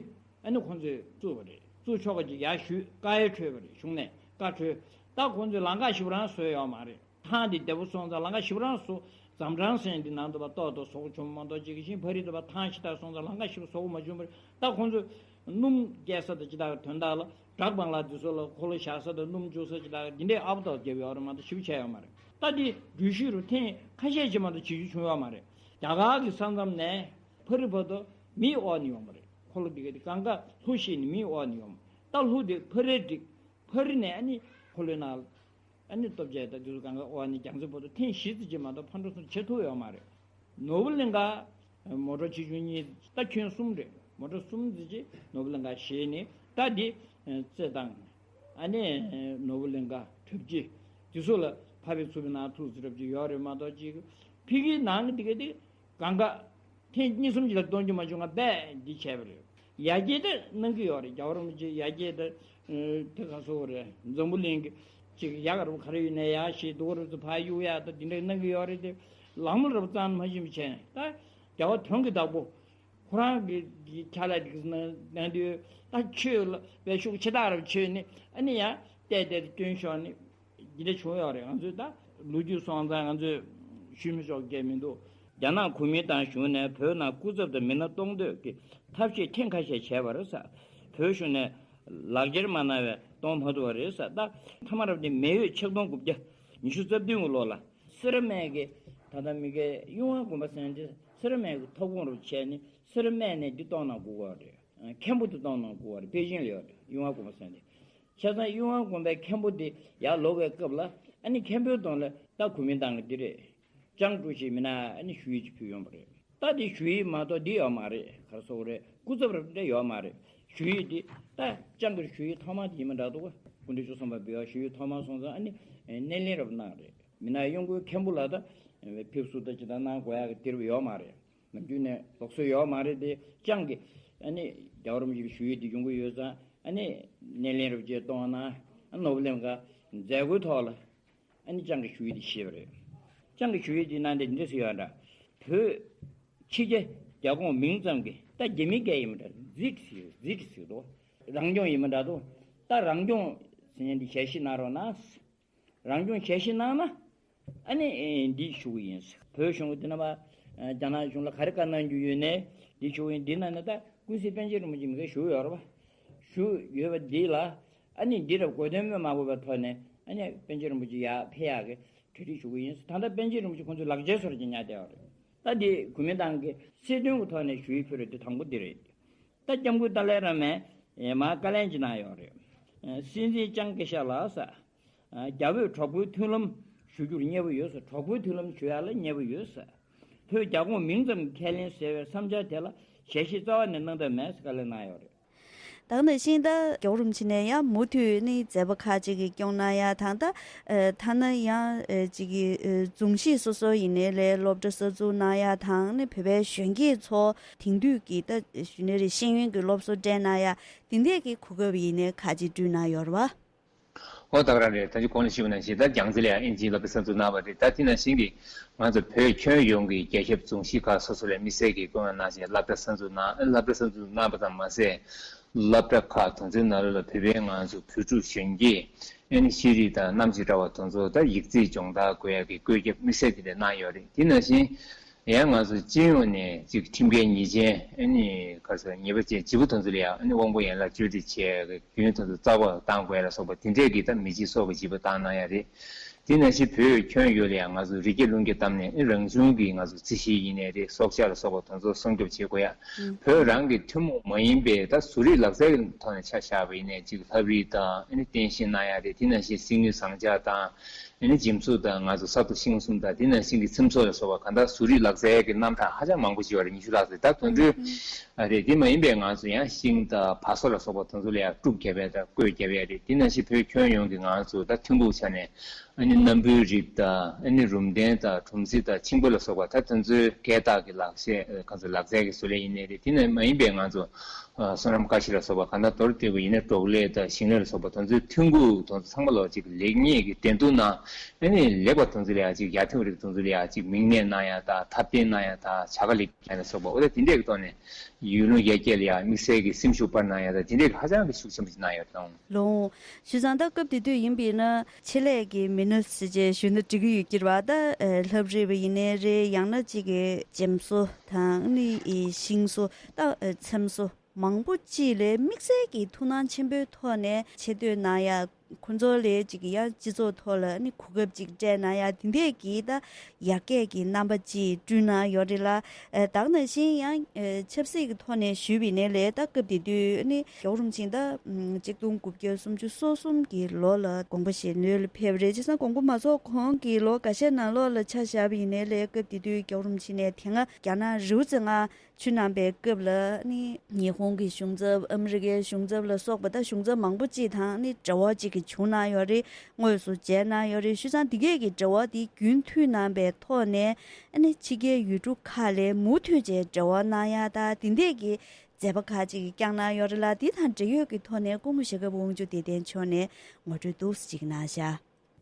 ཨ་ནི་ཁོང་ཚོས་བཙུགས་པ་རེད། བཙུགས་ཆོག་པ་ཅིག་ཡར་ཞུས། བཀའ་ཡང་འཁྲོལ་བ་རེད། གཞུང་ནས་བཀའ་འཁྲོལ། ད་ཁོང་ཚོས་ལམ་ཁ་ཞེ་པོ་རང་བཟོས་ཡོད་མ་རེད། ཐང་འདི་བདེ་པོ་སོང་ཙང་ལམ་ཁ་ཞེ་པོ་རང་བཟོ། འཛམ་གྲང་ཟེར་འདི་ནང་དུ་བ་ཏོག་ཏོག་བཟོ་གི་བྱུང་མ་གཏོགས་ཅིག་གི་ཤིང་ཕ་རི་དུ་བ་ཐང་ཞེ་དྲག་སོང་ཙང་ལམ་ཁ་ཞེ་པོ་བཟོ་གི་མ་བྱུང་བ་རེད། ད་ཁོང་ཚོས་སྣུམ་སྐྱེལ་ས་དང་ཅི་དག་དོན་དག་ལ་ཌག་བང་ལ་འདི་ཚོ་ལ་འཁོར་ལོ་བཞག་ས་དང་སྣུམ་འཇུག་ས་ཅི་དག་འདི་འདྲའི་ཨ་བ་ཏོག་བརྒྱབ་ཡོད་རེད་མ་གཏོགས་ཞེ་པོ་བྱས་ཡོད་མ་རེད། ད་འདི་འགྲུལ་བཞུད་རུ་ཐེངས་ཁ་ཤས་ཅིག་མ་གཏོགས་བྱེད་རྒྱུ་བྱུང་ཡོད་མ་རེད། རྒྱ་གར་གྱི་ས་མཚམས་ནས་ཕ་རི་བར་དུ་མི་དབོར་ནས་ཡོང་བ་རེད། འཁོར་ལོ་འདི་ག་དེ་གང་ག་ལྷུ་བཞེས་ནས་མི་དབོར་ནས་ཡོང་། ད་ལྷུ་དེ་ཕ་རི་འགྲིག། ཕ་རི་ནས་ཨ་ནི་འཁོར་ལོའི་ནང་ཨ་ནི་སྟོབས་ཆེ་ད་དུས་སུ་གང་ག་དབོར་ནས་རྒྱལ་རྩེ་བར་དུ་ཐེངས་བཞི་ཙམ་ཅིག་མ་གཏོགས་ཕར་འགྲོ་ཚུར་བྱེད་ཐུབ་ཡོད་མ་རེད། ནོར་བུ་གླིང་ག་མོ་ཊ་ཆེ་ཆུང་གཉིས། ད་ཁྱོན་གསུམ་རེད། མོ་ཊ་གསུམ་ཙམ་ཅིག་ནོར་བུ་གླིང་ག་བཞེས་ནས། ད་འདི་རྩེ་ཐང་ཨ་ནི་ནོར་བུ་གླིང་ག་གྲབ་ཅི་འདི་ཚོ་ལ་ཕ་བི་ཚུ་བི་ནང་ཐུག་ཙི་རབ་ཅིག་ཡོད་རེད་མ་གཏོགས་ཅིག་ཕི་གིའི་ནང་གི་འདི་ག་དེ་གང་ག་ཐེངས་གཉིས་གསུམ་ཅིག་ལ་གཏོང་རྒྱུ་མ་བྱུང་ང་རྦད་འདི་བྱས་པ་རེད། ཡར་རྒྱས་ད་གནང་གི་ཡོད་རེད། རྒྱལ་བ་རིན་པོ་ཆེ་ཡར་རྒྱས་ད་དེ་ག་སོ་རེད། འཛམ་བུ་གླིང་གི་ཅིག་ཡག་རབ་ག་རེ་ཡོད་ནས་ཡག་ཞིག་སྡུག་རབ་ཚོ་ཕར་གཡུག་ཡག་ད་འདི་འདྲ་གནང་གི་ཡོད་རེད་དེ། ལག་མོ་རབ་གཙང་མ་ཞིམ་བྱས་ནས། ད་རྒྱལ་བ་དོན་གྱི་བདག་པོ་ཁོ་རང་གི་གི་ཕྱག་ལས་འདི་གནང་དུས་ད་ཆོས་ལ་བའི་ཤུགས་ཆེ་ཐག་རབ་ཆོད་ནས། ཨ་ནི་ཡང་བལྟས་བལྟས་ཏེ་སྐྱོན་ཤོར་ནས། འདི་འདྲ་བྱུང་ཡོད་རེད། ང་ཚོས་ད་ལོ་རྒྱུས་སོང་ཙང་ང་ཚོས་ཞུ་མི་ཆོག་གི་མི་འདུག། རྒྱ་ནག་གོ་མིན་ཏང་གཞུང་ནས་བོད་ནང་སྐུ་ཚབ་དང་མི་སྣ་གཏོང་འདོད་ཀྱི་ཐབས་ཤེས་ཐེངས་ཁ་ཤས་བྱས་པ་རེད་ཟེར། བོད་གཞུང་ནས་ལག་འཁྱེར་མ་གནང་བས་གཏོང་མ་ཐུབ་པ་རེད་ཟེར། ད་མཐའ་མ་རབ་དེ་མེ་ཡོས་ཆིག་སྟོང་དགུ་བརྒྱ་ཉི་ཤུ་རྩ་བདུན་གྱི་ལོ་ལ་སེ་ར་སྨད་ཀྱི་ད་ལྟ་མི་གའི་གཡུང་དབང་དགོན་པ་ཟེར་དེ་སེ་ར་སྨད་ཀྱི་ཐོབ་ཁོངས་རུ་བྱས་ནས། སེ་ར་སྨད་ནས་འདི་གཏོང་གནང་དགོས་པ་རེད། མཁན་པོ་འདི་གཏོང་གནང་དགོས་པ་རེད། པེ་ཅིང་ལ་ཡོད་རེད། གཡུང་དབང་དགོན་པ་ཟེར་དེ། བྱས་ཙང་གཡུང་དབང་དགོན་པའི་མཁན་པོ་དེ་ཡར་ལོག་པའི་སྐབས་ལ་ཨ་ནི་མཁན་པོའི་གདོང་ལ་ད་གོ་མིན་ཏང་གི་འདི་རེད། ཅང་ཀྲུའུ་ཞི་མིན་ན་ཨ་ནི་ཞུ་ཡིག་ཅིག་ཕུལ་ཡོང་བ་རེད། ད་དེ་ཞུ་ཡིག་མ་གཏོགས་འདི་ཡོད་མ་རེད། ག་རེ་ཟེར་དགོས་རེད། སྐུ་ཚབ་རབ་འདྲ་ཡོད་མ་རེད། ཞུ་ཡིག་འདི་ད་ཅང་གི་ཞུ་ཡིག་ཐོག་མ་དེ་ཡིན་མ་འདྲ་འདུག། སྐུ་ཕྲེང་བཅུ་གསུམ་པ་འབུལ་བ་ཞུ་ཡིག་ཐོག་མ་སོང་ཙང་ཨ་ནི་སྣེ་ལེན་རབ་གནང་རེད། མིན་ན་གཡུང་དགོན་མཁན་པོ་ལ་ད་ཕེབས་བསུ་ད་ཅི་ད་གནང་དགོས་ཡག་གི་དེ་རུ་ཡོད་མ་རེད། ནམ་རྒྱུན་ནས་ལུགས་སྲོལ་ཡོད་མ་རེད་དེ། ཅང་གི་ཨ་ནི་རྒྱལ་བ་རིན་པོ་ཆེ་གི་ཞུ་ཡིག་དེ་ཡོང་གི་ཡོད་ཙང་། ཨ་ནི་སྣེ་ལེན་རབ་བྱས་གཏོང་ན། ཨ་ནོར་བུ་གླིང་ག་མཛད་སྒོའི་ཐོག་ལ་ ཨ་ནི་ཅང་གི་ཞུ་ཡིག་དེ་ཤེས་པ་རེད། ཅང་གི་ཞུ་ཡིག་དེ་ནང་དེ་འདི་ཟེར་ཡོད་འདྲ། བོད་ཕྱི་རྒྱལ་རྒྱ་ཁོངས་མིང་ཙམ་གྱི་ད་རྒྱ་མི་སྐད་ཡིན་པ་འདྲ། ཛིད་ཟེར་ཛིད་ཟེར་དོ། རང་སྐྱོང་ཡིན་པ་འདྲ་དོ། ད་རང་སྐྱོང་ཟེར་མཁན་འདི་ཞལ་བཞེས་གནང་རོགས་གནང་། རང་སྐྱོང་ཞལ་བཞེས་གནང་ན། ཨ་ནི་ཨེ་འདི་ཞུ་གི་ཡིན། བོད་གཞུང་གི་དེ་ན་བ་རྒྱ་ནག་གཞུང་ལ་ག་རེ་བཀའ་གནང་རྒྱུ་ཡོད་ནའི་འདི་ཞུ་གི་ཡིན། འདི་ན་ནི་ད་ཀུན་གཟིགས་པཎ་ཆེན་རིན་པོ་ཆེ་མི་སྒེར་བཞུགས་ཡོད་རེད་བ། བཞུགས་ཡོད་པ་འདི་ལ་ཨ་ནི་འདི་ར་དགོས་དོན་སྨོས་མ་དགོས་པའི་ཐོག་ནས་ཨ་ནི་པཎ་ཆེན་རིན་པོ་ཆེ་ཡར་ཕེབས་ཡག་གི་གྲ་སྒྲིག་ཞུ་གི་ཡིན། ད་ལྟ་པཎ་ཆེན་རིན་པོ་ཆེ་ཁོང་ཚོའི་ལག་ཁྱེར་སོར་གྱི་ཉར་བསྡད་ཡོད་རེད། ད་འདི་གུས་མེད་ཏང་གི་སྲིད་དོན་གྱི་ཐོག་ནས་ཞུ་ཡིག་ཕུལ་རེད། འདི་དང་པོ་འདི་རེད། ད་སྐྱབས་མགོན་ཏཱ་ལའི་བླ་མས་ཡ་མར་བཀའ་ལན་ཅིག་གནང་ཡོད་རེད། སྲིད་འཛིན་ཅང་ཀེ་ཤ་ལགས་ཟེར། རྒྱ་བོད་གྲོགས་པོའི་མཐུན་ལམ་ཞུ་རྒྱུར་མཉེས་པོ་ཡོད་ཟེར། གྲོགས་པོའི་མཐུན་ལམ་ཞུ་ཡག་ལ་མཉེས་པོ་ཡོད་ཟེར། བོད་རྒྱ་ཁོངས་མིང་ཙམ་ཁས་ལེན་ཟེར་བའི་བསམ་འཆར་དེ་ལ་ཞལ་བཞེས་རྩ་བ་ནས་གནང་ཐབས་མེད་ཟེར་བཀའ་ལན་གནང་ཡོད་རེད། ད་ག་ནང་བཞིན་ད་རྒྱལ་བ་རིན་པོ་ཆེ་ནས་ཡང་མུ་མཐུད་ནས་མཛད་པ་ཁག་ཅིག་གི་སྐྱོང་གནང་ཡག་དང་། ད་ཨ་ཐ་ན་ཡང་ཨ་ཅིག་གི་ཨ་རྫོང་གཞིས་སོ་སོ་ཡིན་ནའི་ལས་སློབ་གྲྭ་གསར་འཛུགས་གནང་ཡག་དང་། ནི་བོད་པའི་གཞོན་སྐྱེས་ཚོ་དེང་དུས་ཀྱི་ད་ཞུ་ནའི་རེད། ཤེས་ཡོན་གྱི་སློབ་གསོ་སྤྲད་གནང་ཡག་དེ་འདྲས་ཀྱི་གོ་སྐབས་ཡིན་ནའི་ཁག་ཅིག་བསྐྲུན་གནང་ཡོད་རེད་བ། ཨོ་ད་ག་རང་རེད། ད་ཅི་གོང་ལ་ཞུས་པ་ནང་བཞིན་ད་རྒྱལ་རྩེ་ལ་ཡང་ཨིན་ཇིའི་སློབ་གྲྭ་གསར་འཛུགས་གནང་བ་རེད། ད་དེ་ནང་བཞིན་གྱི་ང་ཚོ་བོད་ཁྱོན་ཡོངས་ཀྱི་རྒྱལ་ཁབ་རྫོང་གཞིས་ཁག་སོ་སོ་ལ་དམིགས་བསལ་གྱི་བསྐྱོད་གནང་བཞིན་སློབ་གྲྭ་གསར་འཛུགས་གནང་། སློབ་གྲྭ་གསར་འཛུགས་གནང་བ་ཙམ་མ་ཟད། སློབ་གྲྭ་ཁག་དེ་ཚོའི་ནང་ལོགས་ལ་བོད་པའི་ང་ཚོ་བོད་ཕྲུག་གཞོན་སྐྱེས་ཨ་ནི་ཤེས་རིག་དང་གནམ་གྱི་རྩ་བ་དེ་ཚོ་ད་ཡིག་རྩིས་སྦྱོང་བརྡར་དགོས་ཡག་གི་བཀོད་ཁྱབ་དམིགས་བསལ་དེ་འདྲ་གནང་ཡོད་རེད། དེ་ནང་བཞིན་ཡང་ང་ཚོ་སྤྱི་ཡོངས་ནས་ཅིག་ཁྲིམས་འགལ་ཉེས་ཅན་ཨ་ནི་ག་རེ་ཟེར་ཉེས་པ་ཅན་བརྗེ་པོ་དེ་ཚོ་ལ་ཡང་ཨ་ནི་དབང་པོ་ཡན་ལག་བཅོས་སྒྲིག་བྱས་རྒྱུན་དེ་ཚོ་རྩ་བ་བཏང་དགོས་ལ་སོགས་པ་དེ་འདྲས་ཀྱི་ད་མི་གཅིག་སྲོག་གི་བརྗེ་པོ་བཏང་གནང་ཡ་རེད། དེ་ནང་བཞིན་བོད་ཁྱོན་ཡོངས་ལ་ཡང་ང་ཚོ་རི་སྐྱེས་ལུང་སྐྱེས་བཏབ་ནས་ཨ་ནི་རང་བྱུང་གི་ང་ཚོ་རྩི་ཤིང་ཡིན་ནའི་རེད། སྲོག་ཆགས་ལ་སོགས་པ་དེ་ཚོ་སྲུང་སྐྱོབ་བྱེད་དགོས་ཡ། ཨུ། བོད་རང་གི་ཐུན་མོང་མ་ཡིན་པའི་ད་བཟོ་རིག་ལག་རྩལ་གྱི་ཐོག་ནས་ཆ་བཞག་པ་ཡིན་ནའི་ཅིག་ལྷ་བྲིས་དང་ཨ་ནི་རྟེན་བཞེངས་གནང་ཡ་རེད། དེ་ནང་བཞིན་གཟིགས་ནུས་ཟངས་ལྕགས་དང་ཨ་ནི་འཇིམ་བཟོ་དང་ང་ཚོ་ས་རྡོ་ཤིང་གསུམ་དང་དེ་ནང་བཞིན་གྱི་ཚེམ་བཟོ་ལ་སོགས་པ་གང་ལྟར་བཟོ་རིག་ལག་རྩལ་གྱི་རྣམ་གྲངས་ཧ་ཅང་མང་པོ་ཞིག་ཡོད་རེད། ཉི་ཤུ་ལྷག་ཙམ། ད་དོན་གྲུབ་ཨ་རེད། དེ་མ་ཡིན་པའི་ང་ཚོ་ཡང་ཤིང་དང་བ་སོ་ལ་སོགས་པ་དེ་ཚོ་ལ་ཡང་དཀྲུག་བརྒྱབ་ཡ་དང་བརྐོས་བརྒྱབ་ཡ་རེད། དེ་ནང་བཞིན་བོད་ཁྱོན་ཡོངས་ཀྱི་ང་ཚོ་ད་ཐོན་ཁུངས་ཆ་ནས་ཨ་ནི་སྣམ་བུའི་རིགས་དང་ཨ་ནི་རུམ་གདན་དང་གྲུམ་ཙེ་དང་ཆིང་པ་ལ་སོགས་པ་ད་དེ་ཚོའི་སྐད་བཏགས་ཀྱི་ལག་ཤེས་ཁ་ཚོ་ལག་རྩལ་གྱི་བཟོ་ལས་ཡིན་ནའི་རེད། དེ་ནས་མ་ཡིན་པའི་ང་ཚོ་བསོད་ནམས་བཀྲ་ཤིས་ལ་སོགས་པ་གང་ལྟར་མདོར་བསྡུས་པ་ཡིན་ན་འབྲོག་ལས་དང་ཞིང་ལས་ལ་སོགས་པ་དེ་ཚོའི་ཐོན་ཁུངས་དེ་ཚོ་ཚང་མ་ལོ་གཅིག་ལེགས་ཉེས་ཀྱི་འགྲན་བསྡུར་ནང་ཨ་ནི་ལེགས་པ་དེ་ཚོ་ལ་ཡང་གཅིག་ཡར་ཐོན་རིགས་དེ་ཚོ་ལ་ཡང་གཅིག་མིང་གནས་གནང་ཡ་དང་ཐབས་བརྟན་གནང་ཡ་དང་བྱ་དགའ་ལེགས་ཡ་ལ་སོགས་པ་འོ་ད་དེ་འདྲས་ཀྱི་ཐོག་ནས། ཡུལ་ལུང་ཡར་རྒྱས་ལ་ཡང་དམིགས་བསལ་གྱི་སེམས་ཤུགས་སྤར་གནང་ཡ་དང་དེ་འདྲའི་ཧ་ཅང་གི་ཤུགས་ཆེན་པོ་ཞིག་གནང་ཡོད་རེད་ད། ལོང་། བྱས་ཙང་ད་སྐབས་དེ་དུས་ཡིན་པས་ན་ཆེད་ལས་ཀྱི་མི་སྣ་ཟེར་བྱས་ཞུས་ན་འགྲིག་གི་ཡོད་ཀྱི་རེད་བ། ད་ལྷ་བྲིས་པ་ཡིན་ནའི་རེད། ཡང་ན་གཅིག་གི་འཇིམ་བཟོ་དང་ནི་ཤིང་བཟོ། ད་ཚེམ་བཟོ་མང་པོ་ཅིག་ལ་དམིགས་བསལ་གྱི་ཐུགས་སྣང་ཆེན་པོའི་ཐོག་ནས་ཆེ་བསྟོད་གནང་ཡ། ཁོ་ཚོ་ལས་ཅིག་ཡང་སྤྱི་ཚོགས་ཐོག་ལ་ནི་གོ་སྐབས་ཅིག་སྤྲད་གནང་ཡ་དེ་འདྲས་ཀྱི་ད་ཡར་རྒྱས་ཀྱི་རྣམ་པ་ཅིག་བསྐྲུན་གནང་ཡོད་རེད་ལ། ཨ་ད་ག་ནང་བཞིན་ཡང་ཨ་ཆབ་སྲིད་ཀྱི་ཐོག་ནས་ཞུས་པ་ཡིན་ནའི་ལས་ད་སྐབས་དེ་དུས་ནི་རྒྱལ་བ་རིན་པོ་ཆེ་ད་ཨ་གཅིག་སྟོང་དགུ་བརྒྱ་སུམ་ཅུ་སོ་གསུམ་གྱི་ལོ་ལ་དགོངས་པ་བཞེས་ནོར་ལ་ཕེབས་པ་རེད། བྱས་ཙང་དགོངས་པ་མ་རྫོགས་གོང་གི་ལོ་འགའ་ཤས་ནང་ལོགས་ལ་ཆ་བཞག་པ་ཡིན་ནའི་ལས་སྐབས་དེ་དུས་རྒྱལ་བ་རིན་པོ་ཆེ་ནས་དེ་སྔ་རྒྱ་ནག་རི་བོ་རྩེ་ལྔ་ཆུ་ནང་པའི་སྐབས་ལ་ནི་ཉི་ཧོང་གི་གཞུང་ཚབ། ཨ་མི་རི་ཀའི་གཞུང་ཚབ་ལ་སོགས་པ་ད་གཞུང་ཚབ་མང་པོ་ཅིག་དང་ནི་འབྲེལ་བ་ཅིག་གི་བྱུང་གནང་ཡོད་རེད། དངོས་སུ་མཇལ་གནང་ཡོད་རེད། བྱས་ཙང་འདི་གས་ཀྱི་འབྲེལ་བ་འདི་རྒྱུན་མཐུད་གནང་པའི་ཐོག་ནས་ཨ་ནི་ཕྱི་རྒྱལ་ཡུལ་གྲུ་ཁག་ལ་མུ་མཐུད་བྱས་འབྲེལ་བ་གནང་ཡ་ད་འདི་འདྲས་ཀྱི་མཛད་པ་ཁག་ཅིག་བསྐྱངས་གནང་ཡོད་རེད་ལ། འདི་དང་འབྲེལ་ཡོད་ཀྱི་ཐོག་ནས་སྐུ་ངོ་ཞྭ་སྒབ་དབང་ཕྱུག་བདེ་ལྡན་མཆོག་ནས་ངོ་སྤྲོད་འདུག་སེ་ཅིག་གནང་ཤག་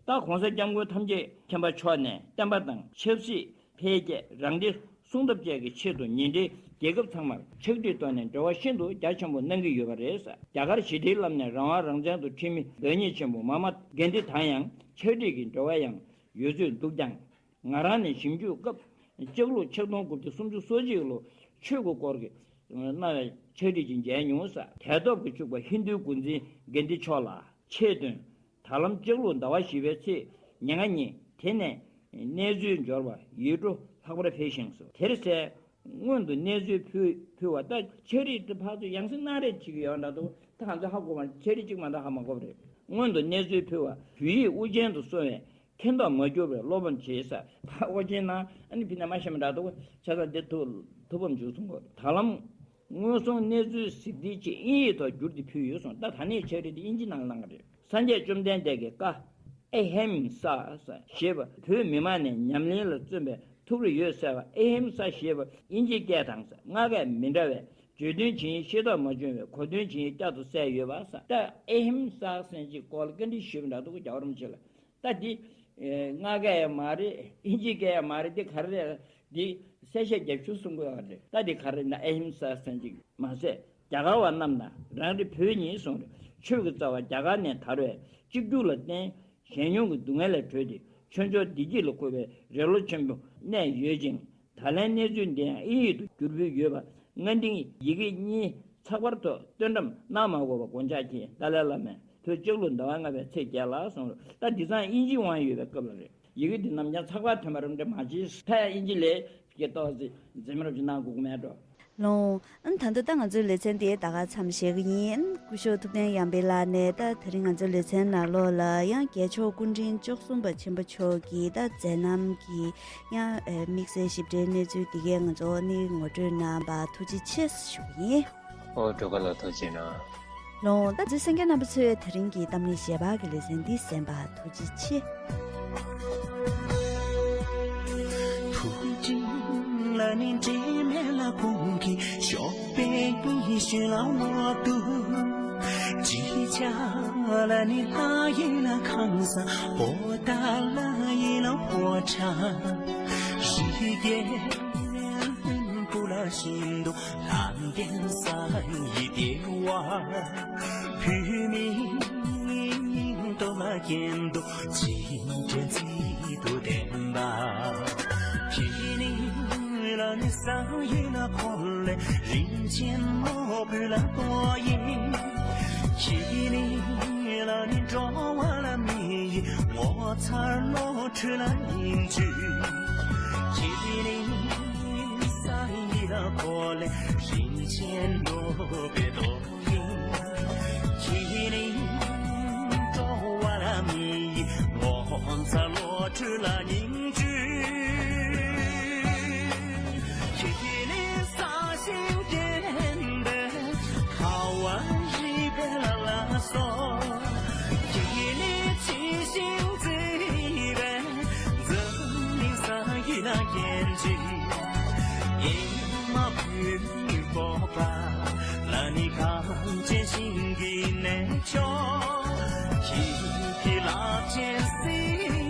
ད་༸གོང་ས་༸སྐྱབས་མགོན་ཐམས་ཅད་མཁྱེན་པ་མཆོག་ནས་བསྟན་པ་དང་ཆབ་སྲིད་འཕེལ་རྒྱས་རང་བདེ་སྲུང་ཐབས་བཅས་ཀྱི་ཆེད་དུ་ཉེ་འབྲེལ་རྒྱལ་ཁབ་ཚང་མར་ཕྱག་བྲིས་བཏོན་ནས་འབྲེལ་བ་ཤིན་ཏུ་རྒྱ་ཆེན་པོ་གནང་གི་ཡོད་པ་རེད། རྒྱ་གར་ཞི་བདེའི་ལམ་ནས་རང་དབང་རང་བཙན་དུ་ཁྲིད་མི་བདག་ཉིད་ཆེན་པོ་མ་ཧཱ་མ་ཧཱ་གན་དྷི་དང་ཡང་ཕྱག་བྲིས་ཀྱི་འབྲེལ་བ་ཡང་ཡོད་ཚོད་འདུག་ཀྱང་། ང་རང་ནས་ཞིབ་འཇུག་སྐབས་ལྕགས་ལུག་ཆིག་སྟོང་དགུ་བརྒྱ་སུམ་ཅུ་སོ་གཅིག་ལོ་ཆོས་ཀྱི་སྐོར་གྱི་གནང་བའི་ཕྱག་བྲིས་ཅིག་མཇལ་མྱོང་ཟེར། དད་སྟོབས་ཀྱིས་ཕྱུག་པ་ཧིན་རྡུའི་འགོ་འཛིན་གན་དྷི་མཆོག་ལ་ཆེད་དོན། ད་ལམ་ལྕགས་ལུག་ཟླ་བ་བཞི་པའི་ཚེས་ཉེར་ལྔ་ཉིན་དེ་ནས་གནས་ཚུལ་འབྱོར་བར་ཡིད་སྤྲོ་ལྷག་པར་འཕེལ་ཞིང་སོ། དེར་གསལ། སྔོན་དུ་གནས་ཚུལ་ཕུལ་ཕུལ་བ་ད་ཕྱག་བྲིས་དེ་ཕར་ཚུར་ཡང་སེ་གནང་རེས་བྱེད་ཀྱི་ཡོད་འདྲ་འདུག་ད་ང་ཚོས་ཧ་གོ་བ་ཕྱག་བྲིས་གཅིག་མ་གཏོགས་ཧ་མ་གོ་བ་རེད། སྔོན་དུ་གནས་ཚུལ་ཕུལ་བ་བོད་ཡིག་དབུ་ཅན་དུ་སོང་བས། མཁྱེན་རྟོགས་མ་གྱུར་པའི་བློ་ཕམ་བྱེད་ས། ད་ཨོ་རྒྱན་ནང་ཨ་ནི་ཕི་ན་མ་ཤེས་མི་འདྲ་འདུག་ཆ་ཚང་འདི་ཐུགས་ཐུགས་ཕམ་འཇུག་སོང་གོ། ད་ལམ་སྔོན་སོང་གནས་ཚུལ་གཟིགས་འདི་ཅིག་དབྱིན་ཡིག་ཐོག་བསྒྱུར་ཏེ་ཕུལ་ཡོད་སོང་། ད་ད་ནས་ཕྱག་བྲིས་འདི་དབྱིན་ཇི་ནང་གནང་གི་རེད། སངས་རྒྱས་བཅོམ་ལྡན་འདས་ཀྱི་བཀའ་ཨེ་ཧེམ་ས་ཞེས་པ་བོད་མི་མང་ནས་ཉམས་ལེན་ལ་བརྩོན་པའི་ཐུགས་རེ་ཡོད་ཟེར་བ། ཨེ་ཧེམ་ས་ཞེས་པ་དབྱིན་ཇི་སྐད་དང་སྔགས་སྐད་མི་འདྲ་བས། བརྗོད་དོན་ཇི་ཡིན་ཤེས་རྟོགས་མ་བྱུང་བས་གོ་དོན་ཇི་ཡིན་བསྐྱར་དུ་གསལ་ཡོད་པ་ས། ད་ཨེ་ཧེམ་ས་ཟེར་ཅིག་སྐོར་ལ་བཀའ་འདྲི་ཞུས་པ་འདྲ་འདུག་རྒྱལ་བ་རིན་པོ་ཆེ་ལ། ད་འདི་ ཨེ། རྔ་སྐད་ཡང་མ་རེད། ཨིན་ཇི་སྐད་ཡང་མ་རེད། འདི་ག་རེ་རེད། འདི་གསལ་བཤད་རྒྱབ་ཤོག་གསུང་གི་ཡོད་རེད། ད་འདི་ག་རེ་ན་ཨེ་ཧིམ་ས་ཟེར་ཅིག་མ་ཟད། རྒྱ་གར་བ་རྣམས་དང་རང་རེ་བོད་ཉིད་གསུངས་རེད། ཆོས་ཀྱི་རྩ་བ་རྒྱ་གར་ནས་དར་བའི་གཅིག་གྱུར་ལ་བརྟེན། གཞན་མྱོང་གི་སྡུག་བསྔལ་ལས་གྲོལ་ཏེ་ཆོས་འབྱོར་བདེ་སྐྱིད་ལ་འཁོད་པའི་རེ་བློ་ཆེན་པོ་གནས་ཡོད་ཅིང་། ད་ལན་གནས་ཚུལ་འདི་ཡང་དབྱིན་ཡིག་ཏུ་བསྒྱུར་འབུལ་ཡོད་པ། སྔ་འདིའི་ཡི་གེ་གཉིས་ཚགས་པར་ཐོག་བཏོན་གྲམ་གནང་མ་དགོས་པ་དགོངས་འཇགས་ཀྱིས། ཏཱ་ལའི་བླ་མས་ལྷོ་ལྕགས་ལུག་ཟླ་བ་ལྔ་པའི་ཚེས་བརྒྱད་ལ་གསུངས་རོགས། ད་འདི་ཚང་དབྱིན་ཇི་དབང་ཡོད་པའི་སྐབས་ལ་རེད། ཡི་གེ་འདི་ནམ་ཡང་ཚགས་པར་ཐོན་པ་རེད་འདྲ་མ་བྱེད། ད་ཡང་དབྱིན་ཇི་ལས་ཀྱི་ཏོག་ཙི་འཛེམ་རོགས་ཅིག་གནང་དགོས་ཀྱི་མེད་འགྲོ། ལོང་། ཨ་ནི་ད་དུང་ད་ང་ཚོའི་ལེ་ཚན་དེ་ད་ག་མཚམས་བཞག་གི་ཡིན། སྐུ་ཞབས་ཐུབ་བསྟན་ཡར་འཕེལ་ལགས་ནས་ད་དེ་རིང་ང་ཚོའི་ལེ་ཚན་ནང་ལོགས་ལ་ཡང་རྒྱལ་མཆོག་སྐུ་ཕྲེང་བཅུ་གསུམ་པ་ཆེན་པོ་མཆོག་གི་ད་མཛད་རྣམ་གྱི་ཡང་ཨེ་དམིགས་བསལ་ཞིབ་ཕྲའི་གནས་ཚུལ་འདི་གས་ང་ཚོ་ནི་ངོ་སྤྲོད་གནང་བར་ཐུགས་རྗེ་ཆེ་ཞུ་གི་ཡིན། ཨོ། སྒྲོལ་དཀར་ལགས་ཐུགས་རྗེ་གནང་། ལོང་། ད་ཚོད་གསན་མཁན་རྣམ་པ་ཚོས་དེ་རིང་གི་གཏམ་གླེང་ཞལ་པར་གྱི་ལེ་ཚན་འདི་གསན་པར་ཐུགས་རྗེ་ཆེ། ཐུགས་རྗེ་ལ་ནི་འབྲལ་མེད་ལ་ཁོང་གི་ཞོགས་པའི་ཉི་ཤུ་ལ་འོག་ཏུ། ཅི་བྱ་ལ་ནི་ལྷ་ཡི་ལ་ཁང་ས་པོ་ཏ་ལ་ཡི་ལ་ཕོ་བྲང་། རི་རྒྱལ་ཀུན་པོ་ལ་ཤིན་ཏུ་ལྷ་ལྡན་ས་ཡི་ལྟེ་བ། བོད་མིའི་སྙིང་སྟོབས་ལ་སྐྱེ་འདོད་ཅིང་དྲན་རྩིས་དུ་ལྡན་པ། དེ་ནི་ལ་ནི་ས་ཡི་ལ་འཁོར་ལས་རིན་ཆེན་ནོར་བུ་ལ་གཏོར་ཡིན། དེ་ནི་ལ་ནི་འགྲོ་བ་ལ་མི་ཡི་ངོ་མཚར་ནོར་འཁྲུལ་ལ་སྙིང་བཅུད། དེ་ནི་ས་ཡི་ལ་འཁོར་ལས་རིན་ཆེན་ནོར་བུའི་གཏོར། དེ་ནི་འགྲོ་བ་ལ་མི་ཡི་ངོ་མཚར་ནོར་འཁྲུལ་ལ་སྙིང་བཅུད། དེ་ནི་ས་ཞིང་བརྟེན་པའི་ཁ་བ་རི་བས་ལ་ལ་སོ། དེ་ནི་ཆུ་ཞིང་བརྩིས་པའི་འཛམ་གླིང་ས་ཡི་ལ་སྐྱེ་འཇིག་ཨེ་མ་བུ་ནི་སྤོབས་པ་ལ་ནི་གངས་ཅན་ཞིང་གི་གནས་མཆོག་ཁྱེད་ཀྱི་རླབས་ཆེན་སྲིད་